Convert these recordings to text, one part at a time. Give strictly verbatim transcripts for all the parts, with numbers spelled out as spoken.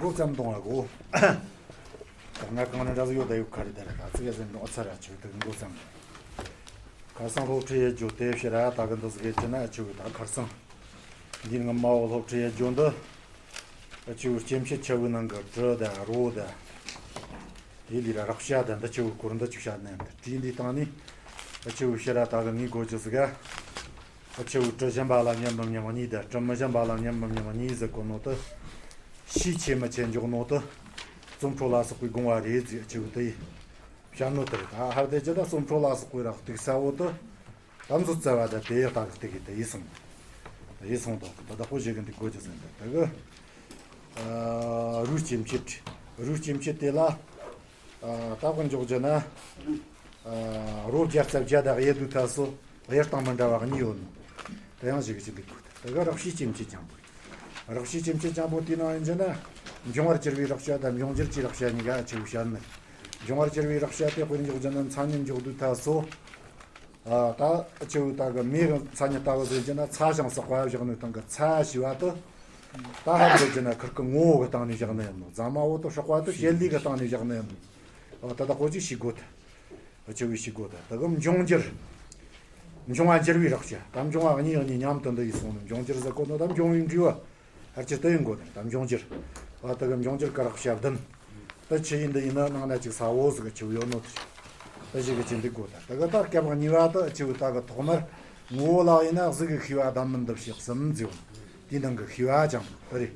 འགོ་བརྩམས་གཏོང་བ་གོ། ད་ང་གང་ན་འདྲ་ཟིག་ཡོད་ད་ཡོད་ཁ་རེད་ད་རེད་ད་ཙི་གེ་ཟིག་འདོགས་ཚར་ར་ཆོད་དུ་འགོ་བརྩམས། ཁ་སང་སློབ་ཁྲིད་ཡེད་རྒྱུ་དེ་ཕྱིར་ར་ད་གི་འདི་ཟིག་ཡེད་ཀྱི་ན་ཨ་ཆོད་ད་ཁར་སང་། འདི་ངི་མ་བོ་སློབ་ཁྲིད་ཡེད་རྒྱུ་འདི། ཨ་ཆོད་སྐྱེ་མཆེད་ཆ་བོའི་ནང་གི་དྲི་ད་རོ་ད། དེ་ལས་ར་རག་བྱ་ད་འདི་ཆ་བོའི་སྐོར་འདི་ཅིག་བཤད་ནས་འདི་བྲིས་འདི་བཏང་ནས། ཨ་ཆོད་ཕྱིར་ར་ད་གི་ངའི་གོ་རྒྱུ་ཟིག་ག་ཨ་ཆོས་དྲི་ཞིམ་པ་ལ་མཉམ་མི་མཉམ་གཉིས་དང་དྲི་མི་ཞིམ་པ་ལ་མཉམ་མི་མཉམ་གཉིས་ཟེར་གོ་ནོ་དེ། ཤས་ཆེ་མི་ཆེ་འཇོག་ནོ་དེ། རྩོམ་འཕྲོ་ལ་སོགས་པའི་དགོངས་པ་རེད་ཟེར་ཨ་ཆོས་དེ་ཡིན། བཤད་ནོ་དེ་རེད་ད་ཧར་དེ་ཅི་ད་རྩོམ་འཕྲོ་ལ་སོགས་པའི་རག་ཏིག་ས་བོ་དེ། ད་མཛོད་རྩ་བ་ད་དེ་ཡག་ད་གི་ཏིག་གི་དེ་ཡིན་སོང་། དེ་ཡིན་སོང་ད་ད་ད་ཁོ་བཞེས་གི་འདི་གོ་རྒྱུ་ཟིན་ད་ད་གི། རུས་སྐྱེ་མཆེད། རུས་སྐྱེ་མཆེད་དེ་ལ། ད་དཔེར་འཇོག་རྒྱུ་ན། རོ་བརྒྱ་རྩ་བརྒྱད་དང་དབྱེ་བསྡུ་ཐབས་སུ་དབྱེ་སྟངས་མི་འདྲ་བ་གཉིས་ཡོད་ནོ། དེ་ཡང་ཞིག་གི་ཅི་འདུག་གོ་དེ་ག་རག་ཤས་སྐྱེ་མཆེད་རྐྱང་པོ་ཡིན། རག་ཤས་སྐྱེ་མཆེད་རྐྱང་པོ་དེའི་ནང་ཡིན་རྒྱུ་ན། འབྱུང་བར་གྱུར་པའི་རེག་བྱ་དང་འབྱུང་འགྱུར་གྱི་རེག་བྱ་གཉིས་ཀ་ཨ་ཆོས་བཤད་ནི། འབྱུང་བར་གྱུར་པའི་རེག་བྱ་དེ་དཔེར་འཇོག་རྒྱུ་ན་མཚན་ཉིད་འཇོག་བསྡུ་ཐབས་སུ། ད་ཨ་ཆོས་ད་གི་མེ་གི་མཚན་ཉིད་ལྟ་བུ་ཟེར་རྒྱུ་ན་ཚ་ཞིང་ཟག་པ་བཞག་ནི་སྟེང་གི་ཚ་ཞེས་པ་དེ། ད་ཧར་འདི་རྒྱུ་ན་ཁིར་གི་ངོ་བོ་གི་སྟེང་ནས་བཞག་ནི་ཡིན་ནོ། རྫ་མ་བོ་དེ་སྲེག་པ་དེ་བྱེད་ལས་གི་སྟེང་ནས་བཞག་ནི་ཡིན་ནོ། ད་ལྟ་ཁོ་ཅིག་ཤེས་དགོས་ཐལ། ཨ་ཆོས་ཤེས་དགོས་ཐལ། ད་གི་འབྱུང་འགྱུར། འབྱུང་བ་འགྱུར་བའི་རེག་བྱ། ད་འབྱུང་བ་གཉིས་གཉིས་མཉམ་དུ་འདི་ཡིས་སོང་ནི་འབྱུང་འགྱུར་ཟེར་གོ་ནོ་ད་འབྱུང་བའི་འབྲས་བུ། ཧར་ཅི་ལྟ་ཡིན་དགོས་ནི་ད་འབྱུང་འགྱུར། ཨ་ད་གི་འབྱུང་འགྱུར་གི་རེག་བྱ་བདུན། ད་ཆི་ཡིན་འདི་ཡིན་ན་ནང་ན་ཅིག་ས་བོ་ཟིག་གི་ཆི་བོ་ཡོད་ནོ་དེ། ད་ཞིག་གི་ཅི་འདི་དགོས་ད་ད་གི་ད་སྐབས་གཉིས་པ་ད་ཆི་བོ་ད་གི་ཐོག་མར་ངོ་བོ་ལ་ཡིན་ན་གཟུགས་གི་ཤེས་པ་ལྡན་མིན་འདི་ཕྱེ་གསུམ་ཟེར་བ། དེའི་ནང་གི་ཤེས་པ་ཅང་རེད།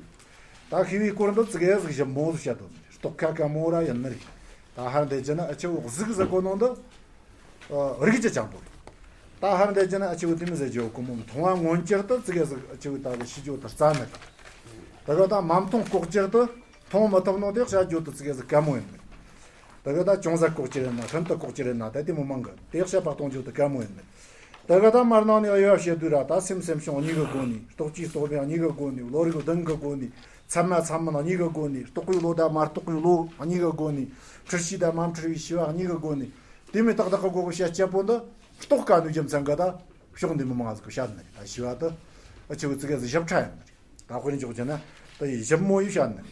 ད་ཤེས་པའི་སྐོར་འདི་ཙི་གེ་ཟིག་ཞིབ་མོ་ཟིག་བཤད་དོ། རྟོག་ཁ་ཁ་མོ་ར་ཡིན་ནི་རེད། ད་ཧར་འདི་རྒྱུ་ན་ཨ་ཆོས་གཟུགས་ཟེར་གོ་ནོ་འདི། རིགས་ཀྱི་ཅང་པོ་རེད། ད་ཧར་འདི་རྒྱུ་ན་ཨ་ཆོས་དེ་མི་ཟེར་རྒྱུ་གོ་མོ་མཐོང་བ་མངོན་གྱུར་དུ་ཙི་གེ་ཟིག་ཨ་ཆོས་ད་གི་ཤེས་རྒྱུ་དེ་རྩ་ནི་རེད། ད་གི་ད་མ་མཐོང་ལྐོག་གྱུར་དུ་མཐོང་མི་ཐུབ་ནོ་དེ་བཤད་རྒྱུ་དེ་ཙི་གེ་ཟིག་དཀའ་མོ་ཡིན་ནི་རེད། ད་གི་ད་ཅུང་ཟད་ལྐོག་གྱུར་ཡིན་ན་ཤིན་ཏུ་ལྐོག་གྱུར་ཡིན་ན་ད་དེ་མོ་མང་གི་དེ་བཤད་པ་གཏོང་རྒྱུ་དེ་དཀའ་མོ་ཡིན་ནི་རེད། ད་གི་ད་མར་ནང་ནས་དབྱེ་བ་ཕྱེ་དུས་ར་ད་སེམས་སེམས་བྱུང་གཉིས་ཀྱི་སྒོ་ནས། རྟོག་བཅས་རྟོག་མེད་གཉིས་ཀྱི་སྒོ་ནས། བློ་རིག་བདུན་གྱི་སྒོ་ནས། ཚད་མ་ཚད་མིན་གཉིས་ཀྱི་སྒོ་ནས། རྟོག་པའི་བློ་དང་མ་རྟོགས་པའི་བློ་གཉིས་ཀྱི་སྒོ་ནས། འཁྲུལ་ཤེས་དང་མ་འཁྲུལ་བའི་ཤེས་པ་གཉིས་ཀྱི་སྒོ་ནས། དེ་མོ་ཏག་ཏག་གི་སྒོ་གི་བཤད་སྤྱད་པོ་འདི་རྟོགས་དཀའ་ནོ་རྒྱུ་མཚན་གྱིས་ད་ཕྱོགས་འདི་མི་མང་ཟིག་གིས་བཤད་ནི་རེད། ད་ཤེས་པ་དེ་ཨ་ཆོས་ཙི་གེ་ཟིག་ཞིབ་ཕྲ་ཡིན་ནི་རེད། ད་དཔེར་འཇོག་རྒྱུ་ན་དེ་ཡི་ཞིབ་མོ་ཡིས་བཤད་ནི་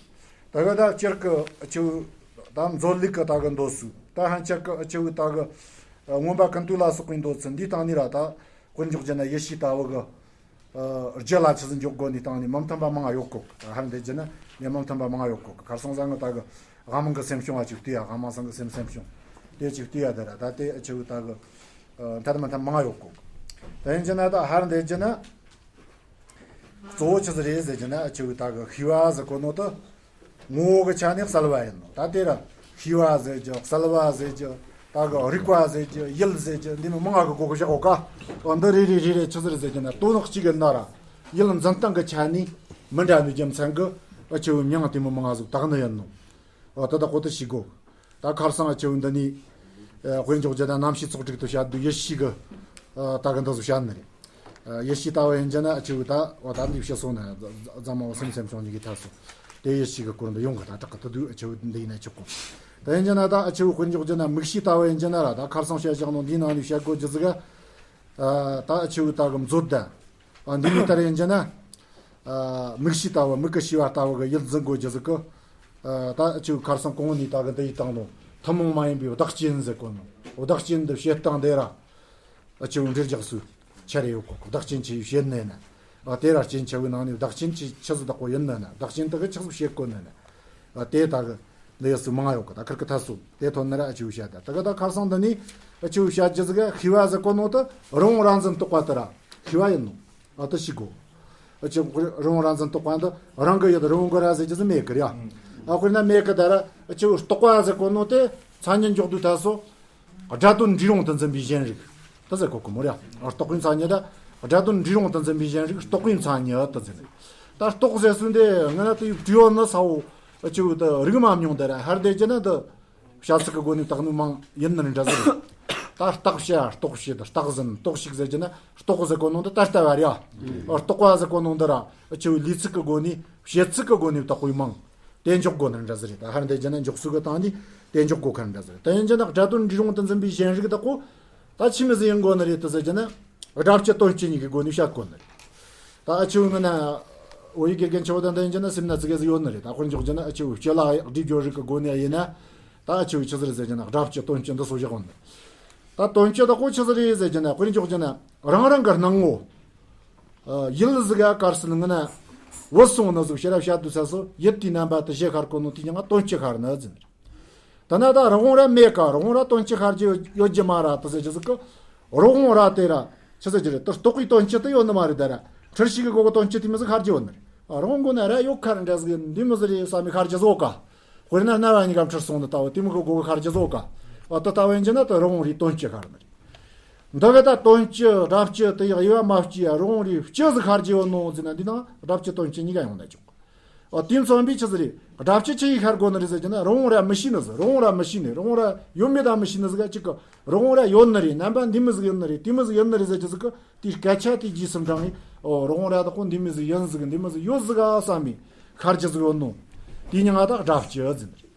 རེད། ད་གི་ད་སྤྱིར་གི་ཨ་ཆོས་ད་མཛོད་ལུགས་གི་ད་གི་མདོ་སུ་ད་ཧན་ཆད་གི་ཨ་ཆོས་ད་གི་མངོན་པ་ཀུན་བཏུས་ལ་སོགས་པའི་མདོ་ཚུལ་འདིའི་སྟེང་ནས་ར་ད་དཔེར་འཇོག་རྒྱུ་ན་ཡེ་ཤེས་ལྟ་བུ་གི་རྒྱུད་ལ་ཆི་ཟིག་འཇོག་དགོས་ནི་སྟེང་ནས་མི་མཐུན་པ་མང་ཡོད་གོ། ཧར་འདི་རྒྱུ་ན་ནས་མི་མཐུན་པ་མང་ཡོད་གོ། ཁར་སང་ཟང་གི་ད་གི་དབང་མོ་གི་སེམས་བྱུང་བ་ཅིག་བལྟས་ཡ། དབང་མོ་ཚང་གི་སེམས་སེམས་བྱུང་དེ་ཅིག་བལྟས་ཡ་དེ་ར་ད་དེ་ཨ་ཆོས་ད་གི་མཐུན་མི་མཐུན་མང་ཡོད་གོ། དེ་ཡིན་རྒྱུ་ན་ད་ཧར་འདི་རྒྱུ་ན་གཙོ་བོ་ཆི་ཟིག་རེད་ཟེར་རྒྱུ་ན་ཨ་ཆོས་ད་གི་ཤེས་པ་ཟེར་གོ་ནོ་དེ། ངོ་བོ་གི་ཆ་ནས་གསལ་བ་ཡིན་ནོ། ད་དེ་ར་ཤེས་པ་ཟེར་རྒྱུ་གསལ་བ་ཟེར་རྒྱུ་ད་གི་རིག་པ་ཟེར་རྒྱུ་ཡུལ་ཟེར་རྒྱུ་འདི་མི་མང་ང་གི་སྒོ་གི་བཞག་གོ་ཀ་འདི་རེ་རེ་རེ་རེ་ཆི་ཟིག་རེད་ཟེར་རྒྱུ་ན་དོན་གཅིག་གི་ན་ར་ཡུལ་འཛིན་སྟངས་གི་ཆ་ནས་མི་འདྲ་ནི་རྒྱུ་མཚན་གི་ཨ་ཆོས་མིང་དེ་མི་མང་ང་ཟིག་བཏགས་ནི་ཡིན་ནོ། ཨོ་ད་ད་ཁོ་ད་ཤེས་དགོ། ད་ཁར་སང་ཨ་ཆོས་འདི་ནི། དཔེར་འཇོག་རྒྱུ་ན་རྣམ་ཤེས་ཚོགས་དྲུག་ཏུ་བཤད་དུས་ཡེ་ཤེས་ཀྱི། ད་གི་འདི་ཚོ་བཤད་ནི་རེད། ཡེ་ཤེས་ལྟ་བུ་ཡིན་རྒྱུ་ན་ཨ་ཆོས་ད་འོ་ད་འདི་བཤད་སོང་ན་རྫ་མ་བོ་སེམས་སེམས་བྱུང་གཉིས་ཀྱི་ཐབས་སུ། དེ་ཡེ་ཤེས་ཀྱི་སྐོར་འདི་ཡོང་གི་ད་དྲག་གི་ད་དུས་ཨ་ཆོས་འདི་ཡིན་ན་ཆོག་གོ། ད་ཡིན་རྒྱུ་ན་ད་ཨ་ཆོས་དཔེར་འཇོག་རྒྱུ་ན་མིག་ཤེས་ལྟ་བུ་ཡིན་རྒྱུ་ན་ར་ད་ཁར་སང་བཤད་བཞག་ནོ་འདིའི་ནང་ནས་བཤད་དགོ་རྒྱུ་ཟིག་ག་ད་ཨ་ཆོས་ད་གི་མཛོད་ད། འདི་ནས་ལྟར་ཡིན་རྒྱུ་ན། མིག་ཤེས་ལྟ་བུ་མིག་གི་ཤེས་པ་ལྟ་བུ་གི་ཡུལ་འཛིན་དགོས་རྒྱུ་ཟིག་གི། ད་ཅིག་ཁར་སང་གོང་ནས་ད་གི་འདི་ཡི་སྟེང་ནོ་ཐུན་མོང་མ་ཡིན་པའི་བདག་རྐྱེན་ཟེར་གོ་ནོ། བདག་རྐྱེན་འདི་བྱེད་སྟངས་འདི་ར། ཅིག་འབྲེལ་རྒྱག་སུ་ཆ་རེ་ཡོད་གོ་བདག་རྐྱེན་ཆི་ཡིས་བྱེད་ནས་ན། དེ་ར་རྐྱེན་ཆ་བོའི་ནང་ནས་བདག་རྐྱེན་ཆི་ཆི་ཟིག་བདག་པོ་ཡིན་ནས་ན་བདག་རྐྱེན་དེ་གི་ཆི་ཟིག་བྱེད་གོ་ནས་ན། དེ་ད་གི་འདི་ཡི་སུ་མང་ཡོད་གི་ད་ཁིར་གི་ཐ་སུ་དེ་ཐོན་ནི་ར་ཅིག་བཤད་ད་ད་གི་ད་ཁར་སང་འདི་ནི་ཅིག་བཤད་རྒྱུ་ཟིག་གི་ཤེས་པ་ཟེར་གོ་ནོ་དེ་རི་བོང་རྭ་འཛིན་རྟོག་པ་དེ་ར་ཤེས་པ་ཡིན་ནོ། ཨ་ཏི་ཤི་གོ། ཨ་ཅི་རི་བོང་རྭ་འཛིན་རྟོག་པ་འདི་རང་གི་ཡུལ་རི་བོང་གི་རྭ་ཟེར་རྒྱུ་ཟིག་མེད་གི་རེད་ཡ། ཨ་དཔེར་ན་མེད་གི་ད་ར་ཨ་ཅི་རྟོག་པ་ཟེར་གོ་ནོ་དེ་མཚན་ཉིད་འཇོག་དུས་ད་སོ། སྒྲ་དོན་འབྲས་རུང་དུ་འཛིན་པའི་གཞན་རིག་དེ་ཟེར་གོ་གི་མོ་རེད་ཡ། རྟོག་པའི་མཚན་ཉིད་ད་སྒྲ་དོན་འབྲས་རུང་དུ་འཛིན་པའི་གཞན་རིག་རྟོག་པའི་མཚན་ཉིད་དུ་འཛིན་རིག་ད་རྟོག་ཟེར་སུ་འདི་ང་ན་དེ་ཡུ་བྲིས་ཡོད་ནི་ས་བོ་ཨ་ཅི་ད་རིག་མ་མྱོང་དེ་ར་ཧར་དེ་ཅི་ན་དེ། བྱ་ཚིག་གི་སྒོ་ནས་བཏགས་ནི་མང་ཡིན་ནི་འདྲ་ཟིག་རེད། ད་རྟག་བྱ་རྟོག་བྱེད་རྟག་ཟིན་རྟོག་ཞིག་ཟེར་རྒྱུ་ན་རྟོག་ཟེར་གོ་ནོ་འདི་ད་ལྟ་བ་རེད་ཡ། རྟོག་པ་ཟེར་གོ་ནོ་འདི་ར་ཆི་བོའི་ལས་ཚིག་གི་སྒོ་ནས་བྱེད་ཚིག་གི་སྒོ་ནས་བཏགས་པའི་མང་། དེ་འཇོག་དགོ་ནི་འདྲ་ཟིག་རེད། ད་ཧར་འདི་རྒྱུ་ན་འཇོག་ཚུལ་གི་སྟེང་ནས་དེ་འཇོག་དགོ་ཁ་འདྲ་ཟིག་རེད། ད་ཡིན་རྒྱུ་ན་སྒྲ་དོན་འབྲས་རུང་དུ་འཛིན་པའི་གཞན་རིག་དག་གོ། ད་ཆི་མི་ཟིག་ཡིན་དགོ་ནི་རེད་དུ་ཟེར་རྒྱུ་ན། སྒྲ་སྤྱི་དོན་སྤྱི་གཉིས་ཀྱི་སྒོ་ནས་བཤད་དགོ་ནི་རེད། ད་ཨ་ཆི་བོའི་ངི་ན། བོད་ཡིག་དགེ་རྒན་ཆེ་བོ་དང་འདི་ཡིན་རྒྱུ་ན་སེམས་ན་ཙི་གེ་ཟིག་ཡོད་ནི་རེད། ད་དཔེར་འཇོག་རྒྱུ་ན་ཨ་ཆེ་བོ་སྤྱི་ལ་སྒྲིག་སྦྱོར་རིག་གི་སྒོ་ནས་ཡིན་ན། ད་ཨ་ཆེ་བོ་ཆི་ཟིག་རེད་ཟེར་རྒྱུ་ན་དགྲ་བཅུ་དོན་བཅུ་འདི་སོ་བཞག་ཡོད་ནི། ད་དོན་བཅུ་དག་གོ་ཆི་ཟིག་རེད་ཟེར་རྒྱུ་ན། དཔེར་འཇོག་རྒྱུ་ན་རང་རང་གི་སྣང་ངོ་ཡུལ་ཟིག་ག་གར་སོང་ན་ངི་ན་བུད་སོང་ནི་ཟིག་ཕྱིར་ར་བཤད་དུས་ཚ་སོ་ཡུལ་དེའི་རྣམ་པ་དེ་ཞེ་ཤར་གོ་ནོ་དེ་ཉིད་ང་དོན་བཅུ་ཤར་ནི་ཟེར་ནི་རེད། ད་ན་ད་རི་བོང་རྭ་མེད་ཀ། རི་བོང་རྭ་དོན་བཅུ་ཤར་རྒྱུ་ཡོད་རྒྱུ་མ་ར་དེ་ཟེར་རྒྱུ་ཟིག་གི། རི་བོང་རྭ་དེ་ར་ཆི་ཟེར་རྒྱུ་རེད། དེ་རྟོག་པའི་དོན་བཅུ་དེ་ཡོད་ནི་མ་རེད། ད་ར་འཁྲུལ་ཞིག་གི་སྒོ་གི་དོན་བཅུ་དེ་མོ་ཟིག་ཤར་རྒྱུ་ཡོད་ནི་རེད། ཨ་རི་བོང་གོ་ན་རྭ་ཡོད་ཁར་འདྲ་ཟིག་འདི་མོ་ཟིག་རེད་བསམ་མི་ཤར་རྒྱུ་ཟིག་ཡོད་ཀ། དཔེར་ན་རྣ་བ་གཉིས་ཀ་འཁྲུལ་སོང་ནི་ལྟ་བུ་དེ་མོ་གི་སྒོ་གི་ཤར་རྒྱུ་ཟིག་ཡོད་ཀ། ཨ་དེ་ལྟ་བུ་ཡིན་རྒྱུ་ན་དེ་རི་བོང་རྭའི་དོན་བཅུ་ཤར་ནི་རེད། འདི་གི་ད་དོན་བཅུ་དགྲ་བཅུ་དེ་ཡག་དབྱེ་བ་མ་ཕྱེ་ཡ་རི་བོང་རྭའི་བཅུ་ཟིག་ཤར་རྒྱུ་ཡོད་ནོ་ཟེར་ན་འདི་ནང་དགྲ་བཅུ་དོན་བཅུ་གཉིས་ཀ་ཡོང་ན་ཆོག། ཨ་དེ་མཚོན་པའི་ཆི་ཟིག་རེད། དགྲ་བཅུ་ཆི་ཡིས་ཤར་དགོས་ནི་རེད་ཟེར་རྒྱུ་ན་རི་བོང་རྭ་མི་ཤེས་ནི་ཟིག་རི་བོང་རྭ་མི་ཤེས་ནི། རི་བོང་རྭ་ཡོད་མེད་ད་མི་ཤེས་ནི་ཟིག་ག་གཅིག་གི་རི་བོང་རྭ་ཡོད་ནི་རེད། རྣམ་པ་འདི་མོ་ཟིག་ཡོད་ནི་རེད། དེ་མོ་ཟིག་ཡོད་ནི་རེད་ཟེར་རྒྱུ་ཟིག་གི་དེའི་སྐད་ཆ་དེ་རྗེས་སུ་འབྲངས་ནས། ཨོ་རི་བོང་རྭ་དག་གོ་འདི་མོ་ཟིག་ཡིན་ཟིག་འདི་མོ་ཟིག་ཡོད་ཟིག་ག་བསམ་མི་ཤར་རྒྱུ་ཟིག་ཡོད་ནོ། དེ་ཉིད་ང་ད་དགྲ་བཅུ་ཟེར་ནི་རེད།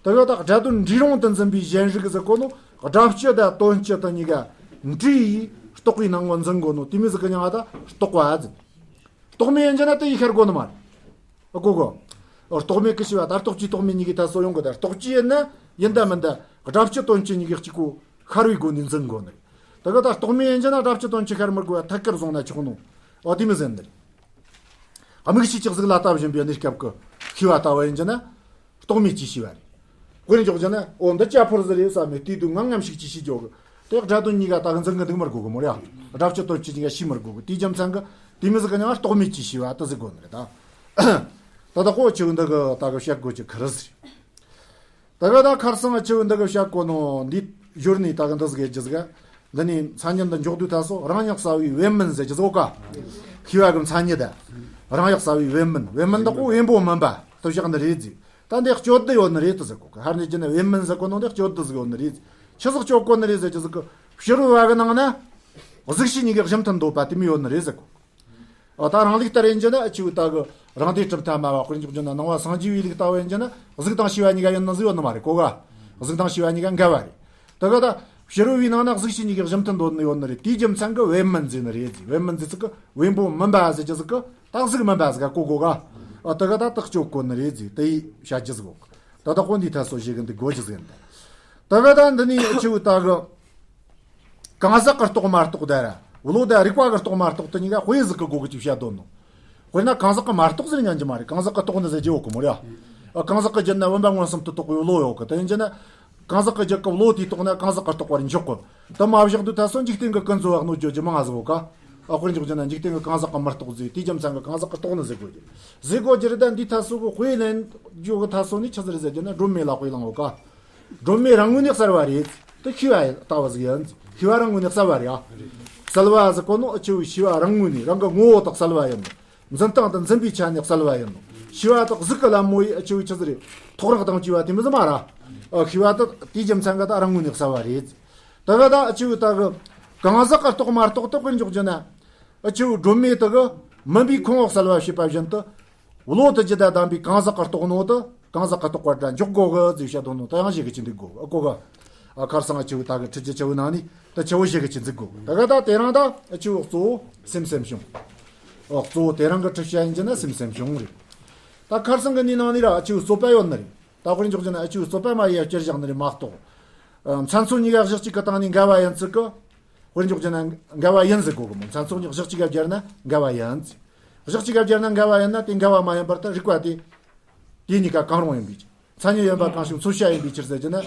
དེ་གི་ད་དགྲ་དོན་འདྲིས་རུང་དུ་འཛིན་པའི་གཞན་རིག་ཟེར་གོ་ནོ། དགྲ་བཅུ་དང་དོན་བཅུ་དེ་གཉིས་ཀ་འདྲིས་ཡིས་རྟོག་པའི་སྣང་ངོ་འཛིན་དགོས་ནོ། དེ་མོ་ཟིག་གི་ཉིད་ང་ད་རྟོག་པ་ཟེར། རྟོག་མེད་ཡིན་རྒྱུ་ན་དེ་ཡིས་ཤར་དགོས་ནི་མ་རེད། ཨ་གོ་གོ། ཨ་རྟོག་མེད་ཀྱི་ཤེས་པ་ད་རྟོག་བཅུའི་རྟོག་མེད་གཉིས་ཀྱི་ད་སོ་ཡོང་གི། ད་རྟོག་བཅུ་ཡིན་ན་ཡིན་ད་མིན་ད་དགྲ་བཅུ་དོན་བཅུ་གཉིས་ཀྱི་གཅིག་གོ་ཤར་བའི་སྒོ་ནས་འཛིན་དགོས་ནི་རེད། ད་གི་ད་རྟོག་མེད་ཡིན་རྒྱུ་ན་དགྲ་བཅུ་དོན་བཅུ་ཤར་མི་དགོས་པ་ཐད་ཀར་བཟུང་ན་ཆོག་ནོ། ཨ་དེ་མོ་ཟིག་ཡིན་ནི་རེད། དམིགས་བྱས་ཅིག་གཟུགས་ལ་ལྟ་བཞིན་པའི་གནས་སྐབས་ཀྱི་ཤེས་པ་ལྟ་བུ་ཡིན་རྒྱུ་ན། རྟོག་མེད་ཀྱི་ཤེས་པ་རེད། དཔེར་འཇོག་རྒྱུ་ན་ཨོ་འདི་ལྕགས་ཕོར་ཟིག་རེད་བསམ་ནས་དེའི་དུས་ངང་ངམ་ཤུགས་ཀྱིས་ཤེས་རྒྱུ་གི། དེ་དགྲ་དོན་གཉིས་ཀ་ད་གི་འཛིན་གི་འདུག་མི་དགོས་གི་མོ་རེད། ཨ་དགྲ་བཅུ་དོན་བཅུ་གཉིས་ཀ་ཤེས་མི་དགོས་གི། དེའི་རྒྱུ་མཚན་གི་དེ་མོ་ཟིག་གི་ཉིད་རྟོག་མེད་ཀྱི་ཤེས་པ་དེ་ཟེར་དགོས་ནི་རེད་ད། ད་ལྟ་ཁོ་ཆེ་བོ་འདི་གི་ད་གི་བཤད་དགོས་ཀྱི་ཁུ་རུ་ཟིག་རེད། ད་གི་ད་ཁར་སང་ཆེ་བོ་འདི་གི་བཤད་དགོས་ནོ་འདི་ཞོར་ནས་ད་གི་འདི་ཟིག་གི་རྒྱུ་ཟིག་འདི་ནས་མཚན་ཉིད་འདི་འཇོག་དུས་ད་སོ་རང་ཉིད་གསལ་བའི་བེམ་མིན་ཟེར་རྒྱུ་ཟིག་ཡོད་ཀ། ཤེས་པ་གི་མཚན་ཉིད་ད་རང་ཉིད་གསལ་བའི་བེམ་མིན། བེམ་མིན་འདི་ཁོ་བེམ་པོ་མིན་པ་དེ་བཞག་ནི་རེད་ཟེར། ད་འདི་སྤྱོད་བསྡུ་ཡོད་ནི་རེད་དེ་ཟེར་གོ་གི། ཧར་ནས་བྱས་ན་བེམ་མིན་ཟེར་གོ་ནོ་འདི་སྤྱོད་བསྡུ་ཟིག་ཡོད་ནི་རེད། ཆི་ཟིག་སྤྱོད་གོ་ནི་རེད་ཟེར་རྒྱུ་ཟིག་གི། ཕྱི་རོལ་བ་གི་ནང་ན་གཟུགས་ཤེས་གཉིས་ཀྱི་གཞི་མཐུན་འདོད་པ་དེ་མོ་ཡོད་ནི་རེད་ཟེར་གོ། ཨ་ད་རང་ལུགས་ལྟར་ཡིན་རྒྱུ་ན་ཨ་ཆེ་བོ་ད་གི་རང་སྡེ་གྲུབ་མཐའ་སྨྲ་བ། དཔེར་འཇོག་རྒྱུ་ན་ནང་པ་སངས་རྒྱས་པའི་ལུགས་ལྟ་བུ་ཡིན་རྒྱུ་ན་གཟུགས་དང་ཤེས་པ་གཉིས་ཀ་ཡིན་ནི་ཟིག་ཡོད་ནི་མ་རེད་གོ་ག། གཟུགས་དང་ཤེས་པ་གཉིས་ཀ་འགལ་བ་རེད། དེ་གི་ད་ཕྱི་རོལ་བའི་ནང་ན་གཟུགས་ཤེས་གཉིས་ཀྱི་གཞི་མཐུན་འདོད་ནི་ཡོད་ནི་རེད། དེའི་རྒྱུ་མཚན་གི་བེམ་མིན་ཟེར་ནི་རེད་ཟེར། བེམ་མིན་ཟེར་ཚིག་གི་བེམ་པོ་མིན་པ་ཟེར་རྒྱུ་ཟིག་གི་ད་གཟུགས་མིན་པ་ཟིག་ག་གོ་གོ་ག། ཨ་དེ་གི་ད་དེ་སྤྱོད་གོ་ནི་རེད་ཟེར་དེ་ཡི་བཤད་རྒྱུ་ཟིག་གོ། ད་ད་ཁོ་འདི་ཐད་སོ་ཞིག་གི་འདི་གོ་རྒྱུ་ཟིག་ཡིན་ད། དེ་གི་ད་འདི་ནི་ཨ་ཆེ་བོ་ད་གི་གང་ཟག་གི་རྟོགས་མ་རྟོགས་ད་ར་བློ་ད་རིག་པ་གི་རྟོགས་མ་རྟོགས་དེ་གཉིས་ཀ་དཔེ་ཟིག་གི་སྒོ་གི་ཅིག་བཤད་དོ་ནོ། དཔེར་ན་གང་ཟག་གི་མ་རྟོགས་ཟེར་ཉན་གྱི་མ་རེད། གང་ཟག་གི་རྟོགས་ནི་ཟེར་རྒྱུ་ཡོད་གི་མོ་རེད། ཨ་གང་ཟག་གི་རྒྱུད་ན་བུམ་པ་མངོན་སུམ་དུ་རྟོགས་པའི་བློ་ཡོད་གི། དེ་ཡིན་རྒྱུ་ན་གང་ཟག་གི་རྒྱུད་ཀྱི་བློ་དེ་རྟོགས་ན་གང་ཟག་གི་རྟོགས་པར་འཇོག་གི། དེ་མ་བཞག་དུས་ད་སོ་འཇིག་རྟེན་གྱི་ཀུན་རྫོབ་པ་གནོད་བརྗོད་རྒྱུ་མང་ང་ཟིག་ཡོད་ཀ། ཨ་དཔེར་འཇོག་རྒྱུ་ན་འཇིག་རྟེན་གྱི་གང་ཟག་གི་མི་རྟོགས་ཟེར། དེའི་རྒྱུ་མཚན་གྱི་གང་ཟག་གི་རྟོགས་ནི་ཟེར་དགོས་རྒྱུ་ཟེར་དགོས་རྒྱུ་རེད། ད་འདི་ཐད་སོ་གི་དཔེ་ལེན་རྒྱུ་གི་ཐད་སོ་ནི་ཆི་ཟིག་རེད་ཟེར་རྒྱུ་ན་སྒྲོན་མེ་ལ་དཔེ་བླངས་ཡོད་ཀ། སྒྲོན་མེ་རང་ངོས་ནས་གསལ་བ་རེད། དེ་ཤེས་པ་ལྟ་བུ་ཟིག་ཡིན། ཤེས་པ་རང་ངོས་ནས་གསལ་བ་རེད་ཨ། གསལ་བ་ཟེར་གོ་ནོ་ཨ་ཆེ་བོའི་ཤེས་པ་རང་ངོས་ནས་རང་གི་ངོ་བོ་དག་གསལ་བ་ཡིན་ནོ། འཛིན་སྟངས་དང་འཛིན་པའི་ཆ་ནས་གསལ་བ་ཡིན་ནོ། ཤེས་པ་དག་གཟུགས་ཀྱི་ལམ་མོ་ཡི་ཨ་ཆེ་བོའི་ཆི་ཟིག་རེད། ཐོག་རེག་དང་བཅས་པ་དེ་མོ་ཟིག་མ་ར། ཨ་ཤེས་པ་དག་དེའི་རྒྱུ་མཚན་གྱི་ད་རང་ངོས་ནས་གསལ་བ་རེད། དེ་གི་ད་ཨ་ཆེ་བོའི་ད་གི་གང་ཟག་གི་རྟོགས་མ་རྟོགས་དེ་དཔེར་འཇོག་རྒྱུ་ན། ཨ་ཆེ་བོའི་སྒྲོན་མེ་དེ་གི་མུན་པའི་ཁུང་བུ་གསལ་བ་བྱེད་པ་བཞིན་དུ། བློ་དེ་ཇི་ལྟར་ལྡན་པའི་གང་ཟག་གི་རྟོགས་ནོ་དེ་གང་ཟག་གི་རྟོགས་པར་འདྲ་འཇོག་དགོས་གི་ཟེར་བཤད་དོ་ནོ། དེ་ཡང་བཞེད་གི་ཅི་འདུག་གོ་ཨ་གོ་གི། ཨ་ཁར་སང་ཨ་ཆེ་བོའི་ད་གི་ཁྲིད་རྒྱུ་ཆེ་བོའི་ནང་ནས་དེ་ཆེ་བོ་བཞེད་གི་ཅི་འདུག་གོ། དེ་གི་ད་དེ་རིང་ད་ཨ་ཆེ་བོ་གཙོ་བོ་སེམས་སེམས་བྱུང་། ཨོ་གཙོ་བོ་དེ་རིང་གི་ཁྲིད་བྱ་ཡིན་རྒྱུ་ན་སེམས་སེམས་བྱུང་རེད། ད་ཁར་སང་གི་ནི་ནང་ནས་ར་ཨ་ཆེ་བོའི་རྩོད་པ་ཡོད་ནི་རེད། ད་དཔེར་འཇོག་རྒྱུ་ན་ཨ་ཆེ་བོའི་རྩོད་པ་མ་ཡིན་ཡ་སྤྱིར་བཞག་ནི་རེད་མ་གཏོགས། ཨ་མཚན་མཚོན་གཉིས་ཀ་གཞི་གཅིག་གི་སྟེང་ནས་འགལ་བ་ཡིན་ཚུལ་གི། དཔེར་འཇོག་རྒྱུ་ན་འགལ་བ་ཡིན་ཟེར་དགོས་གི་མོ། མཚན་མཚོན་གཉིས་གཞི་གཅིག་ག་སྦྱར་ན་འགལ་བ་ཡིན་ཟེར། གཞི་གཅིག་ག་སྦྱར་ན་འགལ་བ་ཡིན་ན་དེ་འགལ་བ་མ་ཡིན་པར་ད་རིགས་པ་དེ། དེ་གཉིས་ཀ་གང་རུང་ཡིན་པའི་ཕྱིར། མཚན་ཉིད་ཡིན་པ་གང་ཞིག་མཚོན་བྱ་ཡིན་པའི་ཕྱིར་ཟེར་རྒྱུ་ན།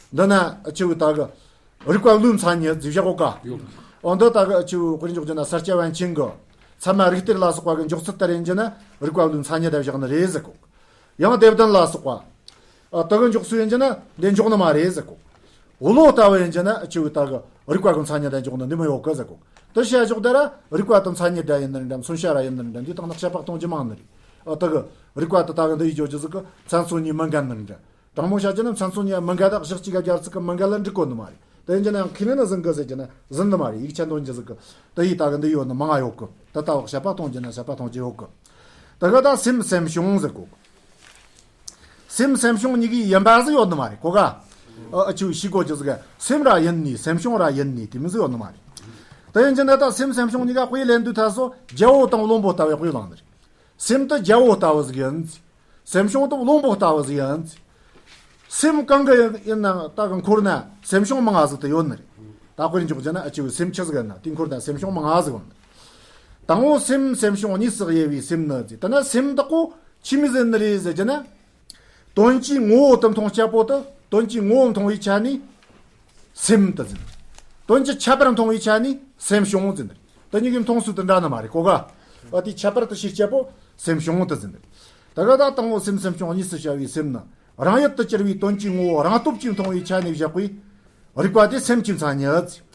འདི་ན་ཨ་ཆེ་བོའི་ད་གི་རིགས་པ་བློའི་མཚན་ཉིད་ཟེར་བཞག་གོ་ཀ། འོ་འདི་ད་གི་ཨ་ཆེ་བོའི་དཔེར་འཇོག་རྒྱུ་ན་ས་སྐྱ་པཎ་ཆེན་གི་ཚད་མ་རིགས་གཏེར་ལ་སོགས་པ་གི་འཇོག་ཚུལ་ལྟར་ཡིན་རྒྱུ་ན་རིགས་པ་བློའི་མཚན་ཉིད་དེ་བཞག་ནི་རེད་ཟེར་གོ། ཡང་སྡེ་བདུན་ལ་སོགས་པ། ཨ་དེ་གི་འཇོག་ཚུལ་ཡིན་རྒྱུ་ན་འདི་འཇོག་ནི་མ་རེད་ཟེར་གོ། བློ་ལྟ་བུ་ཡིན་རྒྱུ་ན་ཨ་ཆེ་བོའི་ད་གི་རིགས་པ་གི་མཚན་ཉིད་དེ་འཇོག་ནི་འདི་མོ་ཡོད་གི་ཟེར་གོ། དེ་བཤད་ཕྱོགས་དེ་ར་རིགས་པ་དང་མཚན་ཉིད་འདྲ་ཡིན་ནི་འདྲ་མཚོན་བྱ་ར་ཡིན་ནི་འདྲ་འདི་དག་ནི་དཔྱད་པ་གཏོང་རྒྱུ་མང་ནི་རེད། ཨ་དེ་གི་རིགས་པ་དེ་ད་གི་འདི་ཡི་བརྗོད་རྒྱུ་ཟིག་གི་མཚན་མཚོན་གཉིས་མི་འགལ་ནི་འདྲ། དྲང་མོ་བཤད་རྒྱུ་ན་མཚན་མཚོན་གཉིས་མི་འགལ་དག་གཞི་གཅིག་ག་སྦྱར་ཚུལ་གི་མི་འགལ་ལ་འགྲིག་གོ་ནི་མ་རེད། དེ་ཡིན་རྒྱུ་ན་ཡང་ཁས་ལེན་ན་ཟིན་གི་ཟེར་རྒྱུ་ན་ཟིན་ནི་མ་རེད། ཡིག་ཆ་འདོན་རྒྱུ་ཟིག་གི་དེ་ཡི་ད་གི་འདི་ཡོད་ནི་མང་ང་ཡོད་གི། དེ་ལྟ་བུ་དཔྱད་པ་གཏོང་རྒྱུ་ན་དཔྱད་པ་གཏོང་རྒྱུ་ཡོད་གི། དེ་གི་ད་སེམས་སེམས་བྱུང་ཟེར་གོ་གི། སེམས་སེམས་བྱུང་གཉིས་ཀའི་ཡིན་པ་ཟིག་ཡོད་ནི་མ་རེད་གོ་ག། ཨ་ཨ་ཆེ་བོའི་ཤེས་དགོས་རྒྱུ་ཟིག་ག་སེམས་ར་ཡིན་ནི་སེམས་བྱུང་ར་ཡིན་ནི་དེ་མོ་ཟིག་ཡོད་ནི་མ་རེད། དེ་ཡིན་རྒྱུ་ན་ད་སེམས་སེམས་བྱུང་གཉིས་ཀ་དཔེ་ལེན་དུས་ད་སོ་རྒྱལ་པོ་དང་བློན་པོ་ལྟ་བུའི་དཔེ་བླངས་ནི་རེད། སེམས་དེ་རྒྱལ་པོ་ལྟ་བུ་ཟིག་ཡིན། སེམས་བྱུང་དེ་བློན་པོ་ལྟ་བུ་ཟིག་ཡིན། སེམས་གང་གི་ཡིན་ན་ད་གི་འཁོར་ན་སེམས་བྱུང་མང་ང་ཟིག་དེ་ཡོད་ནི་རེད། ད་དཔེར་འཇོག་རྒྱུ་ན་ཨ་ཅེ་བའི་སེམས་ཆི་ཟིག་ཡིན་ན་དེ་འཁོར་ན་སེམས་བྱུང་མང་ང་ཟིག་ཡོད་ནི་རེད། དང་པོ་སེམས། སེམས་བྱུང་གཉིས་སུ་དབྱེ་བའི་སེམས་ནི་ཟེར། དེ་ན་སེམས་དེ་གོ་ཆི་མོ་ཟིག་ཡིན་ནི་རེད་ཟེར་རྒྱུ་ན། དོན་གྱི་ངོ་བོ་དེ་མཐོང་སྐྱེ་པོ་དེ་དོན་གྱི་ངོ་བོ་མཐོང་བའི་ཆ་ནས་སེམས་དེ་ཟེར། དོན་གྱི་ཁྱད་པར་མཐོང་བའི་ཆ་ནས་སེམས་བྱུང་ཟེར། དེ་གཉིས་ཀྱི་མཐོང་ཚུལ་དེ་འདྲ་ནི་མ་རེད་གོ་ག། འོ་དེའི་ཁྱད་པར་དེ་ཤེས་སྐྱེ་པོ་སེམས་བྱུང་དེ་ཟེར། ད་ག་ད་དང་པོ་སེམས། སེམས་བྱུང་གཉིས་སུ་དབྱེ་བའི་སེམས་ནི་རང་ཡུལ་དུ་གྱུར་པའི་དོན་གྱི་ངོ་བོ་རང་སྟོབས་ཀྱིས་མཐོང་བའི་ཆ་ནས་བཞག་པའི་རིགས་པ་དེ་སེམས་ཀྱི་མཚན་ཉིད་ཟེར།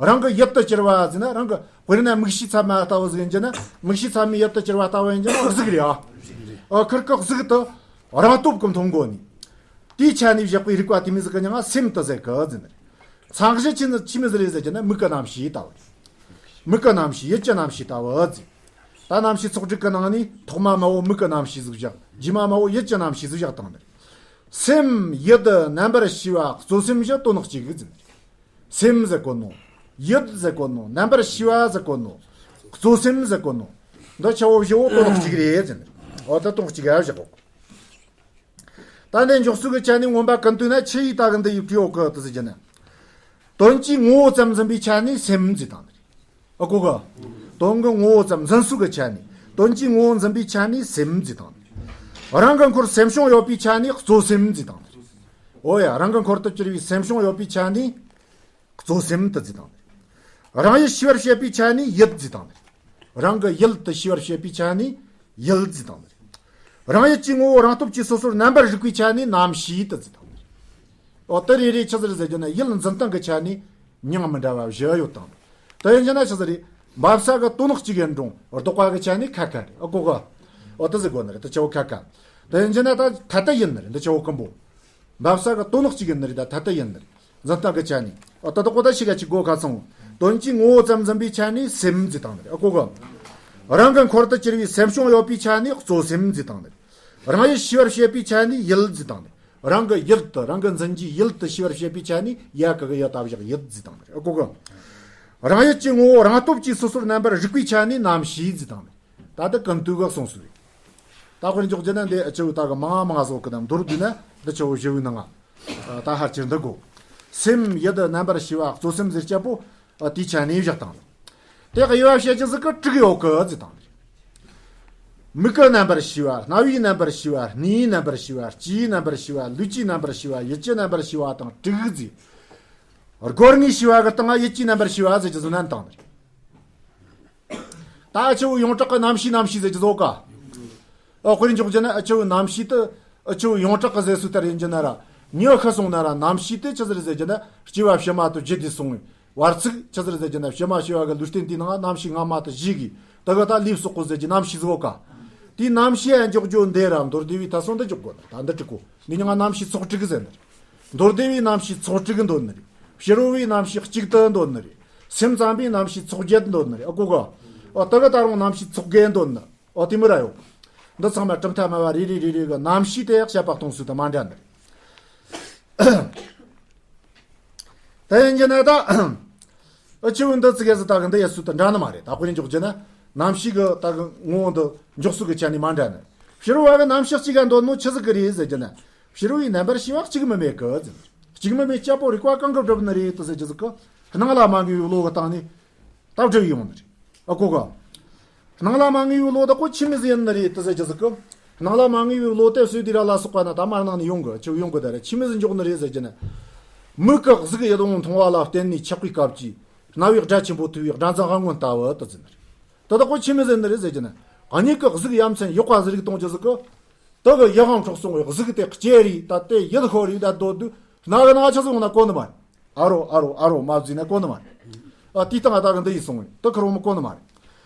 རང་གི་ཡུལ་དུ་གྱུར་པ་ཟེར་ན་རང་གི་དཔེར་ན་མིག་ཤེས་ཚད་མ་ལྟ་བུ་ཟིག་ཡིན་རྒྱུ་ན། མིག་ཤེས་ཚད་མའི་ཡུལ་དུ་གྱུར་པ་ལྟ་བུ་ཡིན་རྒྱུ་ན་གཟུགས་རེད་ཨ། ཨ་ཁིར་ཀི་གཟུགས་དེ་རང་སྟོབས་ཀྱིས་མཐོང་གོ་ནི། དེའི་ཆ་ནས་བཞག་པའི་རིགས་པ་དེ་མོ་ཟིག་གི་མྱིང་ང་སེམས་དེ་ཟེར་གི་ཟེར་ནི་རེད། མཚན་གཞི་ཆི་ནི་ཆི་མོ་ཟིག་རེད་ཟེར་རྒྱུ་ན་མིག་གི་རྣམ་ཤེས་ལྟ་བུ་རེད། མིག་གི་རྣམ་ཤེས། ཡིད་ཀྱི་རྣམ་ཤེས་ལྟ་བུ་ཟེར། ད་རྣམ་ཤེས་ཚོགས་དྲུག་གི་ནང་ནས་ཐོག་མ་མ་བོ་མིག་གི་རྣམ་ཤེས་ཟིག་བཞག་རྗེས་མ་མ་བོ་ཡིད་ཀྱི་རྣམ་ཤེས་ཟིག་བཞག་བཏང་ནི་རེད། སེམས་ཡུལ་རྣམ་པར་ཤེས་པ་གཙོ་སེམས་བཞི་དོན་གཅིག་ཟེར་ནི་རེད། སེམས་ཟེར་གོ་ནོ། ཡུལ་ཟེར་གོ་ནོ། རྣམ་པར་ཤེས་པ་ཟེར་གོ་ནོ། གཙོ་སེམས་ཟེར་གོ་ནོ། འདི་ཆ་བོ་བཞི་བོ་དོན་གཅིག་རེད་ཟེར་ནི་རེད། འོ་ད་དོན་གཅིག་ག་བཞག་གོ། ད་ནི་འཇོག་ཚུལ་གྱི་ཆ་ནས་མངོན་པ་ཀུན་བཏུས་ན་ཆི་ཡིས་ད་གི་འདི་ཡི་བྲིས་ཡོད་གི་དེ་ཟེར་རྒྱུ་ན། དོན་གྱི་ངོ་བོ་ཙམ་འཛིན་པའི་ཆ་ནས་སེམས་ཟེར་བཏང་ནི་རེད། ཨ་གོ་ག། དོན་གྱི་ངོ་བོ་ཙམ་འཛིན་ཚུལ་གྱི་ཆ་ནས། དོན་གྱི་ངོ་བོ་འཛིན་པའི་ཆ་ནས་སེམས་ཟེར་བཏང་ནི་རེད། རང་གི་འཁོར་སེམས་བྱུང་ཡོད་པའི་ཆ་ནས་གཙོ་སེམས་ཟེར་བཏང་ནི་རེད། འོ་ཡ། རང་གི་འཁོར་དུ་གྱུར་པའི་སེམས་བྱུང་ཡོད་པའི་ཆ་ནས་གཙོ་སེམས་དེ་ཟེར་བཏང་ནི་རེད། རང་ཡུལ་ཤེས་པར་བྱེད་པའི་ཆ་ནས་ཡུལ་ཟེར་བཏང་ནི་རེད། རང་གི་ཡུལ་དེ་ཤེས་པར་བྱེད་པའི་ཆ་ནས་ཡུལ་ཟེར་བཏང་ནི་རེད། རང་ཡུལ་གྱི་ངོ་བོ་རང་སྟོབས་ཀྱིས་སོ་སོར་རྣམ་པར་རིག་པའི་ཆ་ནས་རྣམ་ཤེས་དེ་ཟེར་བཏང་ནི་རེད། འོ་དེ་རེ་རེ་ཆི་ཟིག་རེད་ཟེར་རྒྱུ་ན་ཡུལ་འཛིན་སྟངས་ཀྱི་ཆ་ནས་མྱིང་མི་འདྲ་བ་བཞི་ཡོད་བཏང་ནི། དེ་ཡིན་རྒྱུ་ན་ཆི་ཟིག་རེད། འབབ་ས་གི་དོན་གཅིག་ཡིན་རུང་ལྡོག་པ་གི་ཆ་ནས་ཁ་ཁ་རེད། ཨ་གོ་ག། འོ་དེ་ཟེར་དགོས་ནི་རེད། དེ་ཆ་བོ་ཁ་ཁ། དེ་ཡིན་རྒྱུ་ན་ད་ཐ་དད་ཡིན་ནི་རེད། འདི་ཆ་བོ་ཀུན་པོ། འབབ་ས་གི་དོན་གཅིག་ཡིན་ནི་རེད། ད་ཐ་དད་ཡིན་ནི་རེད། འཛིན་སྟངས་ཀྱི་ཆ་ནས། འོ་ད་དོ་གོ་ད་ཤི་ག་ཅིག་གོ་ཁ་སོང་། དོན་གྱི་ངོ་བོ་ཙམ་འཛིན་པའི་ཆ་ནས་སེམས་ཟེར་བཏང་ནི་རེད། ཨ་གོ་ག། རང་གི་འཁོར་དུ་གྱུར་པའི་སེམས་བྱུང་ཡོད་པའི་ཆ་ནས་གཙོ་སེམས་ཟེར་བཏང་ནི་རེད། རང་ཡུལ་ཤེས་པར་བྱེད་པའི་ཆ་ནས་ཡུལ་ཟེར་བཏང་ནི་རེད། རང་གི་ཡུལ་དེ། རང་གི་འཛིན་གྱི་ཡུལ་དེ་ཤེས་པར་བྱེད་པའི་ཆ་ནས་ཡ་གི་གི་ཡ་ད་བཞག་ཡུལ་ཟེར་བཏང་ནི་རེད། ཨ་གོ་ག། རང་ཡུལ་གྱི་ངོ་བོ་རང་སྟོབས་ཀྱིས་སོ་སོར་རྣམ་པར་རིག་པའི་ཆ་ནས་རྣམ་ཤེས་ཟེར་བཏང་ནི་རེད། ད་ལྟ་ཀུན་བཏུས་ག་གསུངས་སོ་རེད། ད་དཔེར་འཇོག་རྒྱུ་ན་འདི་ཆ་བོ་ད་གི་མང་མང་ཟོག་གི་ནང་མདོར་བསྡུས་ན་འདི་ཆ་བོ་བཞི་བོའི་ནང་ང་། ད་ཧར་ཅིག་འདི་གོ། སེམས་ཡུལ་རྣམ་པར་ཤེས་པ་གཙོ་སེམས་ཟེར་སྐྱ་པོ། དེའི་ཆ་ནས་བཞག་བཏང་། དེ་དབྱེ་བ་བྱེད་རྒྱུ་ཟིག་གི་དྲུག་ཡོད་གི་ཟེར་བཏང་། མིག་གི་རྣམ་པར་ཤེས་པ། རྣ་བའི་རྣམ་པར་ཤེས་པ། སྣའི་རྣམ་པར་ཤེས་པ། ལྕེའི་རྣམ་པར་ཤེས་པ། ལུས་ཀྱི་རྣམ་པར་ཤེས་པ། ཡིད་ཀྱི་རྣམ་པར་ཤེས་པ་དང་དྲུག་ཟེར། སྒོ་ལྔའི་ཤེས་པ་གི་སྟེང་ང་ཡིད་ཀྱི་རྣམ་པར་ཤེས་པ་ཟེར་རྒྱུ་ཟིག་བསྣན་བཏང་། ད་ཨ་ཆུ་ཡོངས་གྲགས་ཀྱི་རྣམ་ཤེས་རྣམ་ཤེས་ཟེར་གྱི་ཟོ་ཀ། ཨ་དཔེར་འཇོག་རྒྱུ་ན་ཨ་ཆུ་རྣམ་ཤེས་དེ་ཨ་ཆུ་ཡོངས་གྲགས་ཀྱི་ཟེར་སྲོལ་ལྟར་ཡིན་རྒྱུ་ན་ར། མྱི་ཤི་སོང་ན་ར་རྣམ་ཤེས་དེ་ཆི་ཟིག་རེད་ཟེར་རྒྱུ་ན་སྐྱེ་བ་ཕྱི་མ་དང་རྒྱུད་དེ་སོང་བའི་བར་ཚིགས། ཆི་ཟིག་རེད་ཟེར་རྒྱུ་ན་ཕྱི་མ་སྐྱེ་བ་གི་ལུས་རྟེན་དེའི་ནང་རྣམ་ཤེས་སྔ་མ་དེ་བཞེས་གི། དེ་གི་ད་ལུས་གསོག་གོ་ཟེར་གྱི་རྣམ་ཤེས་ཟོ་ཀ། དེའི་རྣམ་ཤེས་ཡང་འཇོག་རྒྱུ་འདི་ར་མདོར་བསྡུས་པའི་ད་སོང་འདི་འཇོག་དགོས་ན་ད་འདི་དྲུག་གོ། འདི་མྱིང་ང་རྣམ་ཤེས་ཚོགས་དྲུག་ཟེར་ནི་རེད། མདོར་བསྡུས་པའི་རྣམ་ཤེས་ཚོགས་དྲུག་འདོད་ནི་རེད། ཕྱི་རོལ་པའི་རྣམ་ཤེས་གཅིག་ཏུ་འདོད་ནི་རེད། སེམས་ཙམ་པའི་རྣམ་ཤེས་ཚོགས་བརྒྱད་འདོད་ནི་རེད། ཨ་གོ་ག། ཨ་དེ་གི་ད་རུང་རྣམ་ཤེས་ཚོགས་བརྒྱད་འདོད་ནི། ཨ་དེ་མོ་ར་ཡོད། འདི་ཚང་མ་གྲུབ་མཐའ་སྨྲ་བ་རེ་རེ་རེ་རེ་གི་རྣམ་ཤེས་དེ་བཤད་པ་གཏོང་ཚུལ་དང་མ་འདྲ་ནི་རེད། དེ་ཡིན་རྒྱུ་ན་ད། ཨ་ཆུ་འདི་ཙི་གེ་ཟིག་ད་གི་འདི་ཡ་སུ་དང་འདྲ་ནི་མ་རེད། ད་དཔེར་འཇོག་རྒྱུ་ན་རྣམ་ཤེས་གི་ད་གི་ངོ་བོ་འདི་འཇོག་ཚུལ་གི་ཆ་ནས་མ་འདྲ་ནི། ཕྱི་རོལ་པ་གི་རྣམ་ཤེས་གཅིག་ག་འདོད་ནོ་ཆི་ཟིག་གི་རེད་ཟེར་རྒྱུ་ན། ཕྱི་རོལ་པའི་རྣམ་པར་ཤེས་པ་གཅིག་མིན་པའི་གི་ཟེར། གཅིག་མིན་པའི་སྐྱེ་བོ་རིགས་པ་གང་གིས་བསྒྲུབས་ནི་རེད་དེ་ཟེར་རྒྱུ་ཟིག་གི། སྣང་ལ་མ་ངེས་པའི་བློ་གི་སྟེང་ནས་ད་བསྒྲུབས་ཡོང་ནི་རེད། ཨ་གོ་ག། སྣང་ལ་མ་ངེས་པའི་བློ་དག་གོ་ཆི་མོ་ཟིག་ཡིན་ནི་རེད་དེ་ཟེར་རྒྱུ་ཟིག་གི། སྣང་ལ་མ་ངེས་པའི་བློ་དེ་སོས་དུས་ར་ལ་སོགས་པ་ན་ད་མར་སྣང་ནས་ཡོང་གི། ཆུ་ཡོང་གི་ད་ར་ཆི་མོ་ཟིག་འཇོག་ནི་རེད་ཟེར་རྒྱུ་ན། མིག་གི་གཟུགས་ཡིད་འོང་མཐོང་བ་ལ་བརྟེན་ནས་ཆགས་པའི་སྐབས་ཀྱི་རྣ་བའི་སྒྲ་ཆེན་པོ་ཐོས་པའི་སྒྲ་འཛིན་དབང་མངོན་ལྟ་བུ་དེ་ཟེར་ནི་རེད། དེ་དག་གོ་ཆི་མོ་ཟིག་ཡིན་ནི་རེད་ཟེར་རྒྱུ་ན། མིག་གི་གཟུགས་ཡ་མཚན་ཡག་པ་ཟིག་རིག་གཏོང་རྒྱུ་ཟིག་གི། དེ་གི་ཡིད་དབང་འཕྲོག་སོང་བའི་གཟུགས་དེ་གཅེར་རེ་ད་དེ་ཡིད་ཤོར་རེ་ད་སྡོད་དུས་རྣ་གི་ནང་ཆ་ཟིག་འོང་ན་གོ་ནི་མ་རེད། ཨ་རོ་ཨ་རོ་ཨ་རོ་མ་བརྫིས་ན་གོ་ནི་མ་རེད། ཨ་དེའི་སྟེང་ང་ད་གི་འདི་ཡིས་སོང་བས་དེ་ཁུར་བོ་མི་གོ་ནི་མ་རེད།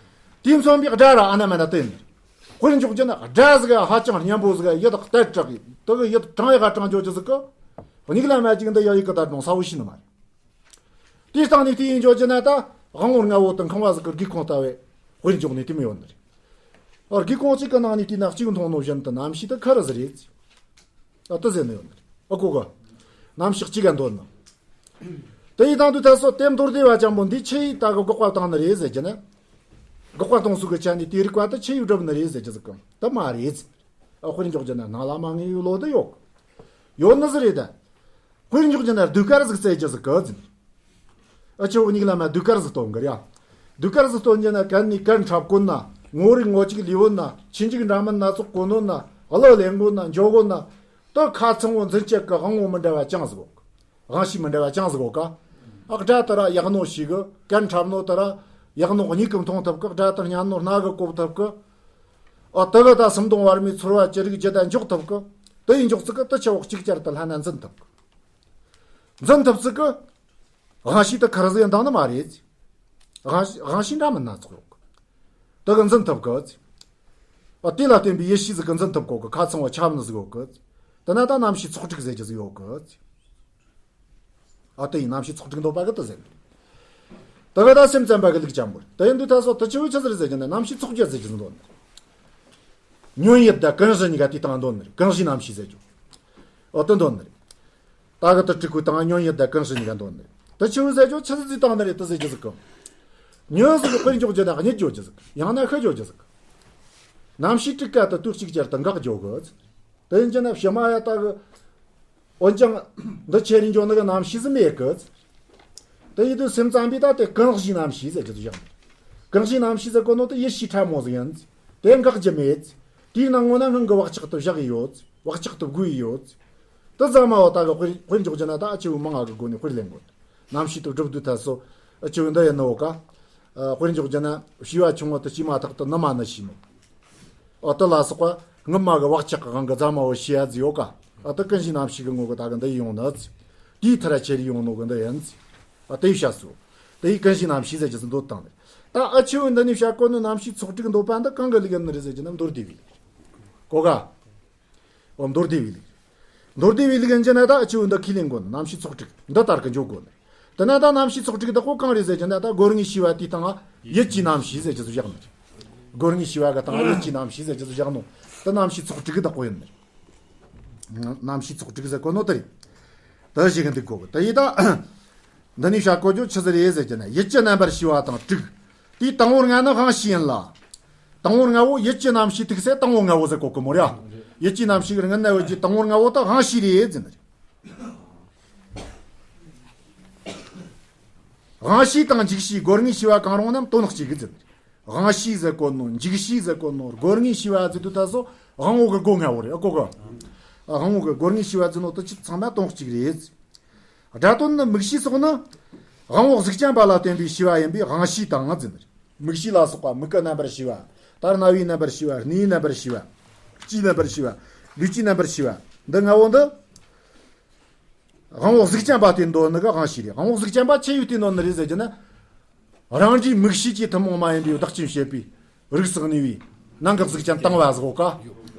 དེས་མཚོན་པའི་སྒྲ་ར་ཨ་ན་མ་ན་དེ་ཡིན། དཔེར་འཇོག་རྒྱུ་ན་སྒྲ་ཟིག་ཧ་ཅང་སྙན་པོ་ཟིག་ཡིད་གཏད་དྲག་གི་དེ་གི་ཡིད་དྲང་ཡག་ག་དྲང་འཇོག་རྒྱུ་ཟིག་གི། མིག་ལ་མ་ཅིག་འདི་ཡག་ཡིག་གི་ད་དྲང་ས་བོ་ཤེས་ནི་མ་རེད། དེའི་སྟེང་ནས་དེ་ཡིན་འཇོག་རྒྱུ་ན་ད་དབང་པོ་ལྔ་བོ་དང་ཁང་བ་ཟིག་གི་སྒེའུ་ཁུང་ལྟ་བུའི་དཔེར་འཇོག་ནས་དེ་མོ་ཡོད་ནི་རེད། ཨ་སྒེའུ་ཁུང་གཅིག་གི་ནང་ནས་བལྟས་ན་གཅིག་མཐོང་ནོ་བཞིན་དུ་རྣམ་ཤེས་དེ་ཁ་ར་ཟིག་རེད། ཨ་དེ་ཟེར་ནི་ཡོད་ནི་རེད། ཨ་གོ་ག། རྣམ་ཤེས་གཅིག་ག་འདོད་ནི། དེ་ཡི་དང་དུ་ད་སོ་དེ་མདོར་བསྡུས་པ་ཅན་པོ་འདི་ཆི་ཡིས་ད་གི་འགོག་པ་བཏང་ནི་རེད་ཟེར་རྒྱུ་ན། འགག་པ་གཏོང་ཚུལ་གྱི་ཆ་ནས་དེ་རིགས་པ་དེ་ཆི་ཡིས་སྒྲུབ་ནི་རེད་ཟེར་རྒྱུ་ཟིག་གམ། དེ་མ་རེད། ཨ། དཔེར་འཇོག་རྒྱུ་ན་སྣང་ལ་མ་ངེས་པའི་བློ་དེ་ཡོད། ཡོད་ནི་ཟིག་རེད་ད། དཔེར་འཇོག་རྒྱུ་ན་ཟློས་གར་ཟིག་རྩེ་རྒྱུ་ཟིག་གི་ཟིན། ཨ། ཆི་བོ་གཉིས་ལ་མ་ཟློས་གར་ཟིག་སྟོན་གི་རེད་ཡ། ཟློས་གར་ཟིག་སྟོན་རྒྱུ་ན་གན་ནས་གན་འཁྲབ་གོ་ན། ངོ་རིག་ངོ་གཅིག་ལས་བོ་ན། ཆུ་འཇིག་འདྲ་མིན་སྣ་ཚོགས་གོ་ནོ་ན། གླུ་ལེན་གོ་ན། འཇོ་གོ་ན། དེ་ཁ་ཚང་བོ་འཛིན་བྱེད་ཀྱི་དབང་བོ་མི་འདྲ་བ་ཅང་ཟིག་གོ། དབང་ཤེས་མི་འདྲ་བ་ཅང་ཟིག་གོ་ཀ། ཨ། སྒྲ་དེ་ར་ཡག་ནོ་ཞིག་གི། གན་འཁྲབ་ནོ་དེ་ར་ཡག་ནོ་གཉིས་ཀྱིས་མཐོང་ཐུབ་གི། སྒྲ་དེ་སྙན་ནོ་སྣ་གིས་གོ་ཐུབ་གི། ཨ། དེ་གི་ད་སུམ་སྟོང་བར་མའི་ཚོར་བ་ཅི་རིགས་ཅི་ལྟར་འཇོག་ཐུབ་གི། དེ་ཡི་འཇོག་ཚུལ་གི་དེ་ཆི་བོ་གཅིག་ཅར་དུ་ལྷན་ན་འཛིན་ཐུབ་གི། འཛིན་ཐུབ་ཚུལ་གི། དབང་ཤེས་དེ་ཁེར་ཟིག་ཡིན་དང་ནི་མ་རེད། དབང་དབང་ཤེས་འདྲ་མིན་སྣ་ཚོགས་ཡོད་གི། དེ་གིས་འཛིན་ཐུབ་གི། ཨ། དེ་ལ་བརྟེན་པའི་ཡིད་ཤེས་ཟིག་གིས་འཛིན་ཐུབ་གོ་གི། ཁ་ཚང་བ་ཁྱབ་ནི་ཟིག་ཡོད་གི། དེ་ན་ད་རྣམ་ཤེས་ཚོགས་དྲུག་ཟེར་རྒྱུ་ཟིག་ཡོད་གི། ཨ། དེ་ཡིས་རྣམ་ཤེས་ཚོགས་དྲུག་འདོད་པ་གིས་དེ་ཟེར། དེ་གི་ད་སེམས་ཙམ་པ་གི་ལུགས་ཅན་པོ་རེད། དེ་ཡིན་དུས་ད་སོ་དེ་ཆི་བོ་ཆི་ཟིག་རེད་ཟེར་རྒྱུ་ན་རྣམ་ཤེས་ཚོགས་རྒྱུ་ཟེར་རྒྱུ་ཟིག་འདོད་ནི། ཉོན་ཡིད་དང་ཀུན་གཞི་གཉིས་ཀ་དེའི་སྟེང་འདོད་ནི་རེད། ཀུན་གཞིའི་རྣམ་ཤེས་ཟེར་རྒྱུ། ཨོ། དེ་འདོད་ནི་རེད། ད་གི་དེ་དྲུག་པོའི་སྟེང་ཉོན་ཡིད་དང་ཀུན་གཞི་གཉིས་ཀ་འདོད་ནི་རེད། དེ་ཆི་བོ་ཟེར་རྒྱུ། ཆི་ཟིག་དེའི་སྟེང་ནི་རེད་དེ་ཟེར་རྒྱུ་ཟིག་གི། ཉོན་ཟིག་གི་དཔེར་འཇོག་རྒྱུ་ན་གཉིད་འཇོག་རྒྱུ་ཟིག། ཡང་ན་ཤི་འགྱོ་རྒྱུ་ཟིག། རྣམ་ཤེས་དྲུག་ཀ་དེ་དུས་གཅིག་ཅར་དུ་འགག་འགྱོ་གི། དེ་ཡིན་རྒྱུ་ན་ཕྱི་མ་ཡ་ད་གི། འོན་ཀྱང་། འདི་ཆེ་རིང་འགྱོ་ནི་གི་རྣམ་ཤེས་ཟིག་མེད་གི། དེ་ཡིན་དུས་སེམས་ཙམ་པས་ད་དེ་ཀུན་གཞིའི་རྣམ་ཤེས་ཟེར་རྒྱུ་ཟིག་བཞག་ནི། ཀུན་གཞིའི་རྣམ་ཤེས་ཟེར་གོ་ནོ་དེ་ཡིད་ཤེས་ཕྲ་མོ་ཟིག་ཡིན། དེ་འགག་རྒྱུ་མེད། དེའི་སྣང་ངོ་ན་སྔོན་གྱི་བག་ཆགས་དེ་བཞག་གི་ཡོད། བག་ཆགས་དེ་སྒོས་ཡོད། དེ་ཙམ་མ་བོ་ད་གི་དཔེར་དཔེར་འཇོག་རྒྱུ་ན་ད་ཨ་ཆེ་བོའི་མང་ང་གི་སྒོ་ནས་དཔེར་ལེན་དགོས། རྣམ་ཤེས་དེ་སྒྲུབ་དུས་ད་སོ། ཨ་ཆེ་བོ་འདི་ཡིན་ནོ་ག། ཨ། དཔེར་འཇོག་རྒྱུ་ན་བྱིས་པ་ཆུང་ངུ་དེ་སྐྱེས་མ་ཐག་ཏུ་ནུ་མ་ནུ་ཤེས་མོ། ཨོ། དེ་ལ་སོགས་པ་སྔོན་མ་གི་བག་ཆགས་ཀྱི་དབང་གིས་ཙམ་མ་བོ་ཤེས་ཡ་ཟིག་ཡོད་ཀ། ཨ། དེ་ཀུན་གཞིའི་རྣམ་ཤེས་ཀྱི་ངོ་གི་ད་གི་འདི་ཡོང་ནི་ཟིག། དེའི་མཐར་ཁྱེར་ཡོང་ནོ་གི་འདི་ཡིན་ཟིག། ཨ། དེ་ཡི་བཤད་སོ། དེ་ཡིས་ཀུན་གཞིའི་རྣམ་ཤེས་ཟེར་རྒྱུ་ཟིག་འདོད་བཏང་ནི། ད་ཨ་ཆེ་བོ་འདི་ནས་བཤད་གོ་ནི་རྣམ་ཤེས་ཚོགས་དྲུག་འདོད་པ་འདི་གང་གི་ལུགས་ཡིན་ནི་རེད་ཟེར་རྒྱུ་ན་མདོ་སྡེ་པའི་ལུགས། གོ་ག། འོ། མདོ་སྡེ་པའི་ལུགས། མདོ་སྡེ་པའི་ལུགས་ཡིན་རྒྱུ་ན་ད་ཨ་ཆེ་བོ་འདི་ཁས་ལེན་དགོས་ནི། རྣམ་ཤེས་ཚོགས་དྲུག་འདི་ལྟར་གི་འཇོག་དགོས་ནི། དེ་ན་ད་རྣམ་ཤེས་ཚོགས་དྲུག་བདག་པོ་གང་རེད་ཟེར་རྒྱུ་ན། ད་སྒོ་ལྔའི་ཤེས་པ་དེའི་སྟེང་ང་ཡིད་ཀྱི་རྣམ་ཤེས་ཟེར་རྒྱུ་ཟིག་བཞག་ནི། སྒོ་ལྔའི་ཤེས་པ་གི་སྟེང་ང་ཡིད་ཀྱི་རྣམ་ཤེས་ཟེར་རྒྱུ་ཟིག་བཞག་ནོ། དེ་རྣམ་ཤེས་ཚོགས་དྲུག་གི་བདག་པོ་ཡིན་ནི། རྣམ་ཤེས་ཚོགས་དྲུག་ཟེར་གོ་ནོ་དེ་རེད། དེ་ཞིག་གི་འདུག་གོ་གི། དེ་ཡིས་ད། འདི་ནས་བཤད་གོ་རྒྱུ་ཆི་ཟིག་རེད་ཟེར་རྒྱུ་ན། ཡིད་ཀྱི་རྣམ་པར་ཤེས་པ་དང་དྲུག། དེའི་དང་པོར་ལྔ་ནི་དབང་ཤེས་ཡིན་ལ། དང་པོར་ལྔ་བོ་ཡིད་ཀྱི་རྣམ་ཤེས་ཐུག་སའི་དང་པོ་ལྔ་བོ་ཟེར་གོ་གི་མོ་ར། ཡིད་ཀྱི་རྣམ་ཤེས་ཀྱི་སྔོན་ན་ཡོད་རྒྱུའི་དང་པོ་ལྔ་བོ་དེ་དབང་ཤེས་རེད་ཟེར་ནི་རེད། དབང་ཤེས་དང་འཇུག་ཤེས་སྒོ་ལྔའི་ཤེས་པ་གང་རུང་རྣམས་དོན་གཅིག་གི་ཟེར་ནི་རེད། དབང་ཤེས་ཟེར་གོ་ནོ། འཇུག་ཤེས་ཟེར་གོ་ནོ། སྒོ་ལྔའི་ཤེས་པ་ཟེར་དུས་ད་སོ་དབང་པོ་གི་སྒོ་ལྔ་བོ་རེད། ཨ། གོ་ག། དབང་པོ་གི་སྒོ་ལྔའི་ཤེས་པ་ཟེར་ནོ་དེ་ཆི་ཚང་མ་དོན་གཅིག་རེད། སྒྲ་དོན་ནི་མིག་ཤེས་སོགས་ནི། དབང་པོ་གཟུགས་ཅན་པ་ལ་བརྟེན་པའི་ཤེས་པ་ཡིན་པས་དབང་ཤེས་དང་ཟེར་ནི་རེད། མིག་ཤེས་ལ་སོགས་པ། མིག་གི་རྣམ་པར་ཤེས་པ། ད་རྣ་བའི་རྣམ་པར་ཤེས་པ། སྣའི་རྣམ་པར་ཤེས་པ། ལྕེའི་རྣམ་པར་ཤེས་པ། ལུས་ཀྱི་རྣམ་པར་ཤེས་པ། འདི་ལྔ་བོ་འདི། དབང་པོ་གཟུགས་ཅན་པ་སྟེ་འདོད་ནི་གི་དབང་ཤེས་རེད། དབང་པོ་གཟུགས་ཅན་པ་ཆི་ཡིས་སྟེ་འདོད་ནི་རེད་ཟེར་རྒྱུ་ན། རང་འབྲས་མིག་ཤེས་ཀྱི་ཐུན་མོང་མ་ཡིན་པའི་བདག་རྐྱེན་བྱེད་པའི་རིགས་སུ་གནས་པའི་ནང་གི་གཟུགས་ཅན་དང་བ་ཟེར་གོ་ག།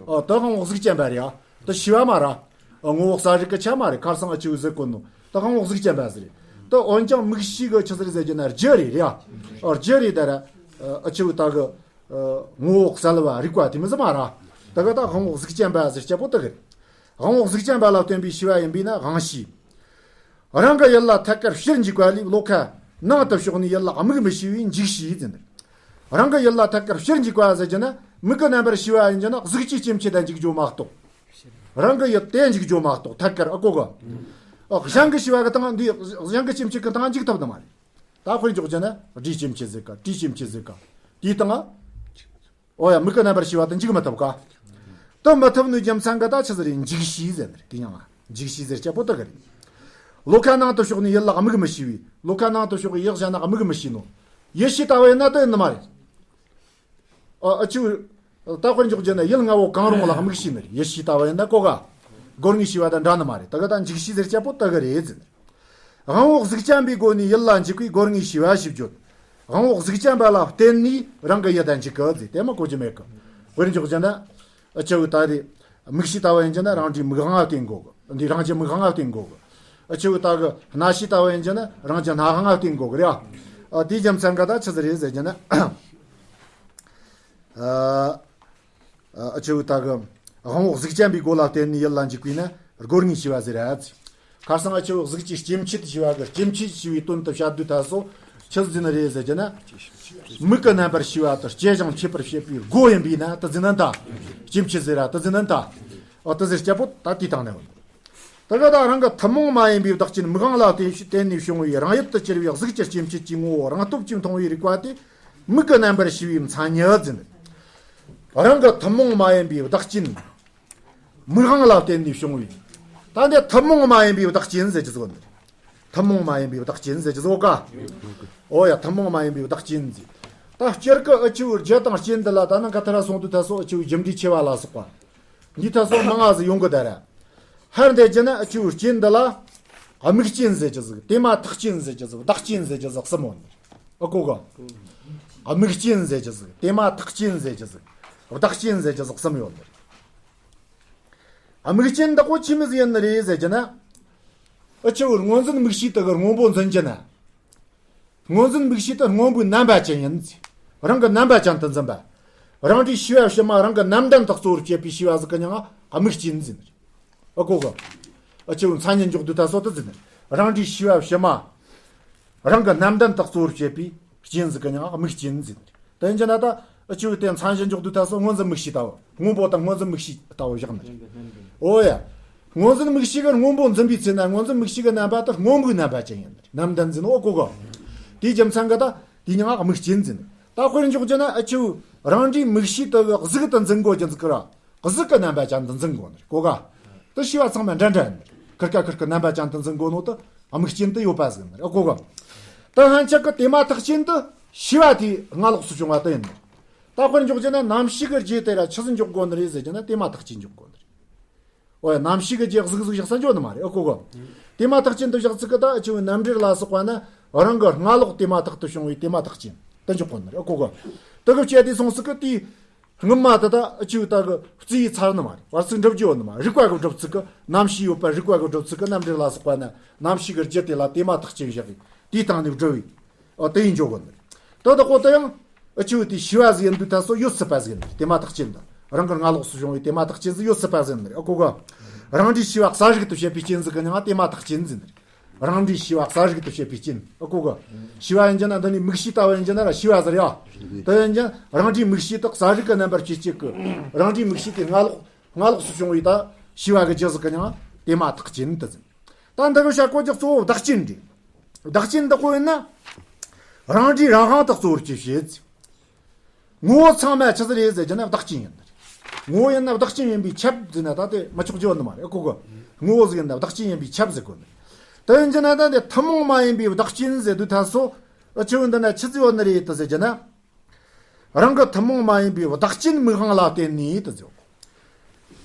ཨོ། དེ་དབང་པོ་གཟུགས་ཅན་པ་རེད་ཡ། དེ་ཤེས་པ་མ་ར། ཨ། ངོ་བོ་གསལ་རིག་གི་ཆ་མ་རེད། ཁ་སང་ཨ་ཆེ་བོས་ཟེར་གོ་ནོ་དེ་དབང་པོ་གཟུགས་ཅན་པ་ཟིག་རེད། དེ་འོན་ཀྱང་མིག་ཤེས་གི་ཆི་ཟིག་རེད་ཟེར་རྒྱུ་ན་རྒྱུ་རེད་རེད་ཡ། ཨོ། རྒྱུ་རེད། ད་ར། ཨ་ཆེ་བོ་ད་གི། ཨ། ངོ་བོ་གསལ་བ་རིག་པ་དེ་མོ་ཟིག་མ་ར། དེ་གི་ད་དབང་པོ་གཟུགས་ཅན་པ་ཟེར་རྒྱུ་བོ་དེ་གི་རེད། དབང་པོ་གཟུགས་ཅན་པ་ལ་བརྟེན་པའི་ཤེས་པ་ཡིན་པས་ན་དབང་ཤེས། རང་གི་ཡུལ་ལ་ཐད་ཀར་ཕྱིར་འཇུག་པ་ལས་བློ་ཁ་ནང་དུ་ཕྱོགས་ནས་ཡུལ་ལ་དམིགས་མི་ཤེས་པས་འཇུག་ཤེས་ཟེར་ནི། རང་གི་ཡུལ་ལ་ཐད་ཀར་ཕྱིར་འཇུག་པ་ཟེར་རྒྱུ་ན། མིག་གི་རྣམ་པར་ཤེས་པ་ཡིན་རྒྱུ་ན་གཟུགས་ཀྱི་སྐྱེ་མཆེད་དང་འཇུག་རྒྱུ་མ་གཏོགས། རང་གི་ཡུལ་དེ་འཇུག་རྒྱུ་མ་གཏོགས་ཐད་ཀར། ཨ། གོ་ག། ཨ། གཞན་གྱི་ཤེས་པ་གི་སྟེང་འདི། གཞན་གྱི་སྐྱེ་མཆེད་ཀྱི་སྟེང་འཇུག་ཐུབ་ནི་མ་རེད། ད་དཔེར་འཇོག་རྒྱུ་ན་སྒྲའི་སྐྱེ་མཆེད་ཟེར་ག། དྲིའི་སྐྱེ་མཆེད་ཟེར་ག། དེའི་སྟེང་། ཨོ་ཡ། མིག་གི་རྣམ་པར་ཤེས་པ་དེ་འཇུག་མི་ཐུབ་ག། དེ་མི་ཐུབ་ནི་རྒྱུ་མཚན་གི་ད་ཆི་ཟིག་རེད། འཇུག་ཤེས་ཟེར་ནི་རེད། དེ་ཡང་འཇུག་ཤེས་ཟེར་རྒྱུ་བོ་དེ་གི་རེད། བློ་ཁ་ནང་དུ་ཕྱོགས་ནས་ཡུལ་ལ་དམིགས་མི་ཤེས་པས། བློ་ཁ་ནང་དུ་ཕྱོགས་ཀྱི་ཡུལ་གཞན་ན་དམིགས་མི་ཤེས་ནོ། ཡིད་ཤེས་ལྟ་བུ་ཡིན་ན་དེ་ཡིན་ནི་མ་རེད། ཨ། ཨ་ཆེ་བོ། ད་དཔེར་འཇོག་རྒྱུ་ན་ཡུལ་ལྔ་བོ་གང་རུང་ལ་དམིགས་ཤེས་ནི་རེད། ཡིད་ཤེས་ལྟ་བུ་ཡིན་ན་གོ་ག། སྒོ་ལྔའི་ཤེས་པ་དང་འདྲ་ནི་མ་རེད། དེ་གི་ད་འཇུག་ཤེས་ཟེར་རྒྱུ་བོ་དེ་གི་རེད་ཟེར་ནི། དབང་པོ་གཟུགས་ཅན་པའི་སྒོ་ནས་ཡུལ་ལ་འཇུག་པའི་སྒོ་ལྔའི་ཤེས་པ་ཞེས་བརྗོད། དབང་པོ་གཟུགས་ཅན་པ་ལ་བརྟེན་ནས་རང་གི་ཡུལ་དང་འཇུག་གི་ཟེར། དེ་མ་གོ་རྒྱུ་མེད་གི། དཔེར་འཇོག་རྒྱུ་ན། ཨ་ཆེ་བོ་ད་རེད། མིག་ཤེས་ལྟ་བུ་ཡིན་རྒྱུ་ན་རང་འབྲས་མིག་དབང་ལ་བརྟེན་དགོས་གི། འདི་རང་རྒྱུ་མིག་དབང་ལ་བརྟེན་དགོས་གི། ཨ་ཆེ་བོ་ད་གི་རྣ་ཤེས་ལྟ་བུ་ཡིན་རྒྱུ་ན་རང་རྒྱུ་སྣ་དབང་ལ་བརྟེན་དགོས་གི་རེད། ཨ། དེའི་རྒྱུ་མཚན་གི་ད་ཆི་ཟིག་རེད་ཟེར་རྒྱུ་ན། ཨ། ཨ། ཨ་ཆེ་བོ་ད་གི་དབང་པོ་གཟུགས་ཅན་པའི་སྒོ་ལ་བརྟེན་ནས་ཡུལ་ལ་འཇུག་པས་ན་སྒོ་ལྔའི་ཤེས་པ་ཟེར་ར། ཁ་སང་ཨ་ཆེ་བོ་གཟུགས་ཀྱི་སྐྱེ་མཆེད་ཞེས་པ་གི། སྐྱེ་མཆེད་ཞེས་པའི་དོན་དུ་བཤད་དུས་ད་སོ། ཆི་ཟིག་ནི་རེད་ཟེར་གྱི་ན། མིག་གི་རྣམ་པར་ཤེས་པ་དེ་སྐྱེ་ཞིང་མཆེད་པར་བྱེད་པའི་སྒོ་ཡིན་པས་ན་དེ་ཟིག་ནི་ད། སྐྱེ་མཆེད་ཟེར་ར་དེ་ཟིག་ནི་ད། འོ་དེ་ཟེར་སྐྱ་པོ་ད་དེའི་སྟེང་ནས་འོང་། དེ་ག་ད་རང་གི་ཐུན་མོང་མ་ཡིན་པའི་བདག་རྐྱེན་མིག་དབང་ལ་བརྟེན་བརྟེན་ནས་བྱུང་བའི་རང་ཡུལ་དུ་གྱུར་པའི་གཟུགས་ཀྱི་སྐྱེ་མཆེད་ཀྱི་ངོ་བོ་རང་སྟོབས་ཀྱིས་མཐོང་བའི་རིག་པ་དེ། མིག་གི་རྣམ་པར་ཤེས་པའི་མཚན་ཉིད་ཟེར། རང་གི་ཐུན་མོང་མ་ཡིན་པའི་བདག་རྐྱེན། མིག་དབང་ལ་བརྟེན་ནས་བྱུང་བའི། ད་འདི་ཐུན་མོང་མ་ཡིན་པའི་བདག་རྐྱེན་ཟེར་གྱི་ཟིག་ནི། ཐུན་མོང་མ་ཡིན་པའི་བདག་རྐྱེན་ཟེར་གྱི་ཟིག་ག། ཨོ་ཡ་ཐུན་མོང་མ་ཡིན་པའི་བདག་རྐྱེན་ཟེར། ད་སྤྱིར་གི་འུ་ཆོའི་རྒྱུ་དང་རྐྱེན་འདི་ལ་ད་ནི་ག་ཐ་ར་སོང་དུས་ད་སོ་འུ་ཆོའི་རྒྱུ་འབྲས་ཆེ་བ་ལ་སོགས་པ། འདི་ད་སོ་མང་ང་ཟིག་ཡོང་གི་ད་ར། ཧར་འདི་རྒྱུ་ན་འུ་ཆོའི་རྐྱེན་འདི་ལ། དམིགས་རྐྱེན་ཟེར་གྱི་ཟིག་དེ་མ་ཐག་རྐྱེན་ཟེར་གྱི་ཟིག་བདག་རྐྱེན་ཟེར་གྱི་ཟིག་གསུམ་ཡོད་ནི། ཨ་གོ་ག། དམིགས་རྐྱེན་ཟེར་གྱི་ཟིག་དེ་མ་ཐག་རྐྱེན་ཟེར་གྱི་ཟིག་བདག་རྐྱེན་ཟེར་གྱི་ཟིག་གསུམ་ཡོད་ནི། དམིགས་རྐྱེན་འདི་གོ་ཆི་མོ་ཟིག་ཡིན་ནི་རེད་ཟེར་གྱི་ན། འུ་ཆོའི་སྔོ་འཛིན་དམིགས་བྱའི་དེ་གི་སྔོན་པོ་འཛིན་གྱི་ན། སྔོ་འཛིན་དམིགས་བྱའི་དེ་སྔོན་པོའི་རྣམ་པ་ཅན་ཡིན་ཟེར། རང་གི་རྣམ་པ་ཅན་དུ་འཛིན་པ། རང་འབྲས་ཤེས་པ་ཕྱི་མ་རང་གི་རྣམ་ལྡན་དག་གཙོ་བོར་བྱེད་པའི་ཤེས་པ་ཟིག་གི་མྱིང་ང་དམིགས་རྐྱེན་ཟེར་ནི་རེད། ཨ་གོ་ག། འུ་ཆོའི་མཚན་ཉིད་འཇོག་དུས་ད་སོ་དེ་ཟེར་ནི། རང་འབྲས་ཤེས་པ་ཕྱི་མ། རང་གི་རྣམ་ལྡན་དག་གཙོ་བོར་བྱེད་པའི་རྐྱེན་ཟིག་གི་མྱིང་ང་དམིགས་རྐྱེན་ཟེར་ནི་རེད། དེ་ཡིན་གྱི་ན་ད་འུ་ཆོའི་དེ་མཚན་གཞི་འཇོག་དུས་ད་སོ་སྔོ་འཛིན་དམིགས་བྱའི་ལྟ་བུ། སྔོན་པོ་དང་སྔོ་འཛིན་དམིགས་བྱའི་ལྟ་བུ་བཞག་ནི་རེད། ཨོ་ཡ། སྔོ་འཛིན་དམིགས་བྱའི་གི་སྔོན་པོ་འཛིན་པའི་ཚེ་ན་སྔོ་འཛིན་དམིགས་བྱའི་གི་རྣམ་པ་དེ་སྔོན་པོའི་རྣམ་པ་ཅན་ཡིན་ནི་རེད། རྣམ་ལྡན་ཟེར་ནི། ཨོ་གོ་ག། དེའི་རྒྱུ་མཚན་གི་ད་དེའི་མྱིང་ང་དམིགས་རྐྱེན་ཟེར་ནི། ད་དཔེར་འཇོག་རྒྱུ་ན་འུ་ཆོའི་རང་འབྲས་དམིགས་བྱའི་དེ་གི་གཟུགས་དེ་འཛིན་དགོས་རྒྱུ་ཟིག་གི་ར། གཟུགས་ཀྱི་རྣམ་པ་ཅན་དུ་འཛིན་དགོས་ནི་རེད། གོ་ག། དེ་ཤེས་པ་ཚང་མ་འདྲ་འདྲ་ཡིན་ནི་རེད། ཁིར་ཀ་ཁིར་ཀ་རྣམ་པ་ཅན་དུ་འཛིན་དགོས་ནོ་དེ་དམིགས་རྐྱེན་དུ་ཡོད་པ་ཟིག་ཡིན་ནི་རེད། གོ་ག། དེ་ཕན་ཆད་ཀྱི་དེ་མ་ཐག་རྐྱེན་དེ་ཤེས་པ་དེའི་སྔ་ལོགས་སུ་བྱུང་བ་དེ་ཡིན་ནི་རེད། ད་དཔེར་འཇོག་རྒྱུ་ན་རྣམ་ཤེས་ཀྱི་རྒྱུ་དེ་ར་ཆི་ཟིག་འཇོག་དགོས་ནི་རེད་ཟེར་རྒྱུ་ན་དེ་མ་ཐག་རྐྱེན་འཇོག་དགོས་ནི་རེད། ཨོ་ཡ། རྣམ་ཤེས་ཀྱི་རྒྱུ་གཟུགས་གཟུགས་བཞག་ས་འཇོག་ནི་མ་རེད། ཨ་གོ་ག། དེ་མ་ཐག་རྐྱེན་དུ་བཞག་ཚིག་གི་ད་འུ་ཆོའི་རྣམ་འགྲེལ་ལ་སོགས་པ་ན་རང་གི་སྔ་ལོགས་དེ་མ་ཐག་ཏུ་བྱུང་བའི་དེ་མ་ཐག་རྐྱེན་དུ་འཇོག་དགོས་ནི་རེད། ཨ་གོ་ག། དེ་གི་བྱས་དེ་སོང་ཚིག་གི་དེའི། སྔོན་མ་དེ་ད་འུ་ཆོའི་ད་གི་རྩིས་ཡིག་ཚར་ནི་མ་རེད། བར་ཚིག་འགྲུབ་རྒྱུ་ཡོད་ནི་མ་རེད། རིགས་པ་གི་སྒྲུབ་ཚིག་གི་རྣམ་ཤེས་ཡོད་པ་རིགས་པ་གི་སྒྲུབ་ཚིག་གི་རྣམ་འགྲེལ་ལ་སོགས་པ་ན་རྣམ་ཤེས་ཀྱི་རྒྱུ་དེ་ལ་དེ་མ་ཐག་རྐྱེན་བཞག་གི་དེའི་སྟེང་ནས་སྒྲུབ་པའི། ཨོ་དེ་ཡིན་འཇོག་གི་ནི། དེ་དག་པོ་དེ་ཡང་འུ་ཆོའི་དེ་ཤེས་པ་ཟིག་ཡིན་དུས་ད་སོ་ཡོད་སྲིད་པ་ཟིག་ཡིན་ནི། དེ་མ་ཐག་རྐྱེན་དང་རང་གི་སྔ་ལོགས་སུ་བྱུང་བའི་དེ་མ་ཐག་རྐྱེན་ཟིག་ཡོད་སྲིད་པ་ཟིག་ཡིན་ནི་རེད། ཨ་གོ་ག། རང་འབྲས་ཤེས་པ་གསལ་རིག་ཏུ་བྱེད་པའི་རྐྱེན་ཟིག་གི་མྱིང་ང་དེ་མ་ཐག་རྐྱེན་ཟེར་ནི་རེད། རང་འབྲས་ཤེས་པ་གསལ་རིག་ཏུ་བྱེད་པའི་རྐྱེན། ཨ་གོ་ག། ཤེས་པ་ཡིན་གྱི་ན་འདི་ནི་དམིགས་བྱའི་ལྟ་བུ་ཡིན་གྱི་ན་ར་ཤེས་པ་ཟེར་ཡ། དེ་ཡིན་ཀྱང་རང་འབྲས་དམིགས་བྱའི་དག་གསལ་རིག་གི་རྣམ་པར་ཤེས་བྱེད་ཀྱི། རང་འབྲས་དམིགས་བྱའི་དེ་སྔ་ལོགས་སྔ་ལོགས་སུ་བྱུང་བའི་ད་ཤེས་པ་གི་རྒྱུ་ཟིག་གི་མྱིང་དེ་མ་ཐག་རྐྱེན་དུ་ཟིན། ད་འདི་གི་བྱ་བཀོད་ཀྱི་གཙོ་བོ་བདག་རྐྱེན་རེད། བདག་རྐྱེན་འདི་གོ་ཡིན་ན། རང་འབྲས་རང་དབང་དུ་གཙོ་བོར་གྱུར་བྱེད། ངོ་བོ་ཚང་མ་ཆི་ཟིག་རེད་ཟེར་རྒྱུ་ན་བདག་རྐྱེན་ཡིན་ནི་རེད། ངོ་བོ་ཡིན་ན་བདག་རྐྱེན་ཡིན་པས་ཁྱབ་ཟེར་ན་ད་དེ་མི་ཆོག་རྒྱུ་ནི་མ་རེད། ཨ་གོ་ག། ངོ་བོ་ཟིག་ཡིན་ན་བདག་རྐྱེན་ཡིན་པས་ཁྱབ་ཟེར་གོ་ནི། དེ་ཡིན་རྒྱུ་ན་ད་འདི་ཐུན་མོང་མ་ཡིན་པའི་བདག་རྐྱེན་ཟེར་དུས་ད་སོ་འུ་ཆོའི་འདི་ན་ཆི་ཟིག་ཡོད་ནི་རེད་དུ་ཟེར་རྒྱུ་ན། རང་གི་ཐུན་མོང་མ་ཡིན་པའི་བདག་རྐྱེན་མིག་དབང་ལ་བརྟེན་ནས་དུ་ཟེར།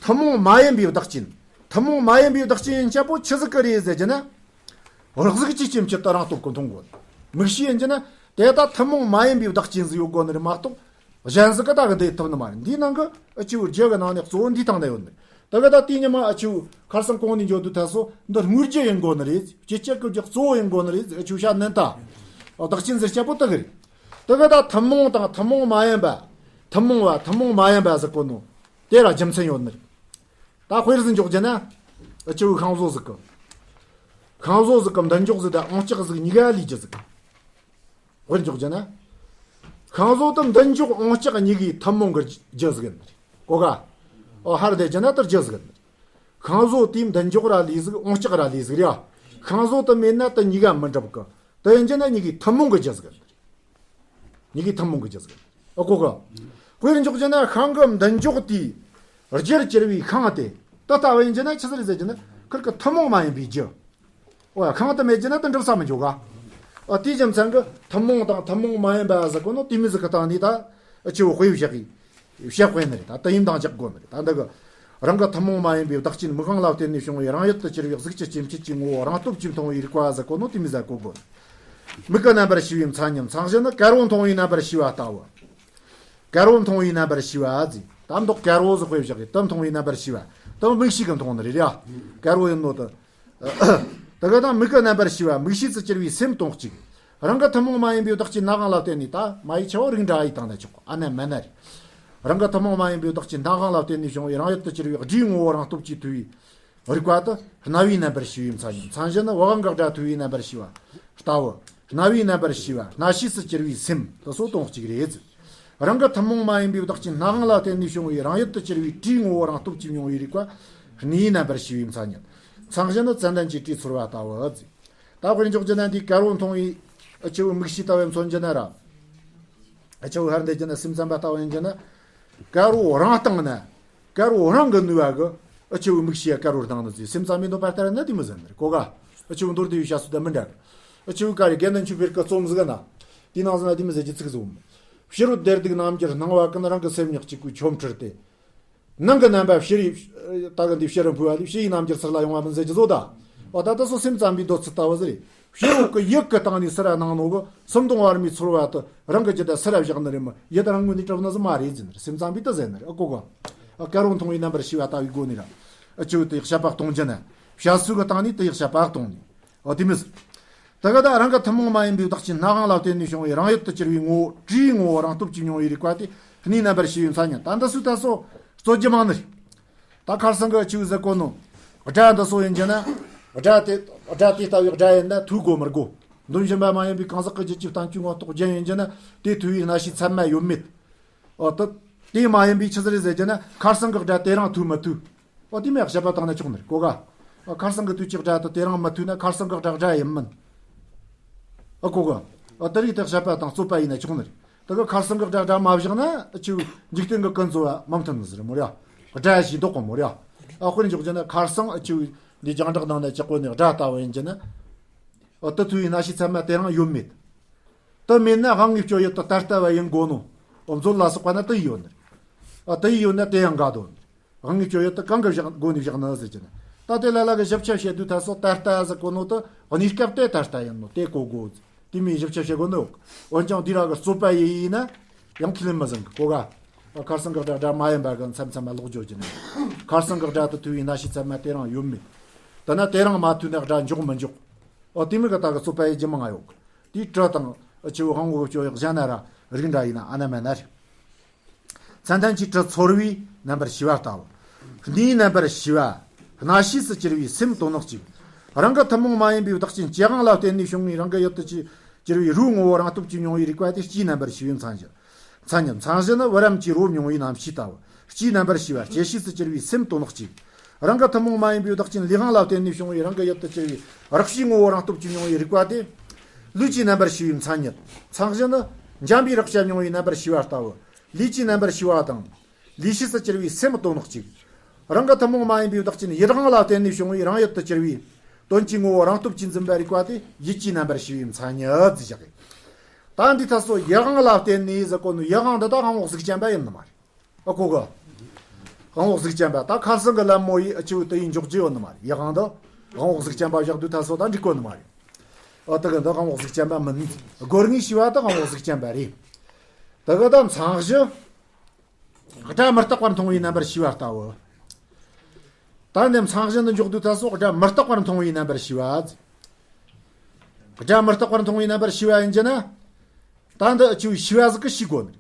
ཐུན་མོང་མ་ཡིན་པའི་བདག་རྐྱེན། ཐུན་མོང་མ་ཡིན་པའི་བདག་རྐྱེན་ཡིན་ཆ་པོ་ཆི་ཟིག་གི་རེད་ཟེར་རྒྱུ་ན། གཟུགས་ཀྱི་སྐྱེ་མཆེད་དུ་རང་སྟོབས་ཀྱིས་མཐོང་དགོས། མིག་ཤེས་ཡིན་རྒྱུ་ན་དེ་ད་ཐུན་མོང་མ་ཡིན་པའི་བདག་རྐྱེན་ཟིག་ཡོད་དགོས་ནི་རེད་མ་གཏོགས། གཞན་ཟིག་གི་ད་གི་འདི་ཐུབ་ནི་མ་རེད། འདིའི་ནང་གི་འུ་ཆོའི་རྒྱུ་གི་ནང་ནས་གཙོ་བོ་འདིའི་སྟེང་ན་ཡོད་ནི་རེད། དེ་གི་ད་དེའི་ཉི་མ་འུ་ཆོའི་ཁར་སང་གོང་ནས་འཇོག་དུས་ད་སོ་འདི་དངོས་རྒྱུ་ཡིན་དགོས་ནི་རེད། སྐྱེ་བྱེད་ཀྱི་རྒྱུ་གཙོ་བོ་ཡིན་དགོས་ནི་རེད། འུ་ཆོའི་བཤད་ནི་ད། བདག་རྐྱེན་ཟེར་ཆ་པོ་དེ་གི་རེད། དེ་གི་ད་ཐུན་མོང་དང་ཐུན་མོང་མ་ཡིན་པ། ཐུན་མོང་བ་ཐུན་མོང་མ་ཡིན་པ་ཟེར་གོ་ནོ། དེ་ར་རྒྱུ་མཚན་ཡོད་ནི་རེད། ད་དཔེར་ཟིག་འཇོག་རྒྱུ་ན། འུ་ཆོའི་ཤིང་བཟོ་ཟིག་གི། ཤིང་བཟོ་ཟིག་གི་མདུན་ཅོག་ཟིག་དང་རླུང་ལྕགས་ཟིག་གཉིས་ཀ་ལས་རྒྱུ་ཟིག། དཔེར་འཇོག་རྒྱུ་ན། ཤིང་བཟོ་དང་མདུན་ཅོག་རླུང་ལྕགས་གཉིས་ཀའི་ཐུན་མོང་གི་རྒྱུ་ཟིག་ཡིན་ནི་རེད། གོ་ག། ཨོ་ཧར་དེ་རྒྱུ་ན་དེ་རྒྱུ་ཟིག་ཡིན་ནི་རེད། ཤིང་བཟོ་དེའི་མདུན་ཅོག་ར་ལས་ཟིག་རླུང་ལྕགས་ར་ལས་ཟིག་རེད་ཡ། ཤིང་བཟོ་དེ་མེད་ན་དེ་གཉིས་ཀ་མི་འགྲུབ་གི། དེ་ཡིན་རྒྱུ་ན་གཉིས་ཀའི་ཐུན་མོང་གི་རྒྱུ་ཟིག་ཡིན་ནི་རེད། གཉིས་ཀའི་ཐུན་མོང་གི་རྒྱུ་ཟིག་ཡིན། ཨོ་གོ་ག། དཔེར་འཇོག་རྒྱུ་ན་ཤིང་གི་མདུན་ཅོག་དེའི་རྒྱུར་གྱུར་པའི་ཤིང་དེ་དེ་ལྟ་བུ་ཡིན་རྒྱུ་ན་ཆི་ཟིག་རེད་ཟེར་རྒྱུ་ན་ཁིར་གི་ཐུན་མོང་མ་ཡིན་པའི་རྒྱུ། འོ་ཡ། ཤིང་དེ་མེད་རྒྱུ་ན་དེ་འགྲུབ་ས་མི་འཇུག་ག། ཨ་དེའི་རྒྱུ་མཚན་གྱིས་ཐུན་མོང་དང་ཐུན་མོང་མ་ཡིན་པ་ཟེར་གོ་ནོ་དེ་མོ་ཟིག་གི་སྟེང་ནས་ད་འུ་ཆོས་དཔེ་བཞག་གི། བཤད་དཔེ་ནི་རེད། ད་དེ་ཡིན་དང་འཇོག་དགོས་ནི་རེད། ད་འདི་གི་རང་གི་ཐུན་མོང་མ་ཡིན་པའི་བདག་རྐྱེན་མིག་དབང་ལ་བརྟེན་ནས་བྱུང་བའི་རང་ཡུལ་དུ་གྱུར་པའི་གཟུགས་ཀྱི་སྐྱེ་མཆེད་ཀྱི་ངོ་བོ་རང་སྟོབས་ཀྱིས་མཐོང་བའི་རིག་པ་ཟེར་གོ་ནོ་དེ་མོ་ཟིག་གོ་དགོས། མིག་གི་རྣམ་པར་ཤེས་པའི་མཚན་ཉིད། མཚན་གཞི་ནི་དཀར་པོ་མཐོང་བའི་རྣམ་པར་ཤེས་པ་ལྟ་བུ། དཀར་པོ་མཐོང་བའི་རྣམ་པར་ཤེས་པ་ཟེར། ད་མདོག་དཀར་པོ་ཟིག་དཔེ་བཞག་གི་དེ་མཐོང་བའི་རྣམ་པར་ཤེས་པ། དེ་མིག་ཤེས་ཀྱིས་མཐོང་ནི་རེད་ཡ། དཀར་པོ་ཡིན་ནོ་དེ། དེ་ག་དང་མིག་གི་རྣམ་པར་ཤེས་པ་མིག་ཤེས་སུ་གྱུར་པའི་སེམས་དོན་གཅིག། རང་གི་ཐུན་མོང་མ་ཡིན་པའི་བདག་རྐྱེན་སྣ་དབང་ལ་བརྟེན་ནས་ད་མ་ཡི་ཆ་བོ་རིགས་འདྲ་ཡི་སྟེང་ན་ཆོག་གོ། ཨ་ན་མ་ན་རེད། རང་གི་ཐུན་མོང་མ་ཡིན་པའི་བདག་རྐྱེན་སྣ་དབང་ལ་བརྟེན་ནས་བྱུང་བའི་རང་ཡུལ་དུ་གྱུར་པའི་སྒྲའི་ངོ་བོ་རང་སྟོབས་ཀྱིས་མཐོང་བའི་རིག་པ་དེ་རྣ་བའི་རྣམ་པར་ཤེས་པའི་མཚན་ཉིད། མཚན་གཞི་ནི་བ་ག་འགགས་སྒྲ་ཐོས་པའི་རྣམ་པར་ཤེས་པ། ལྟ་བུ། རྣ་བའི་རྣམ་པར་ཤེས་པ་རྣ་ཤེས་སུ་གྱུར་པའི་སེམས་དེ་ཚོ་དོན་གཅིག་རེད། རང་གི་ཐུན་མོང་མ་ཡིན་པའི་བདག་རྐྱེན་སྣ་ཁུང་ལ་བརྟེན་ནས་བྱུང་བའི་རང་ཡུལ་དུ་གྱུར་པའི་དྲིའི་ངོ་བོ་རང་སྟོབས་ཀྱིས་མྱོང་བའི་རིག་པ་སྣའི་རྣམ་པར་ཤེས་པའི་མཚན་ཉིད། མཚན་གཞི་ནི་ཙན་དན་གྱི་དྲིས་ཚོར་བ་ལྟ་བུ། ད་དཔེར་འཇོག་རྒྱུ་ན་འདི་དཀར་པོ་མཐོང་བའི་འུ་ཆོའི་མིག་ཤེས་ལྟ་བུ་མཚོན་རྒྱུ་ན་ར། འུ་ཆོ་ཧར་འདེད་རྒྱུ་ན་སེམས་ཙམ་པ་ལྟ་བུ་ཡིན་རྒྱུ་ན། དཀར་པོ་རང་སྟེང་ན། དཀར་པོ་རང་གི་ནུས་པ་གི་འུ་ཆོའི་མིག་ཤེས་དཀར་པོ་སྟེང་ན་ཟེར་སེམས་ཙམ་པའི་འདོད་པ་ལྟར་ན་དེ་མི་ཟེར་ནི་རེད་གོ་ག་འུ་ཆོའི་མདོར་བསྡུས་པའི་བཤད་སྲོལ་དང་མི་འདྲ་གི་འུ་ཆོའི་ཀ་རེ་དགེ་འདུན་ཆོས་འཕེལ་གི་རྩོམ་ཟིག་ན། དེའི་ནང་ཟིག་ན་དེ་མི་ཟེར་གྱི་ཚིག་ཟིག་འོང་། ཕྱི་རོལ་བདེ་སྡུག་རྣམ་འགྱུར་སྣང་བ་ཀུན། རང་གི་སེམས་ཉིད་གཅིག་པུས་ཆོམ་འཁྲུལ་ཏེ། ནང་གི་རྣམ་པ་ཕྱི་རོལ་ད་གི་འདི་ཕྱི་རོལ་འཕུལ་བ་ལས་ཕྱི་ཡི་རྣམ་འགྱུར་ཚུར་ལ་ཡོང་བ་མིན་ཟེར་གྱི་བཟོ་ད། འོ་ད་ལྟ་སོ་སེམས་ཙམ་པའི་འདོད་ཚུལ་ལྟ་བུ་ཟེར། ཕྱི་རོལ་གི་ཡུལ་གི་སྟེང་ནས་ཚུར་ར་སྣང་ནོ་གི་སེམས་གདུང་བར་མའི་ཚོར་བ་དེ་རང་གི་རྒྱུད་དུ་ཚུར་ར་བཞག་ནི་རེད་མོ། ཡུལ་དེ་རང་ངོས་ནས་གྲུབ་ནི་ཟིག་མ་རེད་ཟེར་ནི་རེད། སེམས་ཙམ་པས་དེ་ཟེར་ནི་རེད། ཨ་གོ་ག་ཨ་དཀར་པོ་མཐོང་བའི་རྣམ་པར་ཤེས་པ་ལྟ་བུའི་སྒོ་ནས་ར། ཨ་ཅིའུ་དེ་ཡག་བཤད་པ་གཏོང་རྒྱུ་ན། བཤད་སྲོལ་གི་སྟེང་ནས་དེ་ཡག་བཤད་པ་གཏོང་ནི། འོ་དེ་མི་ཟེར། ད་ག་ད་རང་གི་ཐུན་མོང་མ་ཡིན་པའི་བདག་རྐྱེན་སྣ་ཁུང་ལ་བརྟེན་ནས་བྱུང་བའི་རང་ཡུལ་དུ་གྱུར་པའི་ངོ་བོ་དྲིའི་ངོ་བོ་རང་སྟོབས་ཀྱིས་མྱོང་བའི་རིག་པ་དེ་སྣའི་རྣམ་པར་ཤེས་པའི་མཚན་ཉིད། ད་འདི་སུ་ད་སོ་རྩོད་རྒྱུ་མང་ནི་རེད། ད་ཁར་སང་གི་ཅིའུ་ཟེར་གོ་ནོ། སྒྲ་འདི་སོ་ཡིན་རྒྱུ་ན། སྒྲ་དེ་སྒྲ་དེ་ལྟ་བུའི་སྒྲ་ཡིན་ན་ཐོས་དགོས་མི་དགོས། འདོན་བཞིན་པ་མ་ཡིན་པའི་གང་ཟག་གི་རྒྱུད་ཀྱི་བསྟན་བཅོས་ངོ་ཐོག་རྒྱན་ཡིན་རྒྱུ་ན་དེ་ཐོས་པའི་རྣ་ཤེས་ཚད་མ་ཡོད་མེད། འོ་ད། དེ་མ་ཡིན་པའི་ཆི་ཟིག་རེད་ཟེར་རྒྱུ་ན་ཁར་སང་གི་སྒྲ་དེ་རང་ཐོས་མི་ཐོས། འོ་དེ་མོ་ཡག་བཤད་པ་བཏང་ན་ཆོག་ནི་རེད་གོ་ག་ཨ་ཁར་སང་གི་དུས་ཀྱི་སྒྲ་དེ་དེ་རང་མི་ཐོས་ན་ཁར་སང་གི་སྒྲ་སྒྲ་ཡིན་མིན། ཨ་གོ་ག་ཨ་དེ་རིགས་དེ་བཤད་པ་དང་རྩོད་པ་ཡིན་ན་ཆོག་ནི་རེད། དེ་གི་ཁར་སང་གི་སྒྲ་སྒྲ་མ་བཞག་ན་ཨ་ཅིའུ་འཇིག་རྟེན་གི་ཀུན་རྫོབ་བ་མི་མཐུན་ནི་ཟེར་མོ་རེད། སྒྲ་ཞིག་འདོགས་གོ་མོ་རེད། ཨ་དཔེར་འཇོག་རྒྱུ་ན་ཁར་སང་ཨ་ཅིའུ་འདི་རྒྱང་བསྒྲགས་ནང་ན་ཅི་གོ་ནི་སྒྲ་ལྟ་བུ་ཡིན་རྒྱུ་ན། ཨ་དེ་ཐོས་པའི་རྣ་ཤེས་ཚད་མ་དེ་རང་ཡོད་མེད། དེ་མེད་ན་དབང་པོའི་སྤྱོད་ཡུལ་དེ་ད་ལྟ་བ་ཡིན་དགོས་ནོ། འོ་མཛོད་ལ་སོགས་པ་ན་དེ་ཡོད་ནི། ཨ་དེ་ཡོད་ན་དེ་ཡང་འགལ་དོ། དབང་པོའི་སྤྱོད་ཡུལ་དེ་གང་གི་བཞག་སྒོ་ནས་བཞག་ནི་ཟེར་གྱི་ན། ད་དེ་ལ་ལ་གི་ཞིབ་ཆ་བཤད་དུས་ད་སོ་ད་ལྟ་ཟེར་གོ་ནོ་དེ་གནས་སྐབས་དེ་ད་ལྟ་ཡིན་ནོ་དེ་གོ་དགོས། དེ་མིན་ཞིབ་ཆ་བཤད་དགོས་ནི་ཡོད། འོན་ཀྱང་འདི་ར་གི་རྩོད་པ་ཡིན་ཡིན་ན་ཡང་ཁས་ལེན་མི་ཟིན་གི་གོ་ག་ཨ་ཁར་སང་གི་སྒྲ་སྒྲ་མ་ཡིན་པ་གི་མཚམས་མཚམས་མ་ལོག་འཇོག་གྱི་ནི། ཁར་སང་གི་སྒྲ་དེ་ཐོས་པའི་རྣ་ཤེས་ཚད་མ་དེ་རང་ཡོད་མེད། དེ་ན་དེ་རང་མ་ཐོས་ན་སྒྲ་འཇོག་མི་འཇོག་འོ་དེ་མོ་གི་ད་གི་རྩོད་པ་ཡི་རྒྱུ་མང་ང་ཡོད། དེའི་དྲི་དང་ཨ་ཆུ་དབང་པོ་གི་སྤྱོད་ཡག་གཞན་ན་ར་རིགས་འདྲ་ཡིན་ན་ཨ་ན་མ་ན་རེད། ཙན་དན་གྱི་དྲི་ཚོར་བའི་རྣམ་པར་ཤེས་པ་ལྟ་བུ། སྣའི་རྣམ་པར་ཤེས་པ། རྣ་ཤེས་སུ་གྱུར་པའི་སེམས་དོན་གཅིག་རང་གི་ཐུན་མོང་མ་ཡིན་པའི་བདག་རྐྱེན་ལྕེ་དབང་ལ་བརྟེན་ནས་བྱུང་བའི་རང་གི་ཡུལ་དུ་གྱུར་པའི་རོའི་ངོ་བོ་རང་སྟོབས་ཀྱིས་མྱོང་བའི་རིག་པ་དེ་ལྕེའི་རྣམ་པར་ཤེས་པའི་མཚན་ཉིད། མཚན་ཉིད་མཚན་གཞི་ནི་བུ་རམ་གྱི་རོ་མྱོང་བའི་རྣམ་ཤེས་ལྟ་བུ། ལྕེའི་རྣམ་པར་ཤེས་པ་ལྕེ་ཤེས་སུ་གྱུར་པའི་སེམས་དོན་གཅིག་རང་གི་ཐུན་མོང་མ་ཡིན་པའི་བདག་རྐྱེན་ལུས་དབང་ལ་བརྟེན་ནས་བྱུང་བའི་རང་གི་ཡུལ་དུ་གྱུར་པའི་རེག་བྱའི་ངོ་བོ་རང་སྟོབས་ཀྱིས་མྱོང་བའི་རིག་པ་དེ། ལུས་ཀྱི་རྣམ་པར་ཤེས་པའི་མཚན་ཉིད། མཚན་གཞི་ནི། འཇམ་པའི་རེག་བྱ་མྱོང་བའི་རྣམ་པར་ཤེས་པ་ལྟ་བུ། ལུས་ཀྱི་རྣམ་པར་ཤེས་པ་དང་། ལུས་ཤེས་སུ་གྱུར་པའི་སེམས་དོན་གཅིག་རང་གི་ཐུན་མོང་མ་ཡིན་པའི་བདག་རྐྱེན་ཡིད་དབང་ལ་བརྟེན་ནས་བྱུང་བའི་རང་ཡུལ་དུ་གྱུར་པའི། དོན་གྱི་ངོ་བོ་རང་སྟོབས་ཀྱིས་འཛིན་པའི་རིག་པ་དེ་ཡིད་ཀྱི་རྣམ་པར་ཤེས་པའི་མཚན་ཉིད་ཟེར་བཞག་གི་ད་འདི་ད་སོ་ཡིད་དབང་ལ་བརྟེན་ནས་ཟེར་གོ་ནོ་ཡིད་དབང་འདི་དག་དབང་པོ་གཟུགས་ཅན་པ་ཡིན་ནི་མ་རེད། ཨ་གོ་གི་དབང་པོ་གཟུགས་ཅན་པ་ད་ཁར་སང་གི་ལད་མོ་ཡིས་ཨ་ཆུ་དེ་ཡིས་འཇོག་རྒྱུ་ཡོད་ནི་མ་རེད། ཡིད་དབང་འདི་དབང་པོ་གཟུགས་ཅན་པ་བཞག་དུས་ད་སོ་ད་འགྲིག་གོ་ནི་མ་རེད། ཨ་དེ་གི་འདི་དབང་པོ་གཟུགས་ཅན་པ་མིན། སྒོ་ལྔའི་ཤེས་པ་དེ་དབང་པོ་གཟུགས་ཅན་པ་རེད། དེ་གི་ད་མཚན་གཞི། སྒྲ་མི་རྟག་པར་མཐོང་བའི་རྣམ་པར་ཤེས་པ་ལྟ་བུ། ད་འདི་མཚན་གཞི་འདི་འཇོག་དུས་ད་སོ་སྒྲ་མི་རྟག་པར་མཐོང་བའི་རྣམ་པར་ཤེས་པ། སྒྲ་མི་རྟག་པར་མཐོང་བའི་རྣམ་པར་ཤེས་པ་ཡིན་རྒྱུ་ན། ད་འདི་ཨ་ཆུ་ཤེས་པ་ཟིག་གི་ཤེས་དགོས་ནི།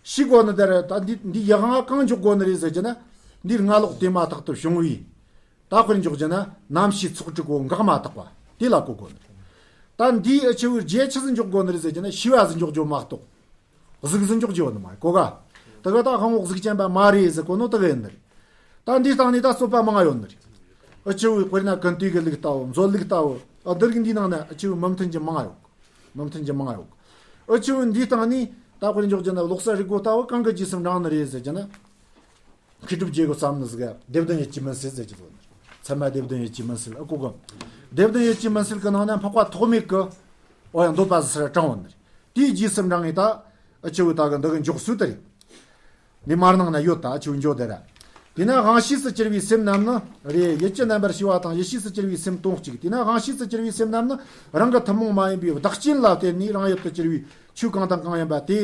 ཤེས་དགོས་ནི་དེ་རེད། ད་འདི་འདི་ཡིད་དབང་གང་འཇོག་དགོས་ནི་རེད་ཟེར་རྒྱུ་ན། འདིར་སྔ་ལོགས་དེ་མ་ཐག་ཏུ་བྱུང་བའི། ད་དཔེར་འཇོག་རྒྱུ་ན་རྣམ་ཤེས་ཚོགས་དྲུག་པོ་འགག་མ་ཐག་པ་དེ་ལ་གོ་དགོས་ནི་རེད། ད་འདིའི་ཨ་ཆུ་རྗེས་ཆི་ཟིག་འཇོག་དགོས་ནི་རེད་ཟེར་རྒྱུ་ན་ཤེས་པ་ཟིག་འཇོག་རྒྱུ་མ་གཏོགས། གཟུགས་ཟིག་འཇོག་རྒྱུ་ཡོད་ནི་མ་རེད་གོ་ག་དེ་ག་ད་དབང་པོ་གཟུགས་ཅན་པ་མ་རེད་ཟེར་གོ་ནོ་དེ་ག་ཡིན་ནི་རེད། ད་འདིའི་སྟེང་ནས་ད་རྩོད་པ་མང་ང་ཡོད་ནི་རེད། ཨ་ཆུ་དཔེར་ན་ཀུན་བཏུས་ཀྱི་ལུགས་ལྟ་བུ་མཛོད་ལུགས་ལྟ་བུ་ཨ་འདི་རིགས་འདིའི་ནང་ན་ཨ་ཆུ་མི་མཐུན་གྱི་མང་ང་ཡོད། མི་མཐུན་གྱི་མང་ང་ཡོད། ཨ་ཆུ་འདིའི་སྟེང་ནས་ད་དཔེར་འཇོག་རྒྱུ་ན་ལོག་ས་རིག་གོ་ལྟ་བུ་གང་གི་རྗེས་སུ་འབྲང་ནི་རེད་ཟེར་རྒྱུ་ན། མཁས་གྲུབ་རྗེ་གི་བསམ་ནི་ཟིག་ག་སྡེ་བདུན་ཡིད་ཀྱི་མུན་སེལ་ཟེར་གྱི་ཡོད་ནི། ཚད་མ་སྡེ་བདུན་ཡིད་ཀྱི་མུན་སེལ་ཨ་གོ་གི་སྡེ་བདུན་ཡིད་ཀྱི་མུན་སེལ་གི་ནང་ན་འཕགས་པ་ཐོགས་མེད་ཀྱི། འོ་ཡང་འདོད་པ་ཟེར་དྲངས་ཡོད་ནི་རེད། དེའི་རྗེས་སུ་འབྲང་ངེས་ད། ཨ་ཆུ་ད་གི་འདི་གི་འཇོག་སྲོལ་དེ་རེད། འདི་མར་ནང་ན་ཡོད་ད་ཨ་ཆུ་འཇོག་དེ་ར། དེས་ན་དབང་ཤེས་སུ་གྱུར་པའི་སེམས་རྣམས་ནི་རེད། ཡིད་ཀྱི་རྣམ་པར་ཤེས་པ་དང་ཡིད་ཤེས་སུ་གྱུར་པའི་སེམས་དོན་གཅིག་དེས་ན་དབང་ཤེས་སུ་གྱུར་པའི་སེམས་རྣམས་ནི་རང་གི་ཐུན་མོང་མ་ཡིན་པའི་བདག་རྐྱེན་ལ་བརྟེན་ནས་རང་ཡུལ་དུ་གྱུར་པའི་ཆོས་གང་དང་གང་ཡིན་པ་དེ།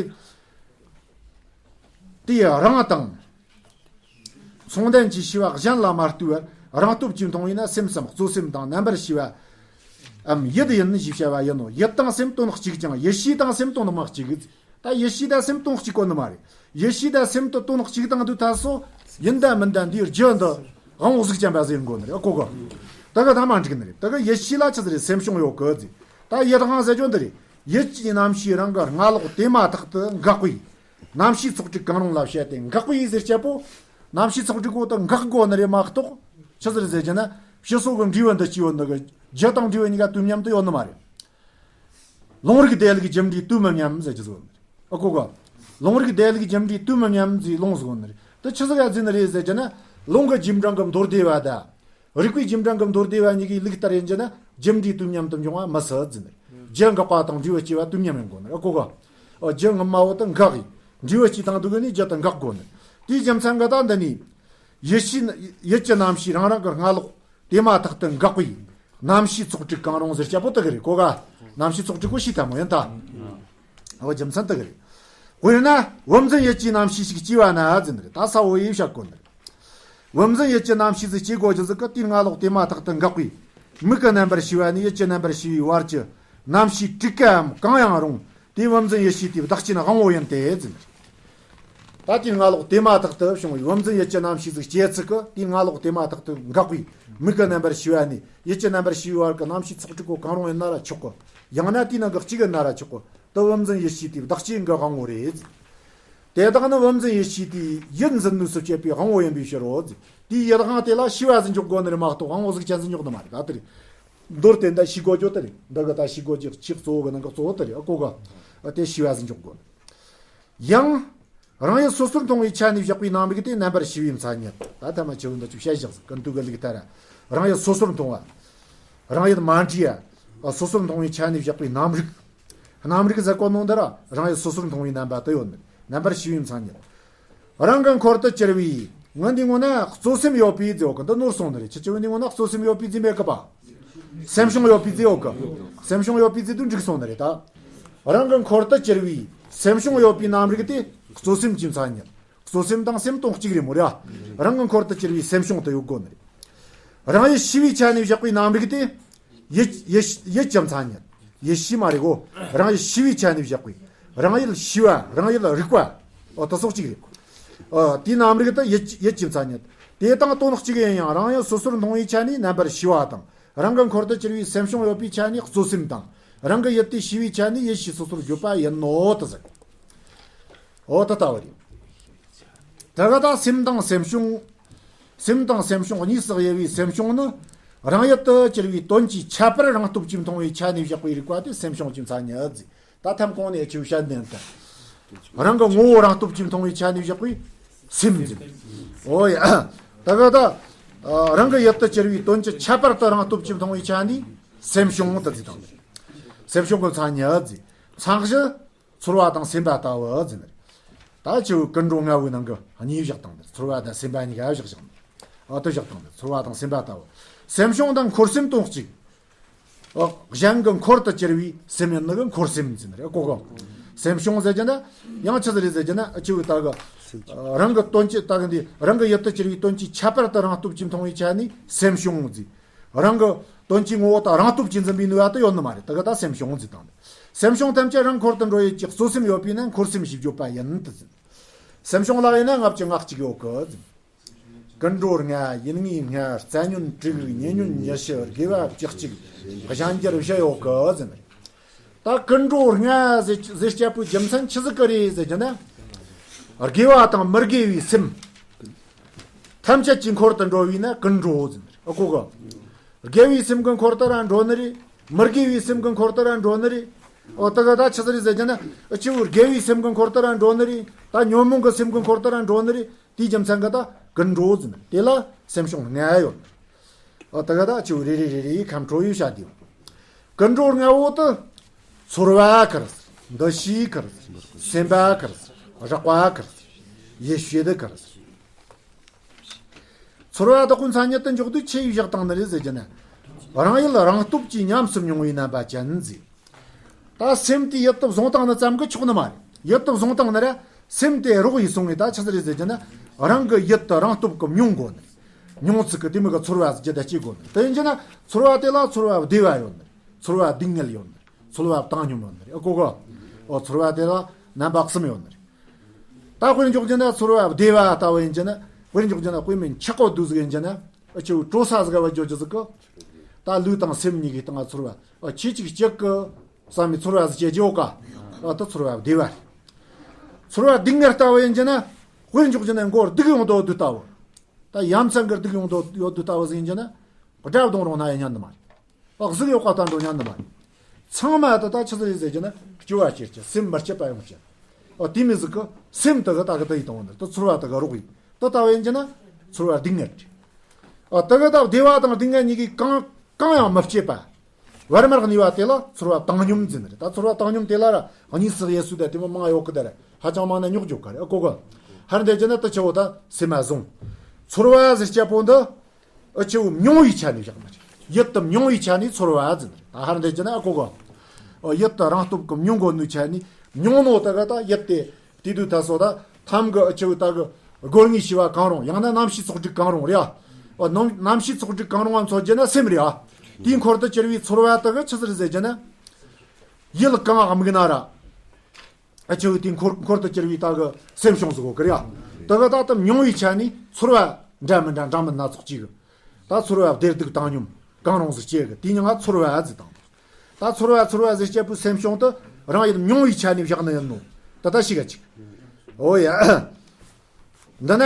དེ་རང་དང་། མཚུངས་ལྡན་གྱི་ཤེས་པ་གཞན་ལ་མ་ལྟོས་པར་རང་སྟོབས་ཀྱིས་མཐོང་བས་ན་སེམས་སམ་གཙོ་སེམས་དང་རྣམ་པར་ཤེས་པའམ་ཡུལ་ཡིན་ཞེས་བྱ་བ་ཡིན་ནོ། ཡུལ་དང་སེམས་དོན་གཅིག་ཀྱང་ཡིད་ཤེས་དང་སེམས་དོན་མ་གཅིག་གི། ད་ཡིད་ཤེས་དང་སེམས་དོན་གཅིག་གོ་ནི་མ་རེད། ཡིད་ཤེས་དང་སེམས་དོན་གཅིག་དང་དུ་ད་སོ་ཡིན་ད་མིན་ད་འདིའི་རྒྱུ་འདི་དབང་པོ་གཟུགས་ཅན་པ་ཟེར་དགོ་ནི་རེད་ཨ་གོ་གི་ད་ག་ད་མ་འགྲིག་ནི་རེད། ད་ག་ཡིད་ཤེས་ལ་ཆི་ཟེར་སེམས་བྱུང་ཡོད་གི་ཟེར། ད་ཡུལ་དབང་ཟེར་རྒྱུ་འདི་རེད། ཡུལ་གྱི་རྣམ་ཤེས་རང་གི་སྔ་ལོགས་དེ་མ་ཐག་ཏུ་འགག་པའི་རྣམ་ཤེས་ཚོགས་དྲུག་གང་རུང་ལ་བཤད་དེ། འགག་པའི་ཟེར་སྐྱེ་བོ་རྣམ་ཤེས་ཚོགས་དྲུག་པོ་དེ་འགག་དགོས་ནི་རེད་མ་གཏོགས། ཆི་ཟིག་རེད་ཟེར་རྒྱུ་ན། ཕྱི་སོགས་ཀྱི་འབྲས་བུ་འདི་སྐྱེ་བོ་འདི་གི་རྒྱུ་དང་འབྲས་བུ་གཉིས་ཀ་དུས་མཉམ་དུ་ཡོད་ནི་མ་རེད། ལུང་རིགས་དེ་ལ་གི་རྒྱུ་འབྲས་དུས་མི་མཉམ་ཟེར་རྒྱུ་ཟིག་ཡོད་ནི་རེད། ཨ་གོ་གོ། ལུང་རིགས་དེ་ལ་གི་རྒྱུ་འབྲས་དུས་མི་མཉམ་ཟེར་ལུང་ཟིག་ཡོད་ནི་རེད། དེ་ཆི་ཟིག་ག་ཟེར་ནི་རེད་ཟེར་རྒྱུ་ན། ལུང་གི་རྗེས་འབྲང་གི་མདོ་སྡེ་པ་དང་། རིགས་པའི་རྗེས་འབྲང་གི་མདོ་སྡེ་པ་གཉིས་ཀྱི་ལུགས་ལྟར་ཡིན་རྒྱུ་ན། རྒྱུ་འབྲས་དུས་མཉམ་དུ་འབྱུང་བ་མི་སྲིད་ཟེར་ནི་རེད། རྒྱུ་འགག་པ་དང་འབྲས་བུ་སྐྱེ་བ་དུས་མཉམ་ཡིན་དགོས་ནི་རེད། ཨ་གོ་གོ། ཨ་རྒྱུ་སྔ་མ་བོ་དེ་འགག་ཡིན། འབྲས་བུ་སྐྱེ་དང་དུས་ཀྱི་ནི་རྒྱུ་དེ་འགག་དགོས་ནི། དེའི་རྒྱུ་མཚན་གྱིས་ད་འདི་ནི། ཡུལ་ཤེས་ནི། ཡུལ་གྱི་རྣམ་ཤེས་རང་རང་གི་སྔ་ལོགས་དེ་མ་ཐག་ཏུ་འགག་པའི་རྣམ་ཤེས་ཚོགས་དྲུག་གང་རུང་ཟེར་སྐྱེ་བོ་དེ་གི་རེད། གོ་ག། རྣམ་ཤེས་ཚོགས་དྲུག་པོ་ཤེས་ཐལ་མོ་ཡིན་ད། འོ་རྒྱུ་མཚན་དེ་གི་རེད། དཔེར་ན། བུམ་འཛིན་ཡུལ་གྱི་རྣམ་ཤེས་ཤིག་སྐྱེ་བ་ན་ཟེར་ནི་རེད། ད་ས་བོ་ཡིས་བཤད་དགོས་ནི་རེད། བུམ་འཛིན་ཡུལ་གྱི་རྣམ་ཤེས་ཟིག་སྐྱེ་དགོས་རྒྱུ་ཟིག་གི་དེའི་སྔ་ལོགས་དེ་མ་ཐག་ཏུ་འགག་པའི་མིག་གི་རྣམ་པར་ཤེས་པ་ནས་ཡུལ་གྱི་རྣམ་པར་ཤེས་པའི་བར་གྱི་རྣམ་ཤེས་དྲུག་གམ་གང་ཡང་རུང་། དེའི་བུམ་འཛིན་ཡུལ་ཤེས་དེའི་བདག་རྐྱེན་དབང་པོ་ཡིན་ཏེ་ཟེར་ནི་རེད། ད་དེའི་སྔ་ལོགས་དེ་མ་ཐག་ཏུ་བྱུང་བའི་བུམ་འཛིན་ཡུལ་གྱི་རྣམ་ཤེས་ཟིག་སྐྱེ་ཚུལ་གྱི་དེའི་སྔ་ལོགས་དེ་མ་ཐག་ཏུ་འགག་པའི་མིག་གི་རྣམ་པར་ཤེས་པ་ནས་ཡུལ་གྱི་རྣམ་པར་ཤེས་པའི་བར་གྱི་རྣམ་ཤེས་ཚོགས་དྲུག་པོ་གང་རུང་ཡིན་ན་ར་ཆོག་གི། ཡང་ན་དེའི་ནང་གི་གཅིག་ཡིན་ན་ར་ཆོག་གི། དེ་བུམ་འཛིན་ཡུལ་ཤེས་དེའི་བདག་རྐྱེན་གྱི་དབང་པོ་རེད། དེ་དག་ནི་བུམ་འཛིན་ཡུལ་ཤེས་དེའི་ཡུལ་འཛིན་ནུས་སུ་བྱེད་པའི་དབང་པོ་ཡིན་པའི་ཕྱིར་རོ། དེའི་ཡུལ་དབང་དེ་ལ་ཤེས་པ་ཟིག་འཇོག་དགོས་ནི་རེད་མ་གཏོགས་དབང་པོ་ཟིག་ཅན་ཟིག་འཇོག་ནི་མ་རེད། ད་དེ་རེད། མདོར་བསྟན་ད་ཤེས་དགོས་རྒྱུ་དེ་རེད། འདི་གི་ད་ཤེས་དགོས་རྒྱུ་ཆེས་གཙོ་བོ་གི་ནང་གི་གཙོ་བོ་དེ་རེད། ཨ་གོ་ག། ཨ་དེ་ཤེས་པ་ཟིག་འཇོག་དགོས། ཡང་། རང་ཡུལ་སོ་སོར་མཐོང་བའི་ཆ་ནས་བཞག་པའི་རྣམ་རིག་དེ་རྣམ་པར་ཤེས་པའི་མཚན་ཉིད། ད་ཐ་མ་ཆེ་བོ་འདི་ཅིག་བཤད་བཞག་ཟིག་གི་འདུག་གི་ལུགས་ལྟར། རང་ཡུལ་སོ་སོར་མཐོང་བ། རང་ཡུལ་མ་འདྲེས་པ། སོ་སོར་མཐོང་བའི་ཆ་ནས་བཞག་པའི་རྣམ་རིག། རྣམ་རིག་ཟེར་གོ་ནོ་འདི་ར་རང་ཡུལ་སོ་སོར་མཐོང་བའི་རྣམ་པ་དེ་ཡོད་ནི། རྣམ་པར་ཤེས་པའི་མཚན་ཉིད། རང་གི་འཁོར་དུ་གྱུར་པའི། ངའི་འདི་ངོ་ན་གཙོ་སེམས་ཡོད་པའི་རྫས་ཡོད་གི། འདི་ནོར་སོང་ནི་རེད། ཁྱེད་ཀྱི་འདི་ངོ་ན་གཙོ་སེམས་ཡོད་པའི་རྫས་མེད་གི་པ། སེམས་བྱུང་ཡོད་པའི་རྫས་ཡོད་གི། སེམས་བྱུང་ཡོད་པའི་རྫས་དེ་འགྲིག་སོང་ནི་རེད་ད། རང་གི་འཁོར་དུ་གྱུར་པའི་སེམས་བྱུང་ཡོད་པའི་རྣམ་རིག་དེ་གཙོ་སེམས་ཀྱི་མཚན་ཉིད། གཙོ་སེམས་དང་སེམས་དོན་གཅིག་རེད་མོ་ར། རང་གི་འཁོར་དུ་གྱུར་པའི་སེམས་བྱུང་དུ་ཡོད་དགོས་ནི་རེད། རང་ཡུལ་ཤེས་པའི་ཆ་ནས་བཞག་པའི་རྣམ་རིག་དེ། ཡུལ་ཡུལ་ཡུལ་གྱི་མཚན་ཉིད། ཡུལ་ཤེས་མ་རེད་གོ། རང་ཡུལ་ཤེས་པའི་ཆ་ནས་བཞག་པའི། རང་ཡུལ་ཤེས་པ། རང་ཡུལ་རིག་པ། ཨོ་དེ་སོགས་གཅིག་རེད། ཨོ་དེའི་རྣམ་རིག་དེ་ཡུལ་ཡུལ་གྱི་མཚན་ཉིད། དེ་དང་དོན་གཅིག་ཡིན་ཡང་རང་ཡུལ་སོ་སོར་མཐོང་བའི་ཆ་ནས་རྣམ་པར་ཤེས་པ་དང་། རང་གི་འཁོར་དུ་གྱུར་པའི་སེམས་བྱུང་ཡོད་པའི་ཆ་ནས་གཙོ་སེམས་དང་། རང་གི་ཡུལ་དེ་ཤེས་པའི་ཆ་ནས་ཡུལ་ཤེས་སོ་སོར་བརྗོད་པ་ཡིན་ནོ་དེ་ཟེར། འོ་ད་ལྟ་བུ་རེད། ད་ག་ད་སེམས་དང་སེམས་བྱུང་། སེམས་དང་སེམས་བྱུང་གཉིས་སུ་དབྱེ་བའི་སེམས་བྱུང་ནི། རང་ཡུལ་དུ་གྱུར་པའི་དོན་གྱི་ཁྱད་པར་རང་སྟོབས་ཀྱིས་མཐོང་བའི་ཆ་ནས་བཞག་པའི་རིག་པ་དེ་སེམས་བྱུང་གི་མཚན་ཉིད་ཟེར། ད་ཐམ་གོང་ནས་ཆུ་བཤད་ནན་ཏན། རང་གི་ངོ་བོ་རང་སྟོབས་ཀྱིས་མཐོང་བའི་ཆ་ནས་བཞག་པའི་སེམས་ཟེར། འོ་ཡ། ད་ག་ད། རང་གི་ཡུལ་དུ་གྱུར་པའི་དོན་གྱི་ཁྱད་པར་དེ་རང་སྟོབས་ཀྱིས་མཐོང་བའི་ཆ་ནས་སེམས་བྱུང་དུ་ཟེར་དང་། སེམས་བྱུང་གི་མཚན་ཉིད་ཟེར། མཚན་གཞི། ཚོར་བ་དང་སེམས་པ་ལྟ་བུ་ཟེར་ནི། ད་ཆུ་ཀུན་འགྲོ་ལྔ་བོའི་ནང་གི་གཉིས་བཞག་དང་། ཚོར་བ་དང་སེམས་པ་གཉིས་ཀ་བཞག་བཞག་ནི། ཨ་དེ་བཞག་དང་། ཚོར་བ་དང་སེམས་པ་ལྟ་བུ། སེམས་བྱུང་དང་འཁོར་སེམས་དོན་གཅིག། ཨ་གཞན་གྱི་འཁོར་དུ་གྱུར་པའི་སེམས་ཡིན་ནི་གི་འཁོར་སེམས་ཟེར་ནི་རེད། གོ་གོ། སེམས་བྱུང་ཟེར་རྒྱུ་ན། ཡང་ཆི་ཟིག་རེད་ཟེར་རྒྱུ་ན། ཨ་ཆུ་ད་གི་རང་གི་དོན་གྱི་ད་གི་འདི་རང་གི་ཡུལ་དུ་གྱུར་པའི་དོན་གྱི་ཁྱད་པར་དེ་རང་སྟོབས་ཀྱིས་མཐོང་བའི་ཆ་ནས་སེམས་བྱུང་ཟེར། རང་གི་དོན་གྱི་ངོ་བོ་དང་རང་སྟོབས་ཀྱིས་འཛིན་པའི་ནུས་པ་དེ་ཡོད་ནི་མ་རེད། དེ་ག་ད་སེམས་བྱུང་ཟེར་དང་། སེམས་བྱུང་ཐམས་ཅད་རང་འཁོར་དུ་འགྲོ་ཡུལ་གྱི་གཙོ་སེམས་ཡོད་པས་ན་འཁོར་སེམས་ཞེས་བརྗོད་པ་ཡིན་ཏེ་ཟེར། སེམས་བྱུང་ལ་ཡིན་ན་ལྔ་བཅུ་ང་གཅིག་ཡོད་གི་ཟེར། ཀུན་འགྲོ་ལྔ། ཡུལ་ངེས་ལྔ། རྩ་ཉོན་དྲུག། ཉེ་ཉོན་ཉི་ཤུ། དགེ་བ་བཅུ་གཅིག། གཞན་འགྱུར་བཞི་ཡོད་གི་ཟེར། ད་ཀུན་འགྲོ་ལྔ་ཟེར་ཟེར་སྐྱེ་བོའི་རྒྱུ་མཚན་ཆི་ཟིག་གི་རེད་ཟེར་རྒྱུ་ན། དགེ་བ་དང་མི་དགེ་བའི་སེམས་ཐམས་ཅད་ཀྱི་འཁོར་དུ་འགྲོ་བས་ན་ཀུན་འགྲོ་ཟེར། ཨ་གོ་གོ། དགེ་བའི་སེམས་ཀྱི་འཁོར་དུ་ར་འགྲོ་ནི་རེད། མི་དགེ་བའི་སེམས་ཀྱི་འཁོར་དུ་ར་འགྲོ་ནི་རེད། ཨོ་ད་ག་ད་ཆི་ཟིག་རེད་ཟེར་རྒྱུ་ན། ཨ་ཆུ་བོ་དགེ་བའི་སེམས་ཀྱི་འཁོར་དུ་ར་འགྲོ་ནི་རེད། ད་ཉོན་མོངས་ཀྱི་སེམས་ཀྱི་འཁོར་དུ་ར་འགྲོ་ནི་རེད། དེའི་རྒྱུ་མཚན་གྱིས་ད་ཀུན་འགྲོ་ཟེར་ནི། དེ་ལ་སེམས་བྱུང་ལྔ་ཡོད། ཨོ་ད་ག་ད་ཆུ་བོ་རེ་རེ་རེ་རེ་ཁམས་ཁྲོ་ཡོད་བྱ་དེའོ། ཀུན་འགྲོ་ལྔ་བོ་དེ། ཚོར་བ་ཁར། འདུ་ཤེས་ཁར། སེམས་པ་ཁར། རེག་པ་ཁར། ཡིད་བྱེད་ཁར། ཚོར་བ་དག་གི་མཚན་ཉིད་དུ་འཇོག་དུས་ཆི་ཡིས་བཞག་བཏང་ནི་རེད་ཟེར་རྒྱུ་ན། རང་ཡུལ་རང་སྟོབས་ཀྱིས་ཉམས་སུ་མྱོང་བའི་རྣམ་པ་ཅན་ཟེར། ད་སེམས་དེ་ཡུལ་དུ་བཟུང་བཏང་ནི་ཙམ་གྱིས་ཆོག་ནི་མ་རེད། ཡུལ་དུ་བཟུང་བཏང་ནི་ར་སེམས་དེ་རོགས་ཡིས་སོང་བས་ད་ཆི་ཟིག་རེད་ཟེར་རྒྱུ་ན། རང་གི་ཡུལ་དུ་རང་སྟོབས་ཀྱིས་མྱོང་དགོས་ནི། མྱོང་ཚུལ་གྱི་དེ་མོ་གི་ཚོར་བ་ཟིག་ཇི་ལྟར་སྐྱེ་དགོས་ནི། དེ་ཡིན་རྒྱུ་ན་ཚོར་བ་དེ་ལ་ཚོར་བ་བདེ་བ་ཡོད་ནི། ཚོར་བ་སྡུག་བསྔལ་ཡོད་ནི་རེད། ཚོར་བ་བཏང་སྙོམས་ཡོད་ནི་རེད། ཨ་གོ་གོ། ཨོ་ཚོར་བ་དེ་ལ་རྣམ་པ་གསུམ་ཡོད་ནི་རེད། ད་དཔེར་འཇོག་རྒྱུ་ན་ཚོར་བ་བདེ་བ་ལྟ་བུ་ཡིན་རྒྱུ་ན། དཔེར་འཇོག་རྒྱུ་ན་དཔེ་མིན་ཆག་གོ་དུས་ཟིག་ཡིན་རྒྱུ་ན། ཨ་ཆུ་བོ་དྲོ་ས་ཟིག་ག་བ་འཇོག་རྒྱུ་ཟིག་གི། ད་ལུས་དང་སེམས་གཉིས་ཀྱི་སྟེང་ང་ཚོར་བ། ཨ་ཆོས་གཅིག་གཅིག་གི་བསམ་པའི་ཚོར་བ་ཟིག་སྐྱེ་རྒྱུ་ཡོད་ཀ་ཨ་ད་ཚོར་བ་བདེ་བ་རེད། ཚོར་བ་སྡུག་བསྔལ་ལྟ་བུ་ཡིན་གྱི་ན། དཔེར་འཇོག་གྱི་ན་མགོ་སྡུག་ཡོང་དོ་དུས་ལྟ་བུ། ད་ཡ་མཚན་གྱི་སྡུག་ཡོང་དོ་ཡོད་དུས་ལྟ་བུ་ཟིག་ཡིན་གྱི་ན། དགྲ་བརྡུངས་རུང་ན་ཡང་ཉན་ནི་མ་རེད། ཨ་གཟུགས་ཡོད་ཀ་ལྟ་འགྲོ་ཉན་ནི་མ་རེད། ཚང་མ་ད་ད་ཆི་ཟིག་རེད་ཟེར་གྱི་ན་སྐྱོ་བ་སྐྱེ་རྒྱུ། སེམས་མ་སྐྱིད་པ་ཡོང་རྒྱུ། ཨ་དེ་མོ་ཟིག་གི་སེམས་དེ་གི་ད་གི་དེ་ཡི་དང་བོ་ནི་ད་ཚོར་བ་དེ་གི་རོགས་ཡིན། དེ་ལྟ་བུ་ཡིན་གྱི་ན་ཚོར་བ་སྡུག་བསྔལ་རེད། ཨ་དེ་གི་ད་བདེ་བ་དང་སྡུག་བསྔལ་གཉིས་ཀྱི་གང་གང་ཡང་མི་སྐྱེད་པ། བར་མར་གནས་པ་དེ་ལ་ཚོར་བ་བཏང་སྙོམས་ཟེར་ནི་རེད། ད་ཚོར་བ་བཏང་སྙོམས་དེ་ལ་ར་གཉིས་སུ་དབྱེ་སྲོལ་དེ་དེ་མོ་མང་ཡོད་གི་དེ་རེད། ཧ་ཅང་མང་ན་རྙོག་འཇོག་གི་རེད། ཨ་གོ་གི། ཧར་འདེད་གྱི་ན་དེ་ཆེ་བོ་ད་སེམས་མ་བཟུང་། ཚོར་བ་ཟེར་སྐྱེ་པོ་འདི། ཨ་ཆེ་བོ་མྱོང་བའི་ཆ་ནས་བཞག་ནི་རེད། ཡུལ་དེ་མྱོང་བའི་ཆ་ནས་ཚོར་བ་ཟེར་ནི་རེད། ད་ཧར་འདེད་གྱི་ན་ཨ་གོ་གི། ཨ་ཡུལ་དེ་རང་སྟོབས་ཀྱིས་མྱོང་དགོས་ནོའི་ཆ་ནས་མྱོང་ནོ་དེ་ག་ད་ཡུལ་དེ། དེ་དུས་ད་སོ་ད་ཐམ་གི་ཨ་ཆེ་བོ་ད་གི་སྒོ་ལྔའི་བྱ་བ་གང་རུང་ཡང་ན་རྣམ་ཤེས་ཚོགས་དྲུག་གང་རུང་རེད་ཨ། ཨ་རྣམ་རྣམ་ཤེས་ཚོགས་དྲུག་གང་རུང་བ་མཚོན་གྱི་ན་སེམས་རེད་ཨ། དེའི་འཁོར་དུ་གྱུར་བའི་ཚོར་བ་དེ་གི་ཆི་ཟིག་རེད་ཟེར་གྱི་ན། ཡུལ་གང་དམིགས་ན་ར། ཨ་ཆེ་བོ་དེའི་འཁོར་འཁོར་དུ་གྱུར་བའི་ད་གི་སེམས་བྱུང་ཟིག་གོ་གི་རེད་ཨ། དེ་གི་ད་དེ་མྱོང་བའི་ཆ་ནས་ཚོར་བ་འདྲ་མི་འདྲ་འདྲ་མིན་སྣ་ཚོགས་ཅིག་གི། ད་ཚོར་བ་བདེ་སྡུག་བཏང་སྙོམས་གང་རུང་ཟིག་སྐྱེ་གི། དེའི་མྱིང་ང་ཚོར་བ་ཟེར་དང་། ད་ཚོར་བ་ཚོར་བ་ཟེར་སྐྱེ་པོའི་སེམས་བྱུང་དུ་རང་ཡུལ་མྱོང་བའི་ཆ་ནས་བཞག་ནི་ཡིན་ནོ། ད་ལྟ་ཤི་ག་ཅིག་འོ་ཡ། འདི་ན་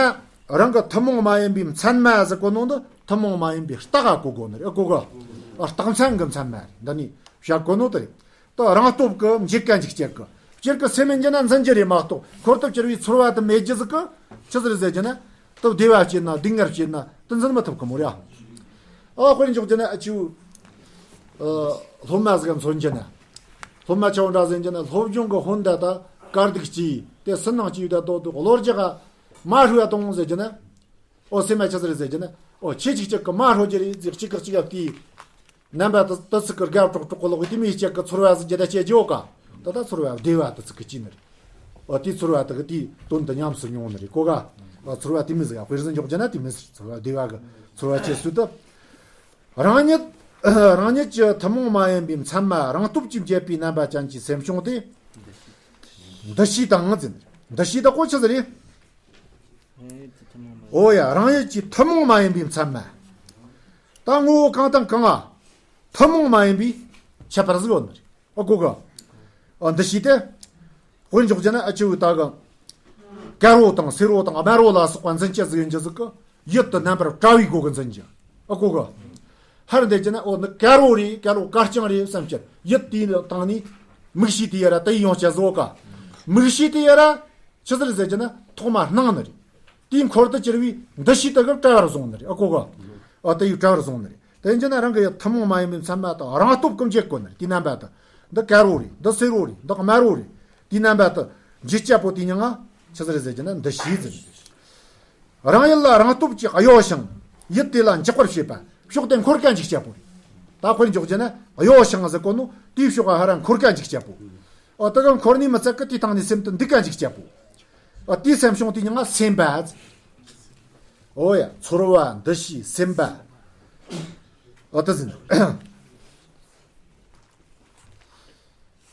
རང་གི་ཐུན་མོང་མ་ཡིན་པའི་མཚན་མ་ཟེར་གོ་ནོ་འདི་ཐུན་མོང་མ་ཡིན་པའི་རྟགས་ག་གོ་དགོས་ནི་རེད། ཨ་གོ་གི། ཨ་རྟགས་མཚན་གི་མཚན་མ་རེད། འདི་ནི་བཞག་གོ་ནོ་དེ་རེད། ད་རང་སྟོབས་ཀྱིས་འཇིག་ག་འཇིག་བྱེད་གི། སྤྱིར་གི་སེམས་ཡིན་གྱི་ན་འཛིན་རྒྱུ་རེད་མ་གཏོགས་འཁོར་དུ་གྱུར་བའི་ཚོར་བ་དེ་མེད་རྒྱུ་ཟིག་གི་ཆི་ཟིག་རེད་ཟེར་གྱི་ན། ད་བདེ་བ་སྐྱེས་ན་སྡུག་བསྔལ་སྐྱེས་ན་དེ་འཛིན་མི་ཐུབ་གི་མོ་རེད་ཨ། ཨ་དཔེར་འཇོག་རྒྱུ་ན་ཨ་ཆུ། ཨ་སློབ་མ་ཟིག་མཚོན་རྒྱུ་ན། སློབ་མ་ཆ་བོ་འདྲ་ཟེར་རྒྱུ་ན་སློབ་སྦྱོང་གི་ཧོན་ད་ད་དཀའ་སྡུག་སྐྱེས་ཏེ་སུན་སྣང་སྐྱེས་ད་དོ་དོ་གློ་རྒྱག་ག་མ་ཧྲུ་ཡ་གཏོང་ཟེར་རྒྱུ་ན། ཨོ་སེམས་མ་ཆི་ཟིག་རེད་ཟེར་རྒྱུ་ན། ཨོ་ཁྱེད་ཅིག་ཅིག་གི་མ་ཧྲོ་རྒྱུ་རེད་ཟེར་གཅིག་གི་གཅིག་ཡབ་དེའི། རྣམ་པ་དེ་དེ་ཚིག་གི་དགའ་གྲོགས་གྲོགས་གི་ལོག་དེ་མིའི་སྐྱེ་གི་ཚོར་བ་ཟིག་རྒྱུ་ད་སྐྱེ་རྒྱུ་ཡོད་ཀ་ད་ད་ཚོར་བ་བདེ་བ་དེ་ཚིག་གི་ཅི་ནི་རེད། ཨོ་དེའི་ཚོར་བ་དེ་གི་དེའི་དོན་དུ་ཉམས་སུ་མྱོང་ནི་རེད་གོ་ག་ཨོ་ཚོར་བ་དེ་མི་ཟིག་ཡ་དཔེར་ཟིག་འཇོག་རྒྱུ་ན་དེ་མི་ཟིག་ཚོར་བ་བདེ་བ་གི་ཚོར་བ་སྐྱེ་སྲོལ་དུ། རང་ཉིད་རང་ཉིད་ཀྱི་ཐུན་མོང་མ་ཡིན་པའི་མཚན་མ་རང་སྟོབས་ཀྱིས་བསྐྱེད་པའི་རྣམ་པ་ཅན་གྱི་སེམས་བྱུང་སྟེ། འདུ་ཤེས་དང་ཟེར་ནི་རེད། འདུ་ཤེས་དག་གོ་ཆི་ཟིག་རེད། ཨོ་ཡ་རང་ཡུལ་གྱི་ཐུན་མོང་མ་ཡིན་པའི་མཚན་མ། ད་ངོ་བོ་གང་དང་གང་ང་ཐུན་མོང་མ་ཡིན་པའི་ཁྱད་པར་ཟིག་ཡོད་ནི་རེད། ཨོ་གོ་ག་ཨོ་འདུ་ཤེས་དེ། དཔེར་འཇོག་རྒྱུ་ན་ཨ་ཆུ་བོ་ད་གི་དཀར་བོ་དང་སེར་བོ་དང་དམར་བོ་ལ་སོགས་པ་འཛིན་བྱེད་ཟིག་ཡིན་རྒྱུ་ཟིག་གི་ཡུལ་དུ་རྣམ་པར་བཀྲ་བའི་སྒོ་གི་འཛིན་རྒྱུ། ཨོ་གོ་ག་ཧར་འདེད་རྒྱུ་ན་ཨོ་འདི་དཀར་བོ་རེད། དཀར་བོ་དཀར་རྐྱང་རེད་བསམ་གྱི་ཡུལ་དེའི་སྟེང་ནས་མིག་ཤེས་དེ་ཡ་ར་དེ་ཡི་ཡོང་བྱ་ཟིག་ཡོད་ཀ་མིག་ཤེས་དེ་ཡ་ར། ཆི་ཟིག་རེད་ཟེར་རྒྱུ་ན་ཐོག་མར་སྣང་ནི་རེད། དེའི་འཁོར་དུ་གྱུར་བའི་འདུ་ཤེས་དེ་གི་བཀྲ་བར་བཟུང་ནི་རེད། ཨ་གོ་ག་ཨ་དེ་ཡི་བཀྲ་བར་བཟུང་ནི་རེད། དེ་ཡིན་རྒྱུ་ན་རང་གི་ཡུལ་ཐུན་མོང་མ་ཡིན་པའི་མཚན་མ་དང་རང་སྟོབས་ཀྱིས་འཇིག་དགོས་ནི་རེད། དེའི་རྣམ་པ་དེ། འདི་དཀར་བོ་རེད། འདི་སེར་བོ་རེད། འདི་དམར་བོ་རེད། དེའི་རྣམ་པ་དེ་འཇིག་བྱེད་པོ་དེའི་མྱིང་ང་ཆི་ཟིག་རེད་ཟེར་རྒྱུ་ན་འདུ་ཤེས་ཟེར་ནི་རེད། རང་ཡུལ་ལ་རང་སྟོབས་ཀྱིས་གཡོ་ཞིང་ཡུལ་དེ་ལ་འཇག་པར་བྱེད་པ། ཕྱོགས་དེ་འཁོར་ག་འཇིག་བྱེད་པོ་རེད། ད་དཔེར་འཇོག་རྒྱུ་ན་གཡོ་ཞིང་ཟེར་གོ་ནོ་དེའི་ཕྱོགས་ཧ་ར་འཁོར་ག་འཇིག་བྱེད་པོ། ཨོ་དེ་ག་འཁོར་ནི་མི་ཚད་གི་དེའི་སྟེང་ནས་སེམས་དེ་འདུ་ག་འཇིག་བྱེད་པོ། ཨོ་དེའི་སེམས་བྱུང་དེའི་མྱིང་ང་སེམས་པ། ཨོ་ཡ་ཚོར་བ་འདུ་ཤེས་སེམས་པ། ཨོ་དེ་ཟིན།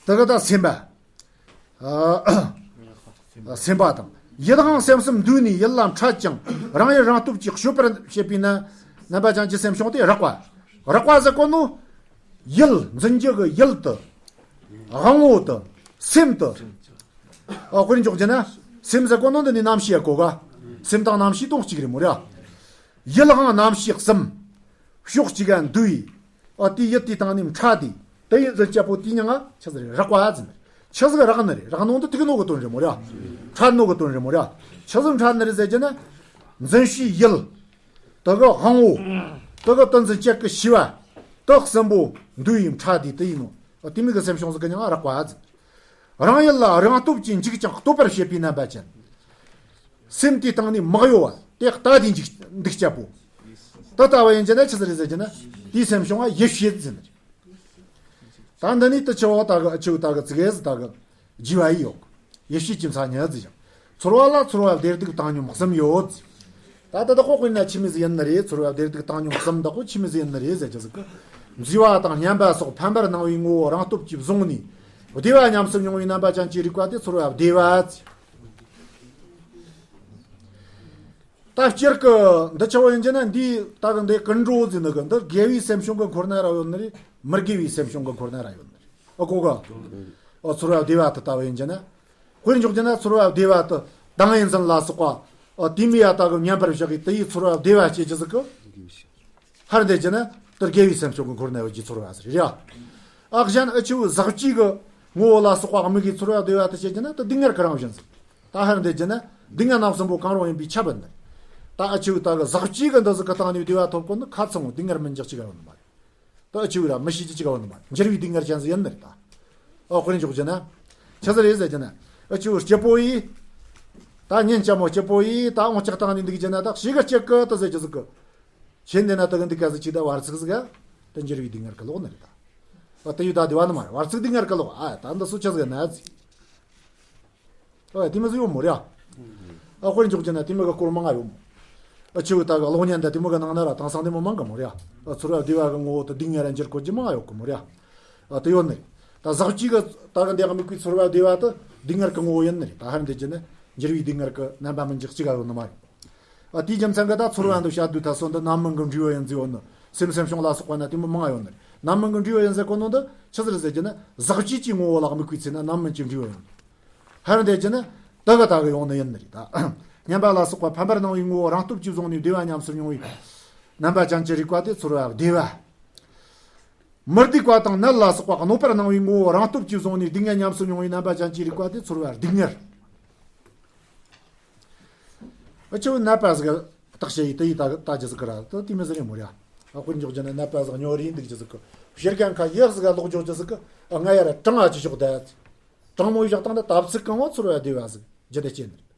དེ་ག་ད་སེམས་པ། ཨ། སེམས་པ་དང་། ཡིད་དབང་སེམས་གསུམ་འདུས་ནས་ཡུལ་ལ་འཕྲད་ཅིང་རང་ཡུལ་རང་སྟོབས་ཀྱིས་གཤོག་པར་བྱེད་པའི་ན་རྣམ་པ་ཅན་གྱི་སེམས་བྱུང་སྟེ་རགས་པ། རགས་པ་ཟེར་གོ་ནོ། ཡུལ་འཛིན་རྒྱུ་གི་ཡུལ་དུ། དབང་པོ་དུ། སེམས་དུ། ཨ་དཔེར་འཇོག་རྒྱུ་ན། སེམས་ཟེར་གོ་ནོ་འདི་ནི་རྣམ་ཤེས་ཡ་གོ་ག་སེམས་དང་རྣམ་ཤེས་དོན་གཅིག་རེད་མོ་ར། ཡུལ་དབང་རྣམ་ཤེས་གསུམ། ཕྱོགས་གཅིག་ག་འདུས། ཨ་དེ་ཡུལ་དེའི་སྟེང་ནས་འཕྲད་དེ། དེ་ཡི་འཛིན་རྒྱུ་པོ་དེའི་མྱིང་ང་ཆི་ཟིག་རེད་རགས་པ་ཟེར་ནི་རེད། ཆི་ཟིག་རགས་ནི་རེད། རགས་ནོ་འདི་ཐུག་ནོ་གི་དོན་རེད་མོ་ར། འཕྲད་ནོ་གི་དོན་རེད་མོ་ར། ཆི་ཟིག་འཕྲད་ནི་རེད་ཟེར་རྒྱུ་ན། འཛིན་བྱའི་ཡུལ། དེ་གི་དབང་པོ། དེ་གི་དེ་འཛིན་རྒྱུ་གི་བྱ་བ། དེ་གསུམ་པོ་འདུས་ཡིན་འཕྲད་དེ་དེ་ཡིན་ནོ། ཨ་དེ་མོ་གི་སེམས་བྱུང་ཟིག་གི་མྱིང་ང་རགས་པ་ཟེར། རང་ཡུལ་ལ་རང་སྟོབས་ཀྱིས་འཇིག་ཅིང་སྟོབ་པར་བྱེད་པའི་རྣམ་པ་ཅན། སེམས་དེའི་སྟེང་ནས་མི་གཡོ་བ་དེ་ལྟ་དེ་འཇིག་འདུག་རྒྱུ་པོ། དེ་ལྟ་བུ་ཡིན་རྒྱུ་ན་ཆི་ཟིག་རེད་ཟེར་རྒྱུ་ན། དེའི་སེམས་བྱུང་བ་ཡིད་བྱེད་ཟེར་ནི་རེད། ད་འདི་ནས་དེ་ཆེ་བ་དག་གི་ཆེ་བ་དག་གི་ཙི་གེ་ཟིག་དག་གི་རྒྱས་པ་ཡི་ཡོད། ཡིད་བྱེད་ཀྱི་མཚན་ཉིད་ཟེར་ཡང་། ཚོར་བ་ལ་ཚོར་བ་བདེ་སྡུག་བཏང་སྙོམས་གསུམ་ཡོད། ད་ལྟ་དག་པོ་དཔེར་ན་ཆི་མོ་ཟིག་ཡིན་ནི་རེད། ཚོར་བ་བདེ་སྡུག་བཏང་སྙོམས་གསུམ་དག་པོ་ཆི་མོ་ཟིག་ཡིན་ནི་རེད་ཟེར་རྒྱུ་ཟིག་གི། མཛེས་པ་དང་སྙན་པ་སོགས་ཕན་པར་སྣང་བའི་ངོ་བོ་རང་སྟོབས་ཀྱིས་བཟུང་ནས། བདེ་བ་ཉམས་སུ་མྱོང་བའི་རྣམ་པ་ཅན་གྱི་རིག་པ་དེ་ཚོར་བ་བདེ་བ་ཟེར། ད་སྤྱིར་གི་འདི་ཆ་བོ་ཡིན་གྱི་ན། འདི་ད་གི་འདི་ཀུན་འགྲོ་ཟེར་ནི་གི་འདི་དགེ་བའི་སེམས་བྱུང་གི་འཁོར་ན་ར་ཡོད་ནི་རེད། མི་དགེ་བའི་སེམས་བྱུང་གི་འཁོར་ན་ར་ཡོད་ནི་རེད། ཨ་གོ་ག་ཨ་ཚོར་བ་བདེ་བ་དེ་ལྟ་བུ་ཡིན་གྱི་ན། དཔེར་འཇོག་གྱི་ན་ཚོར་བ་བདེ་བ་དེ་དང་ཡིན་ཟིན་ལ་སོགས་པ། ཨ་དེ་མི་ཡ་ད་གི་མཉམ་པར་བཞག་གི་དེ་ཡི་ཚོར་བ་བདེ་བ་སྐྱེ་རྒྱུ་ཟིག་གི་ཧར་འདེད་ཀྱི་ན་དེར་དགེ་བའི་སེམས་བྱུང་གི་འཁོར་ན་ཡོད་ཀྱི་ཚོར་བ་ཟེར་རེད་ཡ། ཨ་གཞན་ཨ་ཆུ་ཟག་བཅས་ཀྱི་ངོ་བོ་ལ་སོགས་པ་དམིགས་ཀྱི་ཚོར་བ་བདེ་བ་དེ་བྱེད་ཀྱི་ན་དེ་སྡུག་བསྔལ་གྱི་རང་བཞིན་ཟེར། ད་ཧར་འདེད་ཀྱི་ན་སྡུག་བསྔལ་རྣམ་གསུམ་པོ་གང་རུང་ཡིན་པས་ཁྱབ་པ་འདི། ད་ཨ་ཆུ་ད་གི་ཟག་བཅས་ཀྱི་འདི་ཟིག་གི་སྟེང་ནས་བདེ་བ་ཐོབ་གོ་ནི་ཁ་ཚང་བོ་སྡུག་བསྔལ་མི་འཇིག་ཅིག་ཡོད་ནི་མ་རེད། ད་ཨ་ཆུ་ར་མི་ཤེས་ཀྱི་ཅིག་ཡོད་ནི་མ་རེད། འགྱུར་བའི་སྡུག་བསྔལ་ཅན་ཟིག་ཡིན་ནི་རེད་ད། ཨ་དཔེར་འཇོག་རྒྱུ་ན། ཆི་ཟིག་རེད་ཟེར་རྒྱུ་ན། ཨ་ཆུ་སྐྱིད་པོ་ཡིས། ད་ཉིན་སྐྱ་མོ་སྐྱིད་པོ་ཡིས་ད་འོང་ལྕགས་བཏང་ནས་འདུག་རྒྱུ་ན་ད་ཞིག་ག་སྐྱིད་གི་ད་ཟེར་རྒྱུ་ཟིག་གི་ཁྱེད་འདི་ན་ད་གི་འདི་ག་ཟིག་ཅིག་ད་བར་ཚིག་ཟིག་ག་ད་འགྱུར་བའི་སྡུག་བསྔལ་གི་ལོག་ནི་རེད་ད། ཨ་ད་ཡུ་ད་བདེ་བ་ནི་མ་རེད། བར་ཚིག་སྡུག་བསྔལ་གི་ལོག་ཨ་ད་འདི་སུ་ཆི་ཟིག་ན་ཟིག་ཨ་དེ་མི་ཟིག་ཡོད་མོ་རེད་ཨ། ཨ་དཔེར་འཇོག་རྒྱུ་ན་དེ་མི་གི་སྐོར་མང་ང་ཡོད་མོ། ཨ་ཆུ་ད་གི་གློག་བརྙན་ད་དེ་མི་གི་ནང་ན་ར་དེང་སང་དེ་མི་མང་གི་མོ་རེད་ཨ། ཨ་ཚོར་བ་བདེ་བ་གི་ངོ་བོ་ད་སྡུག་བསྔལ་ར་འགྱུར་གོ་རྒྱུ་མང་ང་ཡོད་གི་མོ་རེད་ཨ། ཨ་དེ་ཡོད་ནི་རེད། ད་ཟག་བཅས་གི་ད་གི་འདི་གི་དམིགས་པའི་ཚོར་བ་བདེ་བ་ད་སྡུག་བསྔལ་གི་ངོ་བོ་ཡིན་ནི་རེད། ད་ཧར་འདེད་རྒྱུ་ན་འགྱུར་བའི་སྡུག་བསྔལ་གི་རྣམ་པ་མི་འཇིག་ཅིག་ག་ཡོད་ནི་མ་རེད། ཨ་དེའི་རྒྱུ་མཚན་གྱིས་ད་ཚོར་བ་འདི་བཤད་དུས་ད་སོ་འདི་རྣམ་སྨིན་གྱི་འབྲས་བུ་ཡིན་ཟེར་ཡོད་ནི། སེམས་སེམས་བྱུང་ལ་སོགས་པ་ན་དེ་མི་མང་ང་ཡོད་ནི་རེད། རྣམ་སྨིན་གྱི་འབྲས་བུ་ཡིན་ཟེར་གོ་ནོ་འདི་ཆི་ཟིག་རེད་ཟེར་རྒྱུ་ན་ཟག་བཅས་ཀྱི་ངོ་བོ་ལ་དམིགས་པའི་ཚེ་ན་རྣམ་སྨིན་གྱི་འབྲས་བུ་ཡིན། ཧར་འདེད་རྒྱུ་ན་དེ་གི་ད་གི་ཡོང་ནི་ཡིན་ནི་རེད་ད། སྙམ་པ་ལ་སོགས་པ་ཕན་པར་སྣང་བའི་ངོ་བོ་རང་སྟོབས་ཀྱིས་བཟུང་ནས་བདེ་བ་ཉམས་སུ་མྱོང་བའི་རྣམ་པ་ཅན་གྱི་རིག་པ་དེ་ཚོར་བ་བདེ་བ། མི་སྡུག་པ་དང་ནད་ལ་སོགས་པ་གནོད་པར་སྣང་བའི་ངོ་བོ་རང་སྟོབས་ཀྱིས་བཟུང་ནས་སྡུག་བསྔལ་ཉམས་སུ་མྱོང་བའི་རྣམ་པ་ཅན་གྱི་རིག་པ་དེ་ཚོར་བ་སྡུག་བསྔལ། ཨ་ཆུ་ནད་པ་ཟིག་བརྟག་དཔྱད་ཡིས་དེ་ཡིས་ད་ད་རྒྱུ་ཟིག་གི་ར་ད་དེ་མི་ཟིག་རེད་མོ་ར། ཨ་དཔེར་འཇོག་རྒྱུ་ན་ནད་པ་ཟིག་སྨྱོ་རིས་འདུག་རྒྱུ་ཟིག་གི་ཕྱིར་གན་ཁ་ཡག་ཟིག་ག་ལོག་འཇོག་རྒྱུ་ཟིག་གི་ཨ་ང་ཡ་ར་གྲང་ཨ་ཅི་ཞོག་ད། གྲང་མོའི་ཞག་དང་ད་ད་ཚིག་གང་བ་ཚོར་བ་བདེ་བ་ཟིག་ཇི་ལྟ་ཅན་རེད།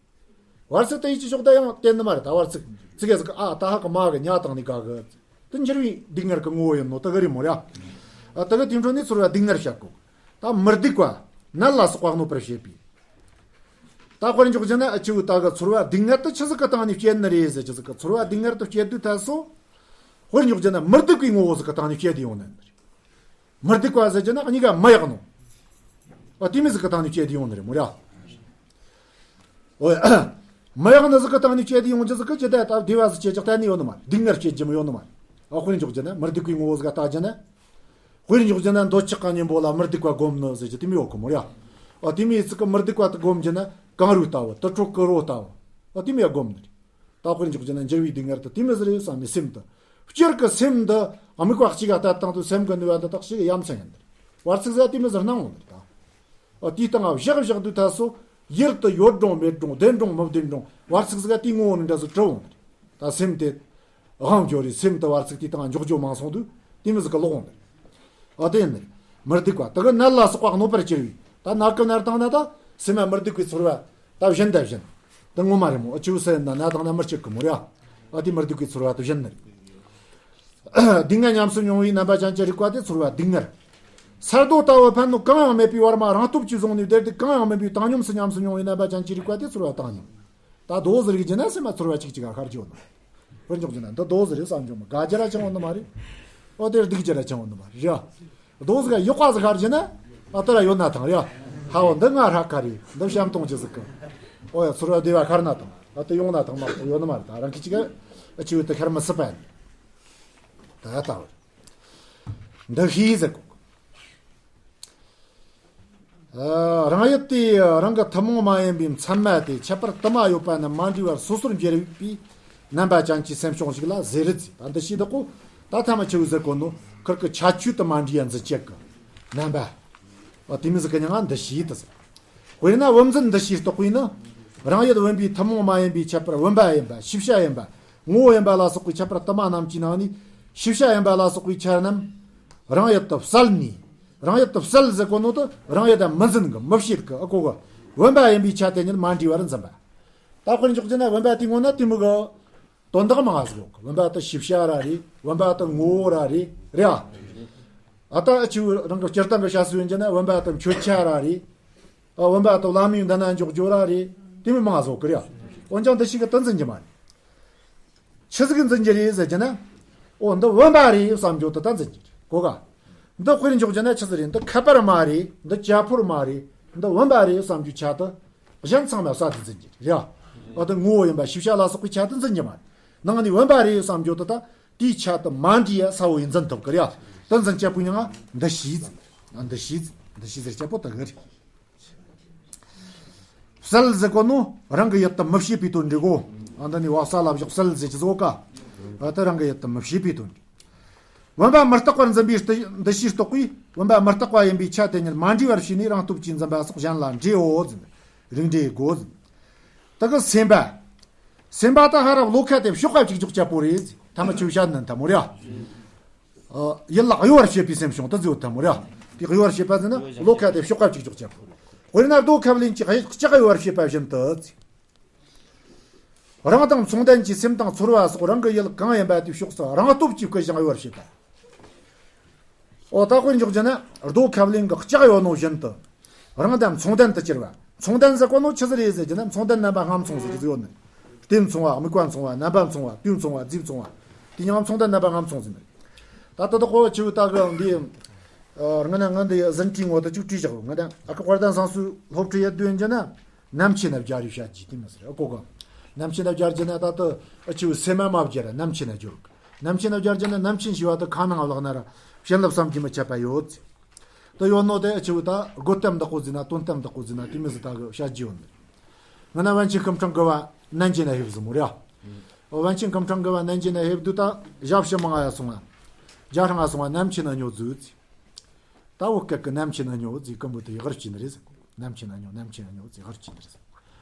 བར་ཚིག་དེ་ཡིས་ཅི་ཞོག་ད་ཡང་བསྟན་ནི་མ་རེད། ད་བར་ཚིག་ཚིག་ག་ཟིག་གི་ཨ་ད་ཧ་གི་མ་གི་ཉ་དང་ནི་ག་གི་དེ་འགྱུར་བའི་སྡུག་བསྔལ་གི་ངོ་བོ་ཡིན་ནོ་ད་གི་རེད་མོ་ར། ཨ་ད་གི་དེ་འཕྲོ་ནས་ཚོར་བ་སྡུག་བསྔལ་བཤད་གོ་ད་མི་སྡུག་པ། ནད་ལ་སོགས་པ་གནོད་པར་བྱེད་པའི། ད་དཔེར་འཇོག་རྒྱུ་ན་ཨ་ཆུ་ད་གི་ཚོར་བ་སྡུག་བསྔལ་དེ་ཆི་ཟིག་གི་སྟེང་ནས་སྐྱེ་ནི་རེད་ཟེར་རྒྱུ་ཟིག་གི་ཚོར་བ་སྡུག་བསྔལ་དེ་སྐྱེ་དུས་ད་སོ། དཔེར་འཇོག་རྒྱུ་ན་མི་སྡུག་པའི་ངོ་བོ་ཟིག་གི་སྟེང་ནས་སྐྱེ་དུ་ཡོང་ནི་རེད། མི་སྡུག་པ་ཟེར་རྒྱུ་ན་གཉིས་ཀ་མི་ཡག་ནོ། ཨ་དེ་མི་ཟིག་གི་སྟེང་ནས་སྐྱེ་དུ་ཡོང་ནི་རེད་མོ་ར། ཨོ་ཡ། མི་ཡག་ནི་ཟིག་གི་སྟེང་ནས་སྐྱེ་དུ་ཡོང་རྒྱུ་ཟིག་གི་ཇི་ལྟ་ད་བདེ་བ་ཟིག་སྐྱེ་རྒྱུ་གཏན་ནས་ཡོད་ནི་མ་རེད། སྡུག་བསྔལ་སྐྱེ་རྒྱུ་མོ་ཡོད་ནི་མ་རེད། ཨ་དཔེར་འཇོག་རྒྱུ་ན་མི་སྡུག་པའི་ངོ་བོ་ཟིག་ག་བལྟ་རྒྱུ་ན། དཔེར་འཇོག་རྒྱུ་ན་འདོད་ཆགས་ཀྱི་གཉེན་པོ་ལ་མི་སྡུག་པ་སྒོམ་ནི་ཟེར་རྒྱུ་དེ་མོ་ཡོད་གི་མོ་ར། ཨ་དེ་མོ་ཡི་ཚིག་གི་མི་སྡུག་པ་དེ་སྒོམ་རྒྱུ་ན་གངས་རི་ལྟ་བུ་དུར་ཁྲོད་ཀྱི་རོ་ལྟ་བུ། ཨ་དེ་མོ་ཡ་སྒོམ་ནི་རེད། ད་དཔེར་འཇོག་རྒྱུ་ན་འགྱུར་བའི་སྡུག་བསྔལ་དེ་དེ་མོ་ཟིག་རེད་བསམ་ནས་སེམས་དེ། སྤྱིར་གི་སེམས་འདི་དམིགས་པ་གཅིག་ག་ལྟ་སྟངས་དུ་སེམས་གི་ནུས་པ་འདི་དག་ཞིག་གི་ཡ་མཚན་ཡིན་ནི་རེད། བར་ཚིག་ཟིག་དེ་མོ་ཟིག་སྣང་འོང་ནི་རེད་ད། ཨ་དེའི་སྟེང་ང་བཞག་བཞག་དུས་ད་སོ། ཡུལ་དུ་ཡོད་རུང་མེད་རུང་བདེན་རུང་མི་བདེན་རུང་བར་ཚིག་ཟིག་ག་དེའི་ངོ་བོ་ནི་འདྲ་ཟིག་གྲུབ་འོང་ནི་རེད། ད་སེམས་དེ་དབང་འབྱོར་རེད། སེམས་དེ་བར་ཚིག་དེའི་སྟེང་འཇོག་རྒྱུ་མང་སོང་དུས་དེ་མོ་ཟིག་གི་ལོག་འོང་ནི་རེད། ཨ་དེ་ཡིན་ནི་རེད། མི་སྡུག་པ་དེ་གི་ནད་ལ་སོགས་པ་གནོད་པར་གྱུར་བའི་ད་ནད་ཀི་ནད་དང་ན་ད་སེམས་མ་མི་སྡུག་པའི་ཚོར་བ་ད་བཞིན་ད་བཞིན། དེ་ངོ་མ་རེད་མོ། ཨ་ཆུ་སེ་ན་ན་དང་ན་མི་སྐྱིད་གི་མོ་ར། ཨ་དེ་མི་སྡུག་པའི་ཚོར་བ་དེ་བཞིན་ནི་རེད། སྡུག་བསྔལ་ཉམས་སུ་མྱོང་བའི་རྣམ་པ་ཅན་གྱི་རིག་པ་དེ་ཚོར་བ་སྡུག་བསྔལ། ས་རྡོ་ལྟ་བུ་ཕན་གནོད་གང་ཡང་མེད་པའི་བར་མ་རང་སྟོབས་ཀྱིས་བཟུང་ནས་བདེ་སྡུག་གང་ཡང་མིན་པའི་བཏང་སྙོམས་སུ་ཉམས་སུ་མྱོང་བའི་རྣམ་པ་ཅན་གྱི་རིག་པ་དེ་ཚོར་བ་བཏང་སྙོམས། ད་རྡོ་ཟེར་གི་རྒྱུ་ན་སེམས་མ་ཚོར་བ་གཅིག་གཅིག་ག་ཤར་གྱི་ཡོད་ན། དཔེར་འཇོག་རྒྱུ་ན་འདི་རྡོ་ཟེར་རེད་བསམ་རྒྱུ་མོ་དགའ་རྒྱུ་ར་ཅང་ཡོད་ནི་མ་རེད། ཨོ་དེར་སྡུག་རྒྱུ་ར་ཅང་ཡོད་ནི་མ་རེད་ར། རྡོ་ཟེར་ག་ཡག་པ་ཟེར་ག་རྒྱུ་ན། ཨ་དེ་ར་ཡོད་ན་ཐང་ར། ཧ་འོ་འདི་ང་ར་ཁ་རེད། འདི་བཤམ་གཏོང་རྒྱུ་ཟིག་གི་ཨོ་ཡ་ཚོར་བ་བདེ་བ་ཁར་ན་ཐང་། ཨ་དེ་ཡོང་ན་ཐང་མ་གཏོགས་ཡོད་ནི་མ་རེད། ད་རང་གི་གཅིག་ག་ཨ་ཆུ་བོ་དེ་ཁར་མི་སྲིད་པ་ཡིན། ད་ལྟ་བར་འདི་ཤེས་ཟེར་གོ། ཨ་རང་ཡུལ་དེ་རང་གི་ཐུན་མོང་མ་ཡིན་པའི་མཚན་མ་དེ་ཁྱད་པར་དུ་མ་ཡོད་པ་རྣམས་མ་འདྲེས་པར་སོ་སོར་འབྱེར་བའི་རྣམ་པ་ཅན་གྱི་སེམས་བྱུང་ཞིག་ལ་ཟེར་རེད་ཟེར། ད་འདི་ཤེས་འདུག་གོ། ད་ཐ་མ་ཆུ་བོ་ཟེར་གོ་ནོ་ཁིར་གི་ཁྱད་ཆོས་དུ་མ་འདྲེས་ཡ་འཛིན་བྱེད་ཀྱི་རྣམ་པ། ཨ་དེ་མི་ཟིག་གི་མྱིང་ང་འདི་ཤེས་དུ་ཟེར། དཔེར་ན་བུམ་འཛིན་འདི་ཤེས་རྟོགས་པས་ནི། རང་ཡུལ་བུམ་པའི་ཐུན་མོང་མ་ཡིན་པའི་ཁྱད་པར་བུམ་པ་ཡིན་པ་ཤེས་བྱ་ཡིན་པ་ངོ་བོ་ཡིན་པ་ལ་སོགས་པའི་ཁྱད་པར་དུ་མ་རྣམས་ཀྱི་ནང་ནས་ཤེས་བྱ་ཡིན་པ་ལ་སོགས་པའི་ཆ་རྣམས་རང་ཡུལ་དུ་བསལ་ནས། རང་ཡུལ་དུ་བསལ་ཟེར་གོ་ནོ་དེ་རང་ཡུལ་དང་མི་འཛིན་གི་མི་བྱེད་གི་ཨ་གོ་གི་བུམ་པ་ཡིན་པའི་ཆ་དེ་ཉིད་མ་འདྲེས་པར་འཛིན་པ། ད་དཔེར་འཇོག་རྒྱུ་ན་བུམ་པ་དེའི་ངོ་ན་དེ་མོ་གི་དོན་དག་མང་ཟིག་ཡོད་གི་བུམ་པ་དེ་ཤེས་བྱ་ར་རེད། བུམ་པ་དེ་ངོ་བོ་ར་རེད། རེད་ཨ། ཨ་ད་ཨ་ཆུ་རང་གི་སྤྱིར་བཏང་གི་བྱ་སྲོལ་ཡིན་གྱི་ན་བུམ་པ་དེ་མཆོད་བྱ་ར་རེད། ཨ་བུམ་པ་དེ་བླ་མའི་མདུན་ན་འཇོག་རྒྱུ་ར་རེད། དེ་མོ་མང་ཟིག་ཡོད་གི་རེད་ཨ། འོན་ཀྱང་འདི་ཞིག་གི་དོན་འཛིན་གྱི་མ་རེད། ཆི་ཟིག་འཛིན་གྱི་རེད་ཟེར་གྱི་ན། ཨོ་འདི་བུམ་པ་རེད་བསམ་རྒྱུ་དེ་ད་འཛིན་གྱི་རེད་གོ་ག་འདི་དཔེར་འཇོག་རྒྱུ་ན་ཆི་ཟིག་རེད། འདི་ཁ་པར་མ་རེད། འདི་ཇ་ཕོར་མ་རེད། འདི་བུམ་པ་རེད་བསམ་རྒྱུ་ཆ་དེ་གཞན་ཚང་མ་བསལ་ཏེ་འཛིན་གྱི་རེད་ཡ། འོ་ད་ངོ་བོ་ཡིན་པ་ཤེས་བྱ་ལ་སོགས་པའི་ཆ་དེ་འཛིན་གྱི་མ་རེད། ནང་ནས་བུམ་པ་རེད་བསམ་རྒྱུ་དེ་ད་དེའི་ཆ་དེ་མ་འདྲེས་ཡ་གསལ་བོ་ཡིན་འཛིན་ཐུབ་ཀི་རེད་ཡ། དེ་འཛིན་བྱེད་པོ་ཡིན་ང་འདུ་ཤེས་འཛིན། འདུ་ཤེས་འཛིན། འདུ་ཤེས་ཟེར་བྱེད་པོ་དེ་གི་རེད། བསལ་ཟེར་གོ་ནོ་རང་གི་ཡུལ་དུ་མི་བྱེད་པའི་དོན་འདྲི་གོ། ཨ་འདི་ནི་བ་ས་ལ་བཞག་བསལ་ཟེར་གྱི་བཟོ་ཀ། ཨ་ད་རང་གི་ཡུལ་དུ་མི་བྱེད་པའི་དོན་འདྲི། བུམ་པ་མི་རྟག་པར་འཛིན་པའི་འདུ་ཤེས་རྟོག་པས་བུམ་པ་མི་རྟག་པ་ཡིན་པའི་ཆ་དེ་ཉིད་མ་འདྲེས་པར་བྱས་ནས་རང་སྟོབས་ཀྱིས་འཛིན་པ་སོགས་གཞན་ལ་འདྲེའོ་ཟེར། རིགས་འདྲེ་དགོས་ཟེར། དེ་གི་སེམས་པ། སེམས་པ་ད་ཧ་ར་བློ་ཁ་དེ་ཕྱོགས་ཁ་གཅིག་འཇོག་བྱ་པོ་རེད་ཟེར། ཐ་མ་ཆུ་བྱ་ནན་ཐ་མོ་རེད། ཡིད་ལ་གཡོ་བར་བྱེད་པའི་སེམས་བྱུང་དུ་བརྗོད་དམ་ར། དེ་གཡོ་བར་བྱེད་པ་ཟེར་ན་བློ་ཁ་དེ་ཕྱོགས་ཁ་གཅིག་འཇོག་བྱེད་པ། དཔེར་ན་རྡོ་ཁབ་ལེན་གྱི་ལྕགས་གཡོ་བར་བྱེད་པ་བཞིན་དུ། རང་དང་མཚུངས་ལྡན་གྱི་སེམས་དང་ཚོར་བ་སོགས་རང་གི་ཡུལ་གང་ཡིན་པ་དེའི་ཕྱོགས་སུ་རང་སྟོབས་ཀྱིས་བསྐུལ་ཞིང་གཡོ་བར་བྱེད་པ། འོ་ད་དཔེར་འཇོག་རྒྱུ་ན་རྡོ་ཁབ་ལེན་གྱི་ལྕགས་གཡོ་ནོ་བཞིན་དུ། རང་དང་མཚུངས་ལྡན་དུ་གྱུར་པ། མཚུངས་ལྡན་ཟེར་གོ་ནོ་ཆི་ཟིག་རེད་ཟེར་རྒྱུ་ན་མཚུངས་ལྡན་རྣམ་པ་ལྔ་མཚུངས་ཟེར་གྱི་ཡོད་ནི། རྟེན་མཚུངས་པ། དམིགས་པ་མཚུངས་པ། རྣམ་པ་མཚུངས་པ། དུས་མཚུངས་པ། རྫས་མཚུངས་པ། དེ་ཉིད་མཚུངས་ལྡན་རྣམ་པ་ལྔ་མཚུངས་ཟེར་ནི། ད་ལྟ་དག་གོ་ཆུ་ད་གི་འདི། ཨ་རང་ན་ང་འདི་ཟིན་བྲིས་ངོ་ད་ཅིག་བྲིས་བཞག་ང་ད་ཨ་ཁུ་དཔལ་ལྡན་བཟང་སུ་སློབ་ཁྲིད་ཡ་འདོན་རྒྱུ་ན། རྣམ་མཁྱེན་ན་སྦྱར་ཡོད་བཤད་ཀྱི་དེ་མི་ཟེར་ཨ་གོ་ག། རྣམ་མཁྱེན་ན་སྦྱར་རྒྱུ་ན་ད་ལྟ་ཨ་ཆུ་སེམས་མ་མ་སྦྱར་རྣམ་མཁྱེན་ན་སྦྱོར། རྣམ་མཁྱེན་ན་སྦྱར་རྒྱུ་ན་རྣམ་མཁྱེན་ཞེས་པ་དེ་ཁ་ནང་བཀླག་ན་ར་བྱིན་རླབས་བསམ་གྱིས་མི་ཁྱབ་པ་ཡོད། དེ་ཡོད་ནོ་དེ་ཨ་ཆུ་ད་དགོད་གཏམ་འདི་གོ་ཟིན་ན་དོན་གཏམ་འདི་གོ་ཟིན་ན་དེ་མི་ཟེར་ད་གི་བཤད་རྒྱུ་ཡོད་ནི། ང་ན་པཎ་ཆེན་སྐུ་ཕྲེང་དགུ་པ་ནན་ཅན་ན་ཕེབས་ཟིན་མོ་རེད། པཎ་ཆེན་སྐུ་ཕྲེང་དགུ་པ་ནན་ཅན་ན་ཕེབས་དུས་ད་ཞབས་ཕྱི་མང་ང་ཡ་སོང་ང་། རྒྱ་ཧྲང་ང་སོང་ང་རྣམ་མཁྱེན་ན་ཉོ་ཟིག་ཟེར། ད་བོད་སྐད་ཀྱི་རྣམ་མཁྱེན་ན་ཉོ་ཟིག་ཀུན་པོ་དེ་ཡི་ཧར་གྱིས་ནི་རེད་ཟེར། རྣམ་མཁྱེན་ན་ཉོ་རྣམ་མཁྱེན་ན་ཉོ་ཟིག་ཧར་གྱིས་ནི་རེད་ཟེར།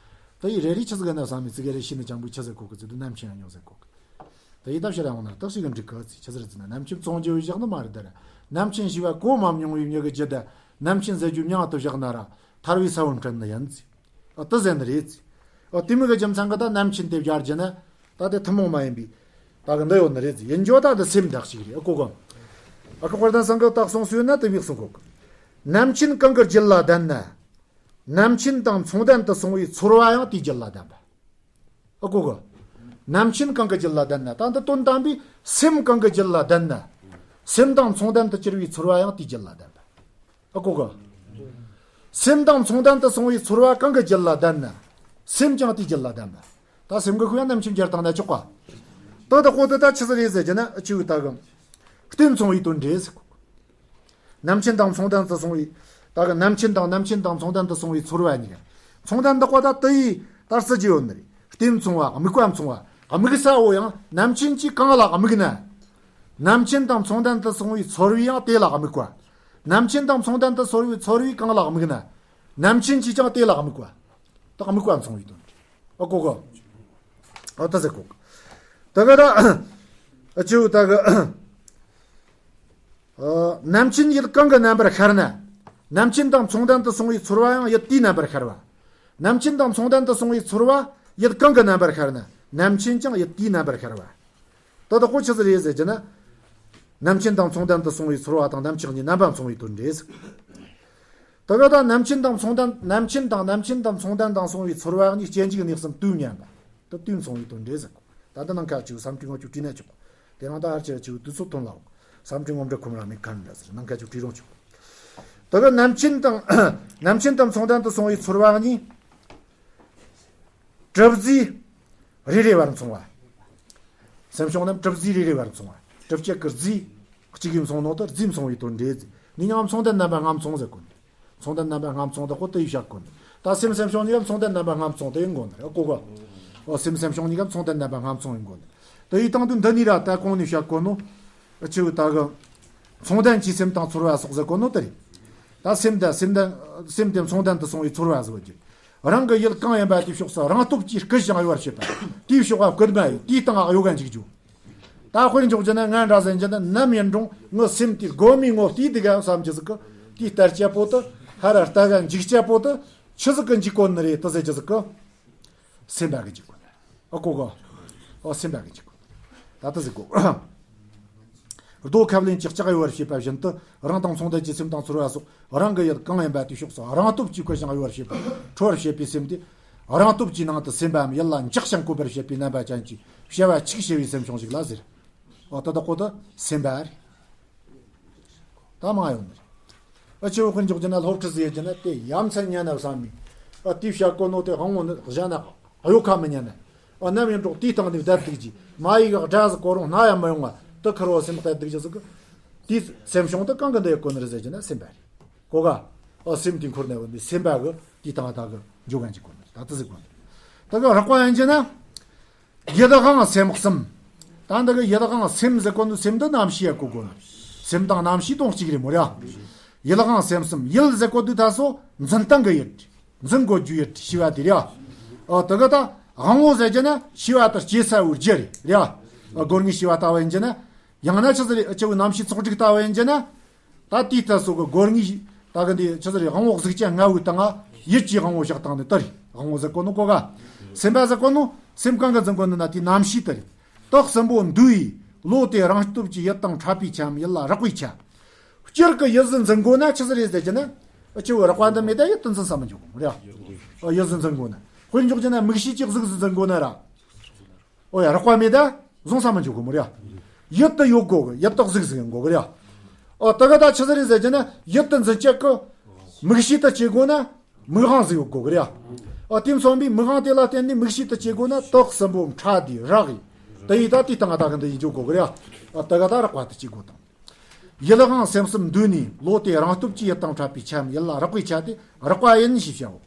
ད་ཡི་རེ་རེ་ཆི་ཟིག་ན་བསམ་མི་ཚིག་རེ་ཤི་ནི་ཅང་པོ་ཆི་ཟེར་གོ་གི་ཟེར་དུས་རྣམ་མཁྱེན་ན་ཉོ་ཟེར་གོ་གི། ད་ཡི་ད་ཕྱིར་ཡང་ན་རྟགས་ཤིག་གི་འགྲིག་གི་ཟེར་ཆི་ཟེར་ཟེར་ན་རྣམ་མཁྱེན་བཙོང་རྒྱུ་བཞག་ནི་མ་རེད་ད་ར། རྣམ་མཁྱེན་ཞེས་པ་གོ་མ་མྱོང་བའི་མྱི་གི་རྒྱུད་ད་རྣམ་མཁྱེན་ཟེར་རྒྱུ་མྱང་དུ་བཞག་ན་ར་ཐར་བའི་ས་བོན་འཕྲིན་ནི་ཡིན་ཟེར། ཨ་དེ་ཟེར་ནི་རེད། ཨ་དེ་མོ་གི་རྒྱུ་མཚན་གི་ད་རྣམ་མཁྱེན་དེ་སྦྱར་རྒྱུ་ན། ད་དེ་ཐུན་མོང་མ་ཡིན་པའི་ད་གི་འདི་ཡོད་ནི་རེད་ཟེར། ཡིན་རྒྱུ་ད་འདི་སེམས་དག་ཞིག་རེད། ཨ་གོ་གོ། ཨ་ཁུ་དཔལ་ལྡན་སེང་གེ་ད་གསུངས་སོང་ན་དེ་བིག་གསུང་གོ་གི། རྣམ་མཁྱེན་གང་གི་རྒྱུད་ལ་ལྡན་ན། རྣམ་མཁྱེན་དང་མཚུངས་ལྡན་དུ་སོང་བའི་ཚོར་བ་ཡང་དེའི་རྒྱུད་ལ་ལྡན་པ། ཨ་གོ་གོ། རྣམ་མཁྱེན་གང་གི་རྒྱུད་ལ་ལྡན་ན་ད་འདི་དོན་དམ་པའི་སེམས་གང་གི་རྒྱུད་ལ་ལྡན་ན། སེམས་དང་མཚུངས་ལྡན་དུ་གྱུར་བའི་ཚོར་བ་ཡང་དེའི་རྒྱུད་ལ་ལྡན་པ། ཨ་གོ་གོ། སེམས་དང་མཚུངས་ལྡན་དུ་སོང་བའི་ཚོར་བ་གང་གི་རྒྱུད་ལ་ལྡན་ན། སེམས་ཀྱང་དེའི་རྒྱུད་ལ་ལྡན་པ། ད་སེམས་ཀྱི་ཁུ་ཡང་རྣམ་མཁྱེན་སྦྱར་བཏང་ན་ཆོག་ག། ད་ད་གོ་ད་ད་ཆི་ཟིག་རེད་ཟེར་རྒྱུ་ན་ཨ་ཆུ་ད་གི། རྟེན་མཚུངས་པའི་དོན་འགྲེལ་ཟེར་གོ། རྣམ་མཁྱེན་དང་མཚུངས་ལྡན་དུ་སོང་བའི། ད་གི་རྣམ་མཁྱེན་དང་རྣམ་མཁྱེན་དང་མཚུངས་ལྡན་དུ་སོང་བའི་ཚོར་བ་གཉིས་ཀ། མཚུངས་ལྡན་འདི་གོ་ད་དེ་ཡི་ད་རྩི་རྒྱུ་ཡོད་ནི་རེད། རྟེན་མཚུངས་པ་དམིགས་པ་མཚུངས་པ་དམིགས་ས་བོ་ཡང་རྣམ་མཁྱེན་གྱིས་གང་ལ་དམིགས་ན། རྣམ་མཁྱེན་དང་མཚུངས་ལྡན་དུ་སོང་བའི་ཚོར་བས་ཡང་དེ་ལ་དམིགས་པ། རྣམ་མཁྱེན་དང་མཚུངས་ལྡན་དུ་སོང་བའི་ཚོར་བས་གང་ལ་དམིགས་ན། རྣམ་མཁྱེན་གྱིས་ཀྱང་དེ་ལ་དམིགས་པ། ད་དམིགས་པ་མཚུངས་པའི་དོན། ཨ་གོ་གོ། ཨ་ད་ཟེར་གོ། ད་ག་ད། ཨ་ཆུ་ད་ག། ཨ་རྣམ་མཁྱེན་ཡུལ་གང་གི་རྣམ་པར་ཤར་ན། རྣམ་མཁྱེན་དང་མཚུངས་ལྡན་དུ་སོང་བའི་ཚོར་བ་ཡང་ཡུལ་དེའི་རྣམ་པར་ཤར་བ། རྣམ་མཁྱེན་དང་མཚུངས་ལྡན་དུ་སོང་བའི་ཚོར་བ་ཡུལ་གང་གི་རྣམ་པར་ཤར་ན། རྣམ་མཁྱེན་ཀྱང་ཡུལ་དེའི་རྣམ་པར་ཤར་བ། ད་ལྟ་ཁོ་ཆི་ཟིག་རེད་ཟེར་རྒྱུ་ན། རྣམ་མཁྱེན་དང་མཚུངས་ལྡན་དུ་སོང་བའི་ཚོར་བ་དང་རྣམ་གཞག་གཉིས་རྣམ་པ་མཚུངས་པའི་དོན་འགྲེལ་ཟེར། ད་ག་ད་རྣམ་མཁྱེན་དང་མཚུངས་ལྡན་རྣམ་མཁྱེན་དང་རྣམ་མཁྱེན་དང་མཚུངས་ལྡན་དང་སོང་བའི་ཚོར་བ་གཉིས་སྐྱེ་འཇིག་གནས་གསུམ་དུས་མཉམ་པ། ད་དུས་མཚུངས་པའི་དོན་འགྲེལ་ཟེར་གོ། ད་ལྟ་ནང་ཁ་ཆུ་བསམ་གྲུབ་ངོ་ཆུ་བྲིས་ན་ཆོག་གོ། དེ་རང་ད་ཧར་ཆེ་ཆུ་དུས་ཚོད་ཐོན་ལ་འོ། བསམ་གྲུབ་ངོ་འདྲ་ཁོམ་རང་མེད་ཁན་འདྲ་ཟེར་ནང་ཁ་ཆུ་བྲིས་རོགས་ཆོག་གོ། ད་ག་རྣམ་མཁྱེན་དང་རྣམ་མཁྱེན་དང་མཚུངས་ལྡན་དུ་སོང་བའི་ཚོར་བ་གཉིས། གྲུབ་རྫས་རེ་རེ་བར་མཚུངས་པ། སེམས་བྱུང་རྣམས་གྲུབ་རྫས་རེ་རེ་བར་མཚུངས་པ། གྲུབ་བྱེད་ཀྱི་རྫས་གཅིག་གིས་མཚུངས་ནོ་དེ་རྫས་མཚུངས་པའི་དོན་འགྲེལ་ཟེར། ནི་ཡང་མཚུངས་ལྡན་རྣམ་པ་ལྔ་མཚུངས་ཟེར་གོ་ནི། མཚུངས་ལྡན་རྣམ་པ་ལྔ་མཚུངས་དེ་གོ་དེ་ཡིས་བཤད་གོ་ནི། ད་སེམས་སེམས་བྱུང་གཉིས་ཀ་མཚུངས་ལྡན་རྣམ་པ་ལྔ་མཚུངས་དེ་ཡིན་གོ་ནི་རེད་གོ་གོ། ཨོ་སེམས་སེམས་བྱུང་གཉིས་ཀ་མཚུངས་ལྡན་རྣམ་པ་ལྔ་མཚུངས་ཡིན་གོ་ནི། དེ་ཡིས་དང་དུ་འདི་ནི་ར་ད་གོང་ནས་བཤད་གོ་ནོ། ཨ་ཆུ་ད་གི། མཚུངས་ལྡན་གྱི་སེམས་དང་ཚོར་བ་སོགས་ཟེར་གོ་ནོ་དེ་རེད། ད་སེམས་དེ་སེམས་ལྡན་སེམས་དེ་མཚུངས་ལྡན་དུ་སོང་བའི་ཚོར་བ་ཟེར་བ་གྱི། རང་གི་ཡུལ་གང་ཡིན་པ་དེའི་ཕྱོགས་སུ་རང་སྟོབས་ཀྱིས་སྐུལ་ཞིང་གཡོ་བར་བྱེད་པ། དེའི་ཕྱོགས་ལ་སྐུལ་མ་ཡིས་དེའི་སྟེང་ལ་གཡོ་ག་འཇུག་རྒྱུ། ད་དཔེར་འཇོག་རྒྱུ་ན་ང་འདྲ་ཟེར་རྒྱུ་ན་ནམ་ཡིན་རུང་ངི་སེམས་དེའི་སྒོ་མའི་ངོ་བལྟས་འདུག་ག་བསམ་རྒྱུ་ཟིག་གི། དེའི་ལྟ་རྒྱུ་པོ་དེ་ཧ་ར་ལྟ་ག་འཇུག་རྒྱུ་པོ་དེ་ཆི་ཟིག་གི་འཇུག་གོ་ནི་རེད་དེ་ཟེར་རྒྱུ་ཟིག་གི། སེམས་པ་གི་འཇུག་གོ་ནི། ཨ་གོ་གོ། ཨོ་སེམས་པ་གི་འཇུག་གོ། ད་ལྟ་ཟིག་གོ། རྡོ་ཁབ་ལེན་གྱི་ལྕགས་གཡོ་བར་བྱེད་པ་བཞིན་དུ་རང་དང་མཚུངས་ལྡན་གྱི་སེམས་དང་ཚོར་བ་སོགས་རང་གི་ཡུལ་གང་ཡིན་པ་དེའི་ཕྱོགས་སུ་རང་སྟོབས་ཀྱིས་བཀོད་ཞིང་གཡོ་བར་བྱེད་པ་ཁྲོ་བར་བྱེད་པའི་སེམས་དེ། རང་སྟོབས་ཀྱིས་ནང་དུ་སེམས་པའམ་ཡུལ་ལ་འཇགས་ཤིང་བཀོད་པར་བྱེད་པའི་རྣམ་པ་ཅན་གྱི་བྱ་བ་ཆིག་བྱེད་པའི་སེམས་བྱུང་ཞིག་ལ་ཟེར། ཨོ་ད་ལྟ་གོ་ད་སེམས་པ་རེད། ད་མ་ཡོང་ནི་རེད། ཨ་ཆེ་བོ་ཀུན་འཇོག་རྒྱུ་ན་སློབ་ཁྲིད་ཟེར་རྒྱུ་ན་དེ་ཡ་མཚན་ཉན་ན་བསམ་མི། ཨ་དེའི་བཤད་གོ་ནོ་དེ་དབང་བོ་ནི་གཞན་ན། གཡོ་ཁ་མི་ཉན་ནས། ཨ་ནམ་ཡིན་འགྲོགས་དེའི་སྟེང་ནས་བསྡད་འདུག་གྱི་མ་ཡི་ག་དགྲ་ཟིག་གོ་རུང་སྣང་ཡང་མི་ཡོང་བ་དེ་ཁུར་བོ་སེམས་བསྡད་འདུག་གྱི་ཟིག་གི། དེའི་སེམས་བྱུང་དེ་གང་གི་འདི་ཡི་གོ་ནི་རེད་ཟེར་གྱི་ན་སེམས་པ་རེད། གོ་ག་ཨ་སེམས་དེ་འཁོར་ནས་བུད་འདི་སེམས་པ་གི་དེའི་སྟེང་ད་གི་འཇོག་གན་གྱི་གོ་ནི་རེད། ད་དེ་ཟིག་གོ་ནི་རེད། ད་གི་རགས་པ་ཡིན་གྱི་ན། ཡིད་དབང་སེམས་གསུམ། ད་འདི་གི་ཡིད་དབང་སེམས་ཟེར་གོ་ནོ་སེམས་འདི་རྣམ་ཤེས་ཡ་གོ་དགོས་ནོ། སེམས་དང་རྣམ་ཤེས་དོན་གཅིག་རེད་མོ་ར། ཡིད་དབང་སེམས་གསུམ་ཡིད་ཟེར་གོ་དུས་ད་སོ་འཛིན་སྟངས་གི་ཡིད། འཛིན་དགོས་རྒྱུ་ཡིད་ཤེས་པ་དེ་ར། ཨ་དེ་གི་ད་དབང་པོ་ཟེར་གྱི་ན་ཤེས་པ་དང་སྐྱེ་ས་བོའི་རྒྱུ་རེད་ར། ཨ་སྒོ་ལྔའི་ཤེས་པ་ལྟ་བུ་ཡིན་གྱི་ན། ཡང་ན་ཆི་ཟེར་རེད་ཨ་ཅི་བོའི་རྣམ་ཤེས་ཚོགས་དྲུག་ལྟ་བུ་ཡིན་གྱི་ན། ད་དེའི་ལྟ་སོགས་ཀྱི་སྒོ་ལྔའི་ད་གི་འདི་ཆི་ཟེར་རེད་དབང་པོ་གཟུགས་ཅན་ལྔ་བོའི་སྟེང་ང་ཡིད་ཀྱི་དབང་པོ་བཞག་སྟངས་ནི་ལྟར་དབང་པོ་ཟེར་གོ་ནོ་གོ་ག་སེམས་པ་ཟེར་གོ་ནོ་སེམས་གང་གི་འཛིན་གོ་ནི་ན་དེའི་རྣམ་ཤེས་ལྟར། དེ་གསུམ་པོ་འདུས་ཡི་བློ་དེ་རང་སྟོབས་ཀྱིས་ཡིད་དང་འཕྲད་པའི་ཆ་ཡིད་ལ་རགས་པའི་ཆ། སྤྱིར་གི་ཡིད་ཟིན་འཛིན་གོ་ན་ཆི་ཟེར་རེད་ཟེར་གྱི་ན། ཨ་ཅི་བོ་རགས་པ་འདི་མེད་ད་ཡིད་དུ་འཛིན་ས་མི་འཇོག་གོ་རེད། ཨ་ཡིད་ཟིན་འཛིན་གོ་ན་དཔེར་འཇོག་གྱི་ན་མིག་ཤེས་ཀྱིས་གཟུགས་ཟིན་འཛིན་གོ་ན་ར། ཨོ་ཡ་རགས་པ་མེད་ད་བཟུང་ས་མི་འཇུག་གི་མོ་རེད། ཡིད་དུ་ཡོད་དགོ་གི་ཡིད་དུ་གཟུགས་ཟིག་ཡིན་དགོ་གི་རེད། ཨོ་དེ་ག་ད་ཆི་ཟིག་རེད་ཟེར་གྱི་ན་ཡིད་དུ་འཛིན་བྱེད་གི་མིག་ཤེས་དུ་སྐྱེ་དགོ་ན་མིག་དབང་ཟིག་ཡོད་དགོ་གི་རེད། ཨོ་དེ་མཚོན་པའི་མིག་དབང་དེ་ལ་བརྟེན་ནས་མིག་ཤེས་དུ་སྐྱེ་དགོ་ན་དེ་གསུམ་པོ་ཕྲ་དེ་རགས་ཡིན། དེ་ཡིས་ད་དེའི་སྟེང་ང་ད་གི་འདི་ཡིན་འཇུག་དགོ་གི་རེད། ཨོ་དེ་ག་ད་རགས་པ་དུ་སྐྱེ་དགོ་དང་། ཡིད་དབང་སེམས་གསུམ་འདུས་ནས་བློ་དེ་རང་སྟོབས་ཀྱིས་ཡིད་དང་འཕྲད་པའི་ཆ་ཡིད་ལ་རགས་པའི་ཆ་དེ་རགས་པ་ཡིན་ཞེས་བྱའོ།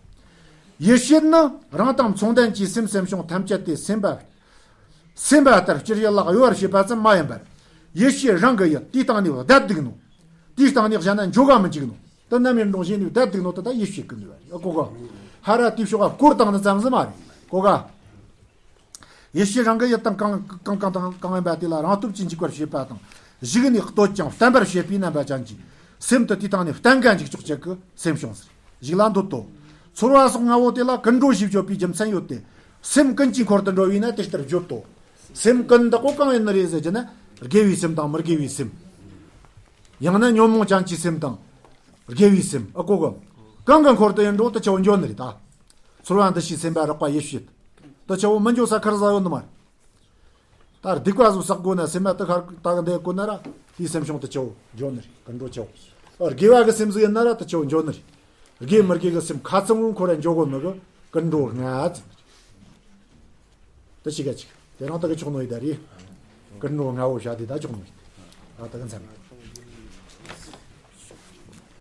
ཡིད་ཤེས་ནི་རང་དང་མཚུངས་ལྡན་གྱི་སེམས་སེམས་བྱུང་ཐམས་ཅད་དེ་སེམས་པ། སེམས་པ་ལྟར་སྤྱིར་ཡིད་ལ་གཡོ་བར་བྱེད་པ་ཙམ་མ་ཡིན་པར། ཡིད་ཤེས་རང་གི་ཡིད་དེའི་སྟེང་ནས་བསྡད་འདུག་ནོ། དེའི་སྟེང་ནས་གཞན་ན་འཇོག་ག་མི་འཇུག་ནོ། དེ་ནམ་ཡིན་རུང་གཞན་ནས་བསྡད་འདུག་ནོ་དེ་ད་ཡིད་ཤེས་ཀྱི་ནུས་པ་རེད་གོ་ག་ཧ་ར་དེའི་ཕྱོགས་ཀ་བསྐོར་བཏང་ནི་ཙམ་ཟིག་མ་རེད་གོ་ག་ཡིད་ཤེས་རང་གི་ཡིད་དང་གང་གང་གང་དང་གང་ཡིན་པ་དེ་ལ་རང་སྟོབས་ཀྱིས་འཇུག་པར་བྱེད་པ་དང་གཞུག་ནས་བསྟོད་ཅིང་བརྟན་པར་བྱེད་པའི་རྣམ་པ་ཅན་གྱི་སེམས་དེ་དེའི་སྟེང་ནས་བརྟན་ག་འཇུག་ཆོག་ཅིག་གི་སེམས་བྱུང་ཟེར་གཞུག་ལ་འདོད་དོ། ཚོར་བ་སོགས་ལྔ་བོ་དེ་ལ་ཀུན་འགྲོ་ཞེས་བརྗོད་པའི་རྒྱུ་མཚན་ཡོད་དེ། སེམས་ཀུན་གྱིས་འཁོར་དུ་འགྲོ་བས་ན་དེ་ལྟར་བརྗོད་དོ། སེམས་ཀུན་བདག་པོ་གང་ཡིན་ནི་རེད་ཟེར་གྱི་ན་དགེ་བའི་སེམས་དང་མི་དགེ་བའི་སེམས། ཡང་ན་ཉོན་མོངས་ཅན་གྱི་སེམས་དང་། དགེ་བའི་སེམས་ཨ་གོ་གི་གང་གི་འཁོར་དུ་ཡིན་འགྲོ་དེ་ཆ་བོ་འཇོག་ནི་རེད་ད། ཚོར་བ་འདུ་ཤེས་སེམས་པ་རགས་པ་ཡིད་ཤེས། དེ་ཆ་བོ་མི་འཇོག་ས་ཁར་ཟ་ཡོད་ནི་མ་རེད། ད་སྡིག་པ་ཟོ་བསགས་དགོས་ན་སེམས་པ་དེ་ཁར་ད་གི་འདེད་དགོས་ན་ར་དེའི་སེམས་བྱུང་དེ་ཆ་བོ་འཇོག་ནི་རེད་ཀུན་འགྲོ་ཆ་བོ། ཨ་དགེ་བ་གི་སེམས་ཟིག་ཡིན་ན་ར་དེ་ཆ་བོ་འཇོག་ནི་རེད། དགེ་མི་དགེ་གི་སེམས་ཁ་ཚང་བོ་འཁོར་ར་འཇོག་དགོས་ནི་གི་ཀུན་འགྲོ་ལྔ་ཟེར་ནི་རེད། དེ་ཞིག་ག་ཅིག་དེ་རང་ད་གི་ཆོག་ནོ་ཡི་ད་རེད། ཀུན་འགྲོ་ལྔ་བོ་བྱ་དེ་ད་ཆོག་ནོ་ཡི་ད་ད་གི་མཚན་མེད།